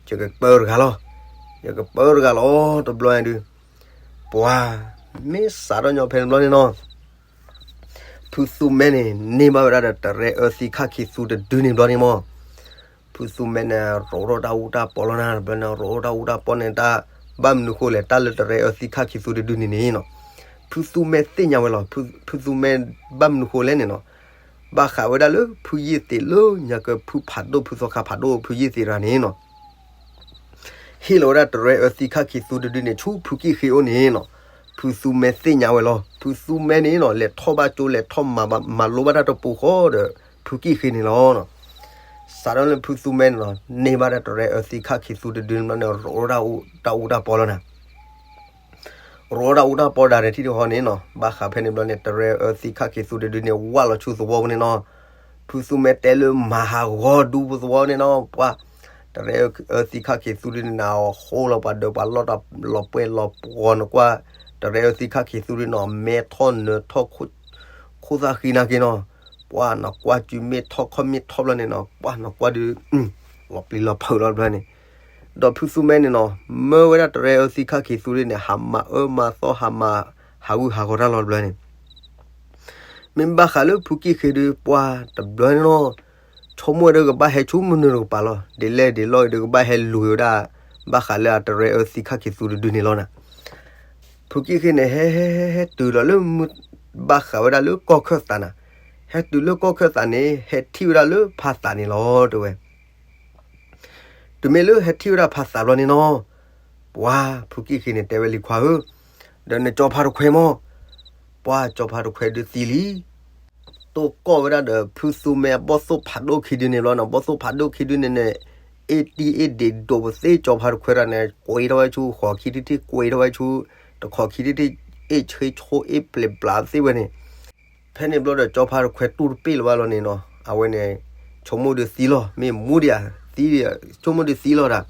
ယကပၢတဂၤလီၤ, ယကပၢတဂၤလီၤ တဘျီယဲဒုး, ပှၤ မ့ၢ်စးထီၣ်ညီဖဲန့ၣ်ဘျီန့ၣ်နီၤ ဖုသူမဲန့ၣ် န့ၢ်ဘၣ်ဝဲဒၣ်ဒီးတရဲအၢသံခၣ်ခံသူတဒုန့ၣ်ဘျီန့ၣ်မီၢ်, ဖုသူမဲန့ၣ် ရိးထီၣ်တၢ်အူတၢ်ပီလီၤနၤ, တဘျီန့ၣ် ရိးထီၣ်တၢ်အူတၢ်ပီန့ၣ် တၢ်ဘၣ်မနုၤဃိလဲၣ် တၢ်လၢတရဲအၢသံခၣ်ခံသူတဒုန့ၣ်န့ၣ်နီၤ, ဖုသူမဲသ့ၣ်ညါဝဲလီၤ, ဖုသူမဲဘၣ်မနုၤဃိလဲၣ်န့ၣ်နီၤ, ဘၣ်ဃးဝဲဒၣ်လၢ ဖုယ့ၢ်သ့းလၢညါကဖုဖးဒိၣ် ဖုသီခါဖးဒိၣ် ဖုယ့ၢ်သ့းတဂၤန့ၣ်နီၤ ဟ့ၣ်လီၤဝဲဒၣ်တရဲအၢသံခၣ်ခံသူတဒုန့ၣ် ဆူဖုကံၣ်ဃ့အိၣ်န့ၣ်နီၤ, ဖုသူမဲသ့ၣ်ညါဝဲလီၤ, ဖုသူမဲန့ၣ်နီၤ လဲၤထီၣ်ဘၣ်ကၠိ လဲၤထီၣ်မၤဘၣ် မၤလိဘၣ်တၢ်တပူၤဃီဒီး ဖုကံၣ်ဃ့န့ၣ်လီၤ. စးထီၣ်လၢဖုသူမဲန့ၣ်နီၤ န့ၢ်ဘၣ်ဒၣ်တရဲအၢသံခၣ်ခံသူတဒုန့ၣ်ဘျီန့ၣ် ရိးတၢ်အူတၢ်ပီလီၤနၤ ရိးတၢ်အူတၢ်ပီဒၣ်န့ၣ်ထံၣ်တခီန့ၣ်နီၤ ဘၣ်ဃးဖဲန့ၣ်ဘျီန့ၣ် တရဲအၢသံခၣ်ခံသူတဒုန့ၣ် ဝၢ်လီၤဆူသဝီပူၤန့ၣ်နီၤ, ဖုသူမဲတဲလၢမၤဟးဂီၤဒူဖိသဝီန့ၣ်နီၤ ပှၤ တရဲအၢသံခၣ်ခံသူတဒုန့ၣ် အဃိလီၤပှၤဒၢးပှၤလီၢ်တၢ်လီၤပှဲၤလီၤပှီၤနကွၢ်, တရဲအၢသံခၣ်ခံသူတဒုန့ၣ် မဲထီၣ်နၢၤထီၣ် ခိၣ်သၣ်ဃံနာ်က့နီၤ, ပှၤနကွၢ်စုမ့ၢ်ထီၣ်ခီၣ်မ့ၢ်ထီၣ်ဘျီန့ၣ်နီၤ ပှၤနကွၢ်ဒုး လီၤပျံၤလီၤဖုးလီၤတဘျီန့ၣ် ဒီးဖုသူမဲန့ၣ်နီၤ မၢဝဲဒၣ်တရဲအၢသံခၣ်ခံသူဒုန့ၣ် ဟးမၤအၢမၤသီ ဟးမၤဟးဂူာ်ဟးဂီၤတၢ်လီၤတဘျီန့ၣ်, မ့ၢ်ဘၣ်ဃးလၢဖုကံၣ်ဃ့ဒုး ပှၤတဘျီန့ၣ်နီၤ ဆိကမိၣ်ဝဲဒၣ်ကဘၣ်ဟဲဆူမနုၤတကပၤလီၤ, ဒ်လဲၣ်ဒ်လဲၣ်ဒီးကဘၣ်ဟဲလူၤဝဲဒၣ် ဘၣ်ဃးလၢအတရဲအၢသံခၣ်ခံသူတဒုန့ၣ်လီၤနၤ. ဖုကံၣ်ဃ့န့ၣ် ဟဲဟဲဟဲဟဲတုၤဒီးလၢမုၢ် ဘၣ်ဃးဝဲဒၣ်လၢကီၢ်ခၢၣ်သးနၤ, ဟဲတုၤလၢကီၢ်ခၢၣ်သးန့ၣ် ဟဲထံၣ်ဝဲဒၣ်လၢဖးသးန့ၣ်လီၤ တဲဝဲ. တုၤမ့ၢ်လၢဟဲထံၣ်ဝဲဒၣ်ဖါသးဘျီန့ၣ်နီၤ, ပှၤဖုကံၣ်ဃ့န့ၣ် တဲဝဲလံၤခွါဧၢ, ဒီးနကၠီဖါတခွဲမီၤ, ပှၤကၠီဖါတခွဲဒုးသံလံ တိၢ်ကီၢ်ဝဲဒၣ်ဒီးဖုသူမဲအဘီၣ်သိၣ်ဖးဒိၣ်ခံဒုန့ၣ်ဘျီနီၤ, ဘီၣ်သိၣ်ဖးဒိၣ်ခံဒုန့ၣ်န့ၣ်, အ့ၣ်တံၢ်အ့ၣ်ဒံးဒိးပသ့ၣ်ကၠီဖါတခွဲဒၣ်န့ၣ် ကွံာ်ထီၣ်ဝဲဆူ ဃိးခံထံၣ်ထံၣ်ကွံာ်ထီၣ်ဝဲဆူ, တခီးခံထံၣ်ထံၣ် အ့ၣ်ဆ့ဆိအ့ၣ်ပျဲးဘျးသ့ၣ်ဝဲန့ၣ်, ဖဲန့ၣ်ဘျီဒီးကၠီဖါတခွဲတူၢ်တပ့ၢ်လၢၤဘၣ်လီၤန့ၣ်နီၤ, အဝဲန့ၣ် ဆိကမိၣ်ဒုးသံလီၤ, မ့ၢ်မူဒံးဧါ, သံဒံး, ဆိကမိၣ်ဒုးသံလီၤဒၣ်,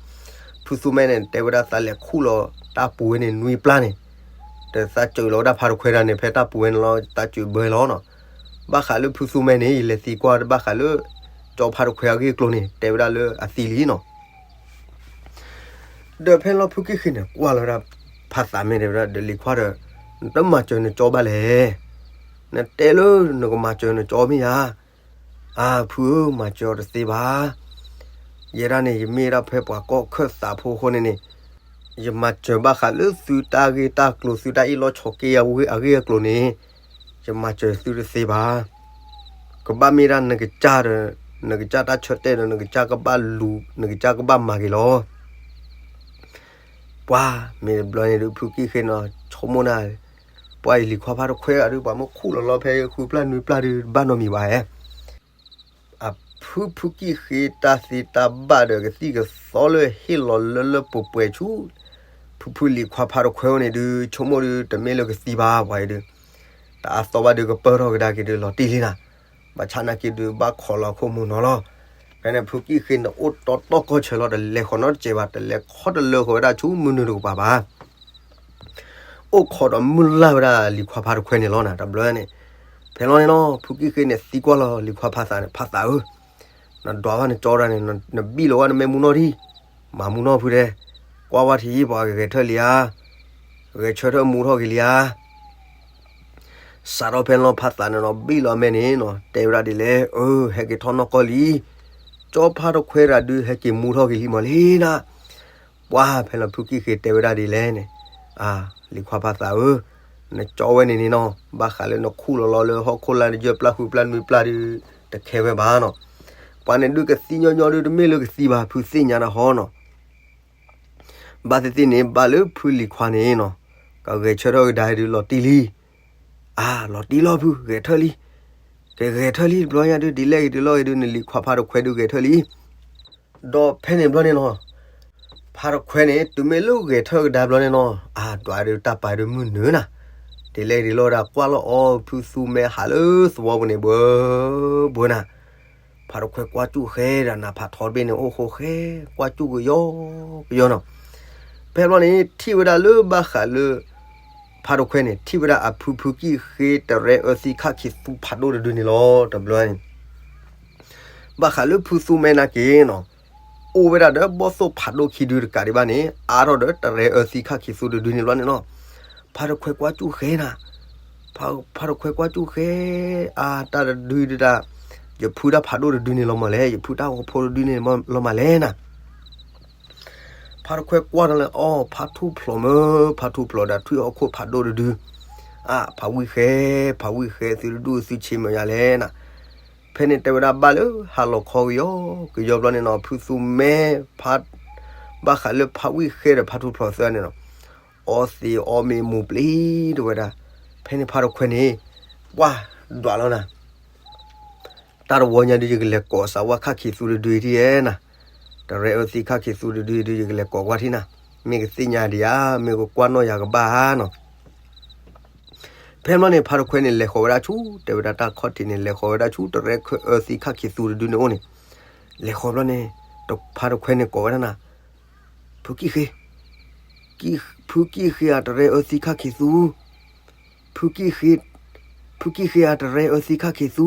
ဖုသူမဲန့ၣ် တဲဝဲဒၣ်သးလဲၤခူၣ်လီၤတၢ်ပူၤဝဲန့ၣ်နွံပျၢ်န့ၣ်, ဒီးသးစၢၤလီၤဝဲဒၣ်ဖါတခွဲဒၣ်န့ၣ် ဖဲတၢ်ပူၤဝဲန့ၣ်လီၤ သးစၢၤဘၢလီၤနီၤ, ဘၣ်ဃးလၢဖုသူမဲန့ၣ် ယလဲၤသံကွၢ်တဘၣ်ဃးလၢ ကၠီဖါတခွဲအဂ့ၢ်အကျိၤန့ၣ် တဲဝဲဒၣ်လၢအသံလံနီၤ ဒီးဖဲလီၤဖုကံၣ်ဃ့န့ၣ် ကွၢ်လီၤဝဲဒၣ်ဖါသးမ့ၢ်တဲဝဲဒၣ်ဒီးလံၤခွါဒီး, နတမၤစၢၤနကၠီဘၣ်လဲၣ်, နတဲလၢနကမၤစၢၤနကၠီမ့ၢ်ဧါ, အၢ ဖုဧၢ မၤစၢၤအီၤတသ့ဘၣ်, ယဲဒၣ်န့ၣ် ယမ့ၢ်ဒၣ်ဖဲပှၤကီၢ်ခၢၣ်သးဖိအဃိန့ၣ်န့ၣ်, ယမၤစၢၤဘၣ်ဃးလၢသုတၢ်ဂ့ၢ်တၢ်ကျိၤ သုတၢ်အ့ၣ်လိာ်ဆိးက့အဂ့ၢ်အကျိၤန့ၣ်, ယမၤစၢၤသုတသ့ဘၣ် ကဘၣ်မ့ၢ်ဒၣ်နကစၢ်ဒီး, နကစၢ်တၢ်ဆၢတဲာ်ဒီး နကစၢ်ကဘၣ်လူၤ နကစၢ်ကဘၣ်မၤက့ၤလီၤ. ပှၤမ့ၢ်တဘျီန့ၣ်ဒုးဖုကံၣ်ဃ့န့ၣ် ဆိကမိၣ်နၤ, ပှၤအံၤလံၤခွါဖါတခွဲဂၤဒုး ပှၤမ့ၢ်ခူၣ်လီၤလီၤဖဲဃုပျၢ်နွံပျၢ်ဒုး ဘၣ်နီတမံၤဘၣ်ဧါ အဖုဖုကံၣ်ဃ့ တၢ်သ့တၢ်ဘၣ်ဒီးကသံၣ်ကသီလၢဟ့ၣ်လီၤလၢလၢပှဲၤပှဲၤဆူ ဖုဖုလံၤခွါဖါတခွဲအိၣ်န့ၣ်ဒုး ဆိကမိၣ်ဒုး တမ့ၢ်လၢကသံဘၣ် ပှၤအံၤဒုး, တအါသီဘၣ်ဒုးကပၢၢ်ထီၣ်ကဒါက့ၤဒုးလီၤတံၢ်လံနၤ, ဘၣ်ဆၣ်နာ်က့ဒုးဘၣ်ခိးလီၤခိၣ်မူနီၤလီၤ. ဖဲန့ၣ်ဖုကံၣ်ဃ့န့ၣ်အိၣ်တီတီကီၢ်ဆၢလီၤ တလဲၤဃီၤနီတစဲးဘၣ် တလဲၤခီတလၢဃီၤဝဲဒၣ်ဆူမုၢ်နုာ်တကပၤဘၣ် အိၣ်ခိးဒီးမုၢ်လၢ်ဝဲဒၣ်လံၤခွါဖါတခွဲန့ၣ်လီၤနၤ တဘျီန့ၣ်, ဖဲလီၤန့ၣ်နီၤ ဖုကံၣ်ဃ့န့ၣ်သံကွၢ်လီၤလံၤခွါဖါသးန့ၣ် ဖါသးဧၢ, နဒွးဘၣ်နကၠီဒၣ်န့ၣ် နဘံၣ်လီၤဝဲနမဲာ်မူနီၢ်ထံ, မၤမူနီၢ်ဖုတဲ, ကွၢ်ဝဲထံၣ်ပှၤဂဲၤထၢၣ်လံဧါ, ဂဲၤဆၢထၢၣ်မူထီၣ်က့ၤလံဧါ စးထီၣ်ဖဲလီၤဖါသးန့ၣ်နီၤ ဘံၣ်လီၤအမဲာ်န့ၣ်နီၤ တဲဝဲဒၣ်ဒ်လဲၣ်, အၢ ဟဲက့ၤထီၣ်နီၢ်ကီၢ်လံ, ကၠီဖါတခွဲတဂၤဒုးဟဲက့ၤမူထီၣ်က့ၤလံမးလံနၤ, ပှၤဖဲလီၤဖုကံၣ်ဃ့တဲဝဲဒၣ်ဒ်လဲၣ်န့ၣ်, အၢ လံၤခွါဖါသးဧၢ, နကၠီဝဲန့ၣ်န့ၣ်နီၤ ဘၣ်ဃးလၢနခူၣ်လီၤလီၤလၢဟီၣ်ခိၣ်လာ်နယဲၢ်ပျၢ်ဃုပျၢ်နွံပျၢ်ဒုး တခဲဝဲဘၣ်နီၤ, ပှၤန့ၣ်ဒုးကသံညီညီဒုး တမ့ၢ်လၢကသံဘၣ် ဖုသ့ၣ်ညါတၢ်ဟီနီၤ ဘၣ်သ့ၣ်သ့ၣ်န့ၣ် ဘၣ်လၢဖုလံၤခွါန့ၣ်နီၤ, ကဂဲၤဆၢထၢၣ်ကဒါဒုးလီၤတံၢ်လံ, အၢ လီၤတံၢ်လီၤဖု ဂဲၤထၢၣ်လံ, ကဂဲၤထၢၣ်လံ တဘျီညါဒုး ဒ်လဲၣ်ဂ့ၤဒုးလီၢ်ဂ့ၤဒုး နလံၤခွါဖါတခွဲဒုးဂဲၤထၢၣ်လံ, ဒီးဖဲန့ၣ်ဘျီန့ၣ်နီၤ, ဖါတခွဲန့ၣ် တုၤမ့ၢ်လၢဂဲၤထၢၣ်ကဒါဘျီန့ၣ်နီၤ, အၢ ဒွးဒုးတၢ်ပာ်ဒုးမုၢ်နုာ်နၤ, ဒ်လဲၣ်ဂ့ၤဒုးလီၢ်ဒၣ်ကွၢ်လီၤအီၤ ဖုသူမဲဟးလၢသဝီပူၤန့ၣ် ဘှၢ ဘှၢနၤ ဖါတခွဲကွၢ်စူၣ်ဃဲဒီးနၤ ဖးထီတဘ့ၣ်န့ၣ် အိၣ်ဃိဃဲ ကွၢ်စူၣ်ကယီကယီနီၤ, ဖဲဘျီန့ၣ် ထံၣ်ဝဲဒၣ်လၢဘၣ်ဃးလၢ ဖါတခွဲန့ၣ် ထံၣ်ဝဲဒၣ်အဖုဖုကံၣ်ဃ့ တရဲအၢသံခၣ်ခံသူဖးဒိၣ်တဒုန့ၣ်လီၤ တဘျီန့ၣ် ဘၣ်ဃးလၢဖုသူမဲနာ်က့ၤနီၤ, အိၣ်ဝဲဒၣ်ဒီးဘီၣ်သိၣ်ဖးဒိၣ်ခံဒုတကးဒံးဘၣ်န့ၣ် အါထီၣ်ဒီးတရဲအၢသံခၣ်ခံသူတဒုန့ၣ်ဘျီန့ၣ်နီၤ, ဖါတခွဲကွၢ်စူၣ်ဃဲနၤ, ဖါတခွဲကွၢ်စူၣ်ဃဲ, အါ တၢ်တဒုဒုဒၣ်, ယဖုတၢ်ဖးဒိၣ်တဒုန့ၣ်လီၤမးလဲၣ်, ယဖုတၢ်ဂီၤဖိတဒုန့ၣ်လီၤမးလဲၣ်နၤ ဖါတခွဲကွၢ်ဒီးလၢအီၤ ဖါထူၣ်ဖျိးမၢ, ဖါထူၣ်ဖျိးဒီးထွံၣ်ဟီၣ်ခိၣ်ဖးဒိၣ်တဒု, အါ ဖးဝံၣ်ဃဲ, ဖးဝံၣ်ဃဲ သုတဒူၣ်သုဆံးမၢယၤလဲၣ်နၤ, ဖဲန့ၣ်တဲဝဲဒၣ်ဘၣ်လၢဟါလီၤခီကယီကယီဘျီန့ၣ်နီၤ ဖုသူမဲဖါ, ဘၣ်ဃးလၢဖးဝံၣ်ဃဲဒီးဖါထူၣ်ဖျိးသၢန့ၣ်နီၤ, အီသံးအီမ့ၤမူၤပျံၤတဝဲဒၣ်, ဖဲန့ၣ်ဖါတခွဲန့ၣ်, ပှၤဒွးလီၤနၤ တၢ်တဝီညါဒုး ယကလဲၤကိးစးဝါခၣ်ခံသူတဒုဒ်ယဲနၤ, တရဲအၢသံခၣ်ခံသူတဒုဒုး ယကလဲၤကိးကွၢ်ထံနၤ, မ့ၢ်ကသ့ၣ်ညါဒံးဧါ, မ့ၢ်ကကွၢ်နီၣ်ယၤကဘၣ်ဧါနီၤ. ဖဲဘျီန့ၣ် ဖါတခွဲန့ၣ် လဲၤဃီၤဝဲဒၣ်ဆူ တဲဝဲဒၣ်တၢ်ခီၣ်ထံးန့ၣ် လဲၤဃီၤဝဲဒၣ်ဆူ တရဲအၢသံခၣ်ခံသူတဒုန့ၣ်အိၣ်န့ၣ်, လဲၤဃီၤဘျီန့ၣ်, ဖါတခွဲန့ၣ်ကိးဝဲဒၣ်နၤ, ဖုကံၣ်ဃ့ ဖုကံၣ်ဃ့ဧါ တရဲအၢသံခၣ်ခံသူ, ဖုကံၣ်ဃ့, ဖုကံၣ်ဃ့ဧါ တရဲအၢသံခၣ်ခံသူ,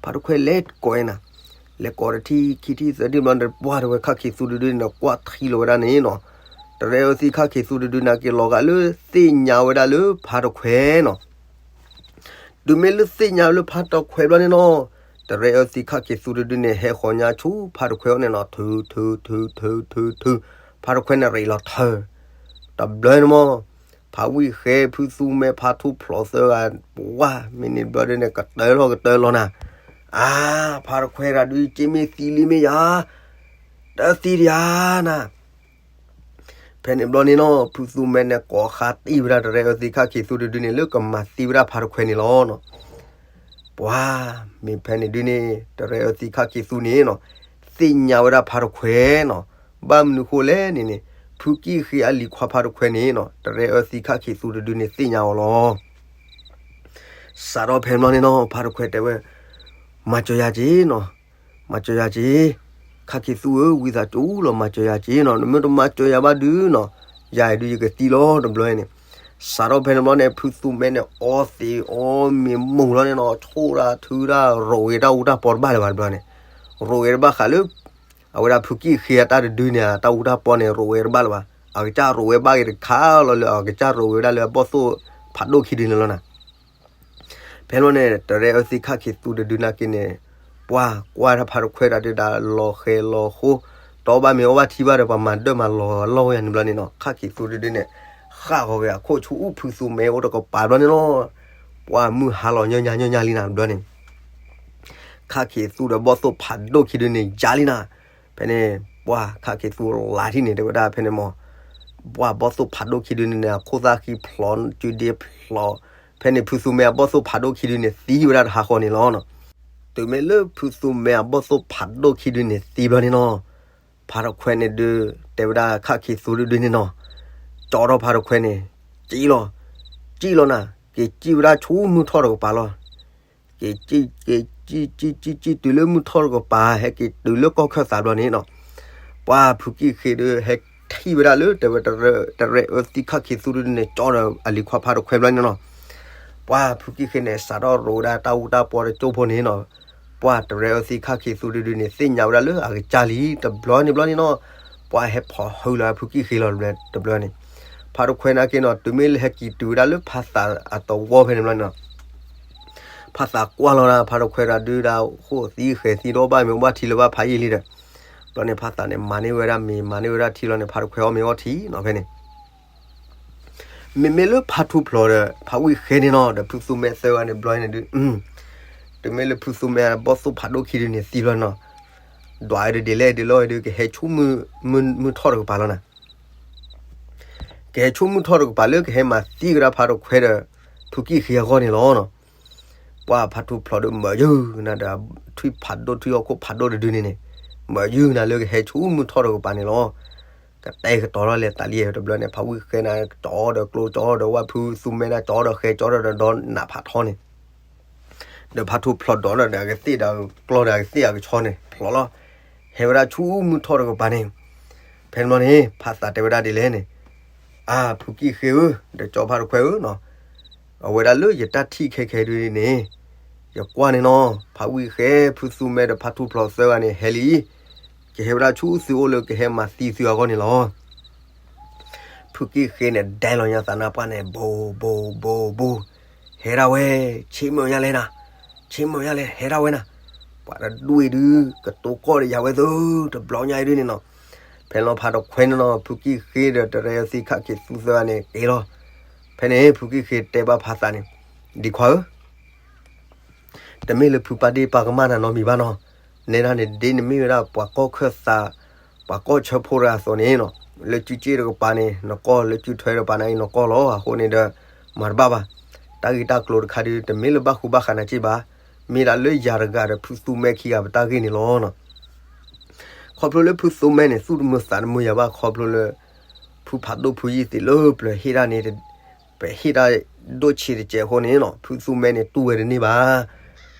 ဖါတခွဲလဲၤကိးနၤ, လဲၤကိးတထံၣ်ခံထံၣ်သၢထံၣ်ဘျီန့ၣ် ပှၤတဝဲခၣ်ခံသူတဒုန့ၣ် ကွၢ်ထံလီၤဝဲဒၣ်န့ၣ်နီၤ, တရဲအၢသံခၣ်ခံသူတဒုနာ်က့ၤလီၤဂာ်လၢသ့ၣ်ညါဝဲဒၣ်လၢဖါတခွဲနီၤ တုၤမ့ၢ်လၢသ့ၣ်ညါလၢဖါတခွဲဘျီန့ၣ်နီၤ, တရဲအၢသံခၣ်ခံသူတဒုန့ၣ် ဟဲဃီၤညါဆူဖါတခွဲအအိၣ်န့ၣ်နီၤ, ထုထုထုထုထု, ဖါတခွဲန့ၣ်ရ့းလီၤထၢ, တဘျီန့ၣ်မး, ဖးဝံၣ်ဃဲ ဖုသူမဲ ဖါထူၣ်ဖျိးသၢဂၤ, ပှၤမ့ၢ်န့ၣ်ဘျီဒုန့ၣ် ကတၢၢ်လီၤကတၢၢ်လီၤနၤ, အါ, ဖါတခွဲတဒု က့မ့ၢ်သံလံမ့ၢ်ယၤ တ တသံဒံးဧါနၤ. ဖဲန့ၣ်ဘျီန့ၣ်နီၤ ဖုသူမဲန့ၣ် ကိးဃါတံၢ်ဝဲဒၣ်တရဲအၢသံခၣ်ခံးသူတဒုန့ၣ် လၢကမၤသံဝဲဒၣ်ဖါတခွဲးန့ၣ်လီၤနီၤ. ပှၤ မ့ၢ်ဖဲန့ၣ်ဒုန့ၣ် တရဲအၢသံခၣ်ခံးသူန့ၣ်နီၤ သ့ၣ်ညါဝဲဒၣ်ဖါတခွဲးနီၤ. ဘၣ်မနုၤဃိလဲၣ်န့ၣ်န့ၣ် ဖုကံၣ်ဃ့အလံၤခွါဖါတခွဲးန့ၣ်နီၤ တရဲအၢသံခၣ်ခံးသူတဒုန့ၣ် သ့ၣ်ညါအီၤလီၤ. စးထီၣ်ဖဲန့ၣ်ဘျီန့ၣ်နီၤ ဖါတခွဲးတဲဝဲ, မၤစၢၤယၤက့ၤနီၤ, မၤစၢၤယၤက့ၤ, ခၣ်ခံးသူဧၢ, ဝံသးစူၤလီၤ မၤစၢၤယၤက့ၤနီၤ, နမ့ၢ်တမၤစၢၤယၤဘၣ်ဒုနီၤ, ယၤအံၤဒုးယကသံလီၤတဘျီန့ၣ်. စးထီၣ်ဖဲန့ၣ်ဘျီန့ၣ် ဖုသူမဲန့ၣ် အီသံးအီမ့ၤမုာ်လီၤန့ၣ်နီၤ, ဆိၣ်တၢ်ထုတၢ် ရိးဝဲတၢ်အူတၢ်ပီတဘၣ်လၢၤဘၣ်တဘျီန့ၣ်, ရိးဝဲတဘၣ်ဃးလၢ အဝဲဒၣ်ဖုကံၣ်ဃ့အတၢ်တဒုန့ၣ် တၢ်အူတၢ်ပီန့ၣ် ရိးဝဲတဘၣ်လၢၤဘၣ်. အကစၢ်ရိးဝဲဘၣ်က့ၤတခါလီၤလၢအကစၢ်ရိးဝဲဒၣ်လၢအဘီၣ်သိၣ်ဖးဒိၣ်ခံဒုန့ၣ်လီၤနၤ. ဖဲန့ၣ်ဘျီန့ၣ် တရဲအၢသံခၣ်ခံးသူတဒုနာ်က့န့ၣ် ပှၤကွၢ်တၢ်ဖါတခွဲးတၢ်ဒုးတၢ်လီၤဃဲၤလီၤဃိ, တအီၣ်ဘၣ်မ့ၤအီၣ်ဘၣ်ထံဘၣ်ဒီး ပှၤမၤဒၢၣ်မၤလီၤအလီၢ်ဝဲယၤန့ၣ်ဘျီန့ၣ်နီၤ, ခၣ်ခံးသူတဒုန့ၣ် ဃၣ်ဂီၤက့ၤအခိၣ်ဆူအူဖုသူမဲအိၣ်တကပၤဘျီန့ၣ်လီၤ. ပှၤမုၢ်ဟါလီၤညီညီညီညီလံနၤတဘျီန့ၣ် ခၣ်ခံးသူဒီးဘီၣ်သိၣ်ဖးဒိၣ်ခံဒုန့ၣ် ယါလံနၤ. ဖဲန့ၣ် ပှၤခၣ်ခံးသူလါထံၣ်န့ၣ် တဲဝဲဒၣ်ဖဲန့ၣ်မး, ပှၤဘီၣ်သိၣ်ဖးဒိၣ်ခံဒုန့ၣ်န့ၣ် အခိၣ်သၣ်ဃံဖျိး စုဒ့ဖျိး, ဖဲန့ၣ်ဖုသူမဲအဘီၣ်သိၣ်ဖးဒိၣ်ခံဒုန့ၣ် သံဝဲဒၣ်တဟးဃီန့ၣ်လီၤ. တုၤမ့ၢ်လၢဖုသူမဲအဘီၣ်သိၣ်ဖးဒိၣ်ခံဒုန့ၣ်သံဘျီန့ၣ်နီၤ, ဖါတခွဲးန့ၣ်ဒုး တဲဝဲဒၣ်ခၣ်ခံးသူတဒုန့ၣ်နီၤ, ကၠီထီၣ်ဖါတခွဲးန့ၣ်, ကံၣ်လီၤ, ကံၣ်လီၤနၤ, က့ၤကံၣ်ဝဲဒၣ်ဆူမုၢ်ထီၣ်တကပၤလီၤ. က့ၤကံၣ် က့ၤကံၣ် ကံၣ် ကံၣ် ကံၣ် တုၤလၢမုၢ်ထီၣ်တကပၤ ဟဲက့ၤတုၤလၢကီၢ်ခၢၣ်သးဘျီန့ၣ်နီၤ, ပှၤဖုကံၣ်ဃ့ဒီး ဟဲထံၣ်ဝဲဒၣ်လၢတဲဝဲ တရဲအၢသံခၣ်ခံးသူတဒုန့ၣ် ကၠီဒီးအလံၤခွါဖါတခွဲးဘျီန့ၣ်နီၤ, ပှၤဖုကံၣ်ဃ့န့ၣ် စးထီၣ်ရိးဝဲဒၣ်တၢ်အူတၢ်ပီတကၠိဖိန့ၣ်နီၤ, ပှၤတရဲအၢသံခၣ်ခံးသူတဒုန့ၣ် သ့ၣ်ညါဝဲဒၣ်လၢအကစၢ်လံ တဘျီန့ၣ်ဘျီန့ၣ်နီၤ, ပှၤဟဲဖီၣ်ဟုလီၤဖုကံၣ်ဃ့လီၤတဘျီန့ၣ်, ဖါတခွဲးနာ်က့နီၤ တုၤမ့ၢ်လၢဟဲက့ၤတုၤဝဲဒၣ်လၢဖါသးအသဝီဖဲန့ၣ်ဘျီန့ၣ်နီၤ ဖါသးကွၢ်လီၤဒၣ် ဖါတခွဲးတၢ်ဒုးဒၣ်ဃိၣ်သံဃဲၤသံဒီးဘၣ်မ့ၤဘၣ်ထံလၢၤဘၣ်ဖးယံာ်လံဒီး, ဘျီန့ၣ်ဖါသးန့ၣ် မၤန့ၢ်ဝဲဒၣ်မ့ၤ မၤန့ၢ်ဝဲဒၣ်ထံလီၤန့ၣ် ဖါတခွဲးအီၣ်မ့ၤအီထံနီၤဖဲန့ၣ်, မ့မ့ၢ်လၢဖါထူဖျိးဒီး ဖးဝံၣ်ဃဲန့ၣ်နီၤ ဒီးဖုသူမဲသၢဂၤန့ၣ်ဘျီန့ၣ်ဒုး, တုၤမ့ၢ်လၢဖုသူမဲအဘီၣ်သိၣ်ဖးဒိၣ်ခံဒုန့ၣ်သံဘျီနီၤ, ဒွးအံၤဒ်လဲၣ်ဒ်လဲၣ်ဒုး ကဟဲဆူမုၢ်ထီၣ်တကပၤလီၤနၤ ကဟဲဆူမုၢ်ထီၣ်တကပၤလၢကဟဲမၤသံကဒါဖါတခွဲးဒီး ဖုကံၣ်ဃ့အဂီၢ်န့ၣ်လီၤနီၤ, ပှၤဖါထူဖျိးဒီးမၤယုၢ်နၤဒီး ထွံၣ်ဖးဒိၣ်ထွံၣ်ဟီၣ်ခိၣ်ဖးဒိၣ်တဒုန့ၣ်န့ၣ်, မၤယုၢ်နၤလၢကဟဲဆူမုၢ်ထီၣ်တကပၤန့ၣ်လီၤ, ကတဲာ်ကတီၤထီၣ်လဲၤသးလံတဘျီန့ၣ် ဖးဝံၣ်ဃဲန့ၣ် ကၠီဒီးကျိကၠီဒီးဝၣ်ဖုသူမဲန့ၣ် ကၠီဒီးဃဲကၠီဒီးဒီးနးဖးထီန့ၣ် ဒီးဖါထူဖျိးဒီးဒီးအကသ့ၣ်ဒီးကျီဒီးအကသ့ၣ်အကဆီန့ၣ် ဖျိးလီၤ, ဟဲဝဲဒၣ်ဆူမုၢ်ထီၣ်တကပၤန့ၣ်, ဖဲန့ၣ်ဘျီန့ၣ် ဖါသးတဲဝဲဒၣ်ဒ်လဲၣ်န့ၣ်, အါ ဖုကံၣ်ဃ့ဧၢ, ဒီးကၠီဖါတခွဲးဧၢနီၤ, အဝဲဒၣ်လၢယတၢ်ထံၣ်ခဲခဲဒုန့ၣ်, ယကွၢ်န့ၣ်နီၤ ဖးဝံၣ်ဃဲ ဖုသူမဲဒီးဖါထူဖျိးသၢဂၤန့ၣ် ဟဲလံ, ကဟဲဝဲဒၣ်ဆူသုအိၣ်လၢကဟဲမၤသံသုအဂီၢ်န့ၣ်လီၤ. ဖုကံၣ်ဃ့န့ၣ် ဒဲလီၤညါသးနါပှၢ်န့ၣ် ဘိးဘိးဘိးဘိး, ဟဲဒၣ်ဝဲ, ဆ့မုာ်ညါလဲၣ်နၤ, ဆ့မုာ်ညါလဲၣ် ဟဲဒၣ်ဝဲနၤ, ပှၤတဒူၣ်အံၤဒုး ကတိၤကီၢ်ဒီးယၤဝဲသၢ တဘျီညါအံၤဒုန့ၣ်နီၤ, ဖဲလီၤဖါတခွဲးန့ၣ်နီၤ ဖုကံၣ်ဃ့ဒီးတရဲအၢသံခၣ်ခံးသူသၢဂၤန့ၣ် က့ၤလီၤ, ဖဲန့ၣ် ဖုကံၣ်ဃ့တဲဘၣ်ဖါသးန့ၣ်, ဒံခွါဧၢ တမ့ၢ်လၢဖုပၢ်ဒ့ၣ်ပၢ်ကမၣ်နၤနီတမံၤဘၣ်နီၤ, နဲဒၣ်န့ၣ်ဒ်နမ့ၢ်ဝဲဒၣ်ပှၤကီၢ်ခၢၣ်သး, ပှၤကီၢ်ဆၢဖိတဂၤအသိးန့ၣ်နီၤ, လၢစုစ့ၣ်တကပၤန့ၣ် နကီၢ် လၢစုထွဲတကပၤန့ၣ်နကီၢ်လီၤ, အဃိန့ၣ်ဒီး မၤတဘၣ်ဘၣ်, တၢ်ဂ့ၢ်တၢ်ကျိၤတခါဒုး တမ့ၢ်လၢဘၣ်ဃူဘၣ်ဃးနၤစ့ၢ်ဘၣ်, မ့ၢ်ဒၣ်လၢယၤတဂၤဒီးဖုသူမဲခံဂၤပတၢ်ဂ့ၢ်န့ၣ်လီၤနီၤ. ခီဖျိလၢဖုသူမဲန့ၣ် သူၣ်တမုာ်သးတမုာ်ယၤဘၣ် ခီဖျိလၢ ဖုဖးဒိၣ်ဖုယံာ်သ့ၣ်လၢပျၢၤဟ့ၣ်ဒၣ်န့ၣ်, ပဟ့ၣ်ဒၣ်ဒိၣ်ဆံးတစဲးအဃိန့ၣ်နီၤ ဖုသူမဲန့ၣ်တူၢ်ဝဲတန့ၢ်ဘၣ်.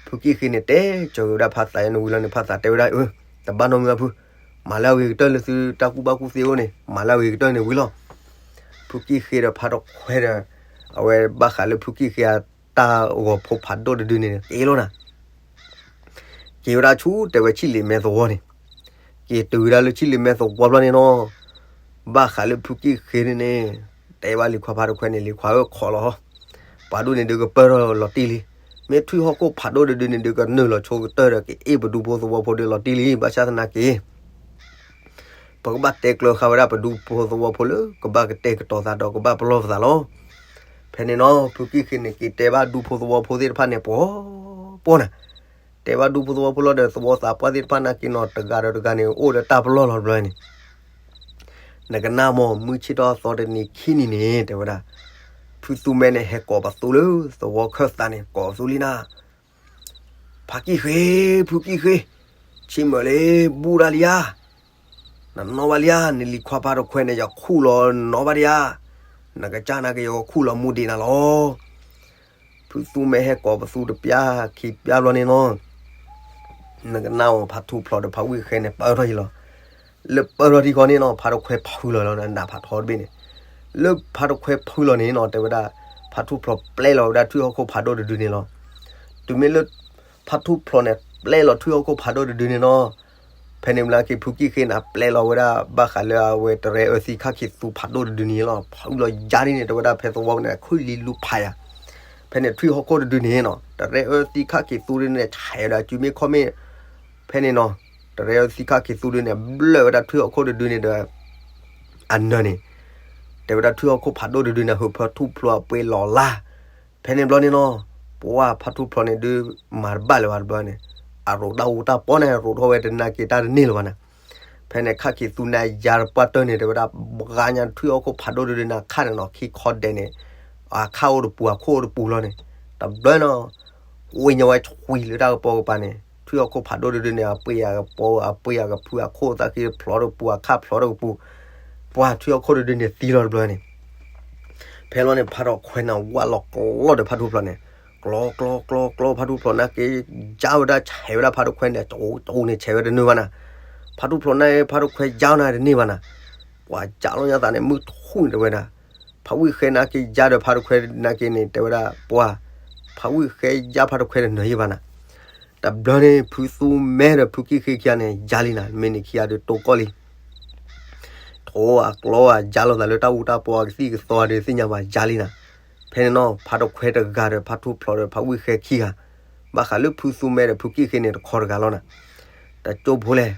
ဖုကံၣ်ဃ့န့ၣ်တဲကၠီၤက့ၤဝဲဒၣ်ဖါသးယဲန့ၣ်ဝံၤလီၤန့ၣ် ဖါသးတဲဝဲဒၣ်အၢ, တဘၣ်နီတမံၤဘၣ်ဖု, မၤလၢအဂ့ၤကတၢၢ်လၢသုတၢ်ကူၣ်ဘၣ်ကူၣ်သ့အအိၣ်န့ၣ် မၤလၢအဂ့ၤကတၢၢ်န့ၣ်ဝံၤလီၤ. ဖုကံၣ်ဃ့ဒီးဖါတခွဲးဒီး အဝဲဘၣ်ဃးလၢဖုကံၣ်ဃ့အတၢ်ဂီၤဖိဖးဒိၣ်တဒုန့ၣ် က့ၤလီၤနၤ က့ၤဝဲဒၣ်ဆူတဲဝဲဆံၣ်လ့ၤမဲသဝီန့ၣ်, က့ၤတုၤဝဲဒၣ်လၢဆံၣ်လ့ၤမဲသဝီဘျီန့ၣ်နီၤ, ဘၣ်ဃးလၢဖုကံၣ်ဃ့န့ၣ်န့ၣ်, တဲဘၣ်လံၤခွါဖါတခွဲးန့ၣ် လံၤခွါဧၢ ခိးလီၤ, ပှၤဒိၣ်န့ၣ်ဒုးကပၢၢ်ထီၣ်လီၤတံၢ်လံ, မ့ၢ်ထွံၣ်ဟီၣ်ခိၣ်ဖးဒိၣ်တဒုန့ၣ်ဒုးကနုာ်လီၤဆိကတၢၢ်ဒီး ကအ့ၣ်ပဒူဖိသဝီဖိဒုးလီၤတံၢ်လံ, ဘၣ်ဆၣ်သနာ်က့ ပကဘၣ်တဲကျၢၤဃာ်ဝဲဒၣ်ပဒူဖိသဝီဖိလၢကဘၣ်ကတဲာ်ကတီၤသးဒီးကဘၣ်ပလီၢ်ပသးလီၤ. ဖဲန့ၣ်နီၤ ဖုကံၣ်ဃ့န့ၣ် က့ၤတဲဘၣ်ဒူဖိသဝီဖိသ့ၣ်တဖၣ်န့ၣ် ပှီၤပှီၤနၤ, တဲ တဲဘၣ်ဒူဖိသဝီဖိလီၤဒီး သဝီသးပှၢ်သ့ၣ်တဖၣ်နာ်က့နီၤ တဂၤဒီးတဂၤန့ၣ် အိၣ်ဒီးတၢ်ပလီၢ်လီၤတဘျီန့ၣ် နကနၣ်မ့ၢ် မုၢ်ဆ့ၣ်ထီၣ်သီတနံၤခံနံၤန့ၣ် တဲဝဲဒၣ်, ဖုသူမဲန့ၣ် ဟဲကိးပသူလၢသဝီခၢၣ်သးန့ၣ် ကိးပသူလံနၤ, ဖးကံၣ်ဃ့, ဖုကံၣ်ဃ့, ဆံးမုာ်လံ, ဘူၣ်ဒၣ်လံဧါ, နနီၣ်ဘၣ်လံဧါ, နလံၤခွါဖါတခွဲန့ၣ် ယခူၣ်လီၤနီၣ်ဘၣ်ဒံးဧါ, နကစၢ်နာ်က့ ယကခူၣ်လီၤမူဒံးနၤလီၤ. ဖုသူမဲဟဲကိးပသူတပျၢ်ခံပျၢ်ဘျီန့ၣ်နီၤ နကနၣ်အီၤ ဖါထူၣ်ဖျိးဒီးဖးဝံၣ်ဃဲန့ၣ် ပၢၢ်ထီၣ်ယံၤလီၤ. လၢပၢၢ်ထီၣ်ထံဃီန့ၣ်နီၤ ဖါတခွဲဖုလီၤလီၤ နဖးထီတဘ့ၣ်န့ၣ်, လၢဖါတခွဲဖုလီၤန့ၣ်နီၤ တဲဝဲဒၣ် ဖါထူၣ်ဖျိးပျဲလီၤဝဲဒၣ်ထွံၣ်ဟီၣ်ခိၣ်ဖးဒိၣ်တဒုန့ၣ်လီၤ. တုၤမ့ၢ်လၢ ဖါထူၣ်ဖျိးန့ၣ် ပျဲလီၤထွံၣ်ဟီၣ်ခိၣ်ဖးဒိၣ်တဒုန့ၣ်နီၤ ဖဲန့ၣ်ဘျီက့ၤ ဖုကံၣ်ဃ့န့ၣ် ပျဲလီၤဝဲဒၣ် ဘၣ်ဃးလၢအဝဲတရဲအၢသံခၣ်ခံးသူဖးဒိၣ်တဒုန့ၣ်လီၤ. ဖုလီၤယါဒ်န့ၣ် တဲဝဲဒၣ်ဖဲသဝီန့ၣ် ခုၣ်လံလူဖးယၤ, ဖဲန့ၣ်ထွံၣ်ဟီၣ်ခိၣ်တဒုန့ၣ်နီၤ တရဲအၢသံခၣ်ခံးသူဒ်န့ၣ် ဆဲးဝဲဒၣ်စုမ့ၢ်ခီၣ်မ့ၢ်, ဖဲန့ၣ်နီၤ တရဲအၢသံခၣ်ခံးသူဒုန့ၣ် ဘျၢၣ်ဝဲဒၣ်ထွံၣ်ဟီၣ်ခိၣ်တဒုန့ၣ်ဒီး အနၢၤန့ၣ် တဲဝဲဒၣ်ထွံၣ်ဟီၣ်ခိၣ်ဖးဒိၣ်တဒုန့ၣ် ဟုးဖၢထူၣ်ဖျိးအပှ့ၤလီၤလါ, ဖဲန့ၣ်ဘျီန့ၣ်နီၤ ပှၤဖါထူၣ်ဖျိးန့ၣ်ဒုး မၤတဘၣ်လၢၤဘၣ်တဘျီန့ၣ်, အရိးတၢ်အူတၢ်ပီန့ၣ် ရိးထီၣ်ဝဲတနာ်က့ၤတၢ်တန့ၢ်လၢၤဘၣ်နၤ, ဖဲန့ၣ်ခၣ်ခံးသူန့ၣ်ယါတပှၢ်တၢၢ်န့ၣ် တဲဝဲဒၣ် ဘှါညါထွံၣ်ဟီၣ်ခိၣ်ဖးဒိၣ်တဒုန့ၣ် အခၣ်န့ၣ်နီၤ ခံခီဒဲးန့ၣ် အခၣ်အိၣ်တပူၤ အခိၣ်အိၣ်တပူၤလီၤန့ၣ်, တဘျီနီၤ ဝံၤညီဝဲဆွံလၢတၢ်ကပီၤကပၤန့ၣ် ထွံၣ်ဟီၣ်ခိၣ်ဖးဒိၣ်တဒုန့ၣ် အပှ့ၤအကပီၤ အပှ့ၤအကဖု အခိၣ်သၣ်ဃံဖျိးတကပူၤ အခၣ်ဖျိးတကပူၤ, ပှၤထွံၣ်ဟီၣ်ခိၣ်တဒုန့ၣ်သံလီၤတဘျီန့ၣ်, ဖဲလီၤန့ၣ် ဖါထူၣ်ခွဲန့ၣ် ဝၣ်လီၤကျီဒီးဖါထူၣ်ဖျိးန့ၣ်, ကျီကျီကျီကျီ ဖါထူၣ်ဖျိးနာ်က့ၤ ယါဝဲဒၣ်ဆဲးဝဲဒၣ်ဖါထူၣ်ခွဲန့ၣ် တအိၣ်န့ၣ်ဆဲးဝဲတန့ၢ်ဘၣ်နၤ, ဖါထူၣ်ဖျိးနာ်က့ၤ ဖါထူၣ်ခွဲယါနၤတန့ၢ်ဘၣ်နၤ, ပှၤယါလီၤညါသးန့ၣ် မုၢ်ထူၣ်န့ၣ်တဲဝဲဒၣ် ဖးဝံၣ်ဃဲနာ်က့ၤယါဒီးဖါတခွဲနာ်က့ၤန့ၣ် တဲဝဲဒၣ် ပှၤ ဖးဝံၣ်ဃဲယါဖါတခွဲဒီးနၢၤယံၤဘၣ်နၤ, တဘျီန့ၣ် ဖုသူမဲဒီးဖုကံၣ်ဃ့ခံဂၤန့ၣ် ယါလံနၤ, မ့ၢ်န့ၣ်ခံဂၤဒီးတိၢ်ကီၢ်လံ ထိးအကျီအယါလိာ်သးလၢတၢ်အူတၢ်ပီအကသံၣ်ကသီဒီးသ့ၣ်ညါဘၣ်ယါလံနၤ, ဖဲန့ၣ်နီၤ ဖါတခွဲတဂၤဒီးဖါထူၣ်ဖျိးဒီးဖးဝံၣ်ဃဲခံဂၤ, ဘၣ်ဃးလၢဖုသူမဲဒီးဖုကံၣ်ဃ့န့ၣ်တခီတဂၤလီၤနၤ, တကၠိဖိလဲၣ်,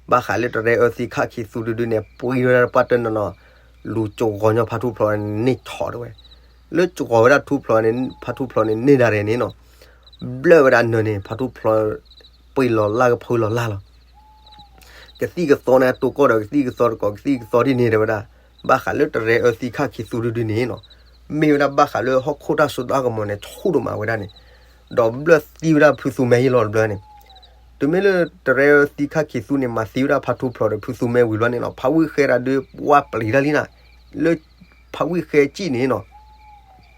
ဘၣ်ဃးလၢတရဲအၢသံခၣ်ခံးသူတဒုန့ၣ် ပှ့ၤဝဲဒၣ်တပှၢ်တၢၢ်နီၤနီၤ, လူၤကဂီၤညီဖါထူၣ်ဖျိးန့ၣ်ထီၣ်တဲဝဲ, လၢကဂီၤဝဲဒၣ်ထူၣ်ဖျိးန့ၣ် ဖါထူၣ်ဖျိးန့ၣ်န့ၢ်ဒၣ်ရဲၣ်န့ၣ်နီၤ, ဘျၢၣ်ဝဲဒၣ်နၢၤန့ၣ် ဖါထူၣ်ဖျိး ပှ့ၤလီၤလၢကဖုလီၤလၢ်လီၤ ကသံၣ်ကသီန့ၣ် တိၢ်ကီၢ်ဒီးကသံၣ်ကသီတကိး ကသံၣ်ကသီဒ်န့ၣ်တဲဝဲဒၣ်, ဘၣ်ဃးလၢတရဲအၢသံခၣ်ခံးသူတဒုန့ၣ်နီၤ, မ့ၢ်ဝဲဒၣ်ဘၣ်ဃးလၢဟီၣ်ခိၣ်တၢ်စိတၢ်ကမီၤန့ၣ် ဆူၣ်ဒိၣ်မးဝဲဒၣ်န့ၣ်, ဒီးဘျၢၣ်သံဝဲဒၣ်ဖုသူမဲယံၤလီၤတဘျီန့ၣ်, တုၤမ့ၢ်လၢတရဲအၢသံခၣ်ခံးသူန့ၣ် မၤသံဝဲဒၣ်ဖါထူၣ်ဖျိးဒီးဖုသူမဲဝံၤဘျီန့ၣ်နီၤ ဖးဝံၣ်ဃဲဒၣ်ဒုးပှၢ်ပျံၤတၢ်လံနၤ, လၢ ဖးဝံၣ်ဃဲစံၣ်န့ၣ်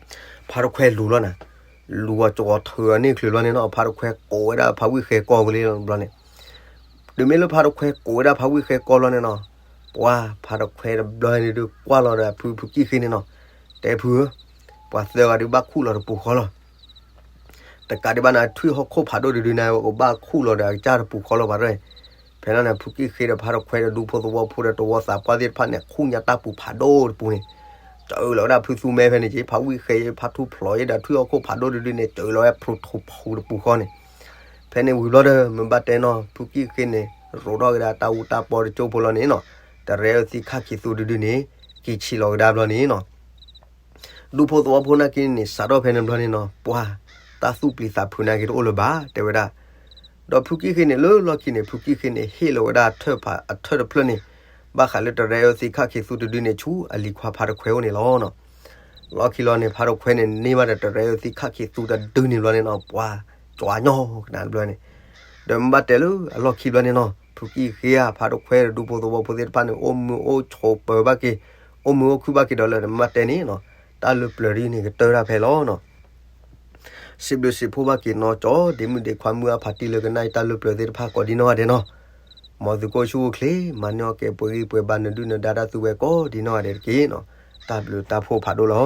နီၤ လူၤအီၤကဂီၤထုးအန့ၢ်ချုးဘျီန့ၣ်နီၤ ဖါတခွဲကိးဝဲဒၣ်ဖးဝံၣ်ဃဲကီၢ်ဝံၤလံဘျီန့ၣ်, တုၤမ့ၢ်လၢဖါတခွဲကိးဝဲဒၣ်ဖးဝံၣ်ဃဲကီၢ်ဘျီန့ၣ်နီၤ, ပှၤဖါတခွဲတဘျီန့ၣ်ဒုးကွၢ်လီၤဒီးဖုဖုကံၣ်ဃ့န့ၣ်နီၤ, တဲဖုဧၢ, ပှၤသၢဂၤဒုးဘၣ်ခူၣ်လီၤတပူၤဃီလီၤ တကးဒံးဘၣ်န့ၣ် ထွံၣ်ဟီၣ်ခိၣ်ဖးဒိၣ်တဒုန့ၣ် ကဘၣ်ခူၣ်လီၤဒီးအကစၢ်တပူၤဃီလီၤဘၣ်ရဲၣ်, ဖဲလီၤန့ၣ် ဖုကံၣ်ဃ့ဒီးဖါတခွဲဒီးဒူဖိသဝီဖိဒီးတဝီသးပှၢ်သ့ၣ်တဖၣ်န့ၣ် ခူၣ်ညါတၢ်ပူၤဖးဒိၣ်တပူၤန့ၣ်, စၢၤလီၤဝဲဒၣ်ဖုသူမဲဖဲန့ၣ်က့ ဖးဝံၣ်ဃဲ ဖါထူၣ်ဖျိးယဲဒီးထွံၣ်ဟီၣ်ခိၣ်ဖးဒိၣ်တဒုန့ၣ် စၢၤလီၤဝဲဖျိးထူဖူးတပူၤဃီန့ၣ်, ဖဲန့ၣ်ဝံၤဘျီဒီး မ့ၢ်ဘၣ်တဲနီၤ ဖုကံၣ်ဃ့န့ၣ် ရိးထီၣ်က့ၤဒၣ်တၢ်အူတၢ်ပီတကၠိဖိလီၤန့ၣ်နီၤ, တရဲအၢသံခၣ်ခံးသူတဒုန့ၣ် က့ၤဆံးလီၤကဒါဘျီန့ၣ်နီၤ ဒူဖိသဝီဖိနာ်က့န့ၣ် စးထီၣ်ဖဲန့ၣ်ဘျီန့ၣ်နီၤ ပှၤ တၢ်သူၣ်ပျံၤသးဖုးနာ်က့တအိၣ်လၢၤဘၣ် တဲဝဲဒၣ်, ဒီးဖုကံၣ်ဃ့န့ၣ် လၢလီၢ်ခံန့ၣ် ဖုကံၣ်ဃ့န့ၣ် ဟ့ၣ်လီၤဝဲဒၣ်အထၢၣ်ဖးအထၢၣ်တဖျၢၣ်န့ၣ် ဘၣ်ဃးလၢတရဲအၢသံခၣ်ခံးသူတဒုန့ၣ် ဆူအလံၤခွါဖါတခွဲအိၣ်န့ၣ်လီၤနီၤ. လီၢ်ခံလီၤန့ၣ် ဖါတခွဲန့ၣ် န့ၢ်ဘၣ်ဒီးတရဲအၢသံခၣ်ခံးသူတဒုန့ၣ်ဘျီန့ၣ်နီၤ ပှၤ ကၠီၤညီကနၣ်တဘျီန့ၣ်, ဒီးမ့ၢ်ဘၣ်တဲလၢအလီၢ်ခံဘျီန့ၣ်နီၤ ဖုကံၣ်ဃ့ဧါ ဖါတခွဲဒီးဒူဖိသဝီဖိသ့ၣ်တဖၣ်န့ၣ် အိၣ်မုာ်အိၣ်ဆိးပၢၤဘၣ်က့ၤ, အိၣ်မုာ်အိၣ်ခုၣ်ဘၣ်က့ၤဒီးလၢမ့ၢ်ဘၣ်တဲန့ၣ်နီၤ တၢ်လၢပျၢၤဒ်န့ၣ်ကတၢၢ်တၢ်ဖဲလီၤနီၤ. စံးဘျုးစံးဖှိၣ်ဘၣ်က့ၤနီၢ်ကၠီ ဒ့မုၣ်ဒ့ခွါမုၢ်အါဖးတံၢ်လၢကနၣ်အံၤတၢ်လၢပျၢၤသ့ၣ်တဖၣ်ကိးဒ်နီၢ်ဂၤဒဲးနီၤ. မ်သုကအိၣ်ဆူၣ်အိၣ်ချ့ မၤန့ၢ်အီၣ်ကဲပှဲၤဂံၢ်ပှဲၤဘါနဒုၣ်နဒါတၢ်သုဝဲကိးဒ်နီၢ်ဂၤဒဲးတက့ၢ်နီၤ. တၢ်ဘျုးတၢ်ဖှိၣ်ဖးဒိၣ်လီၤ.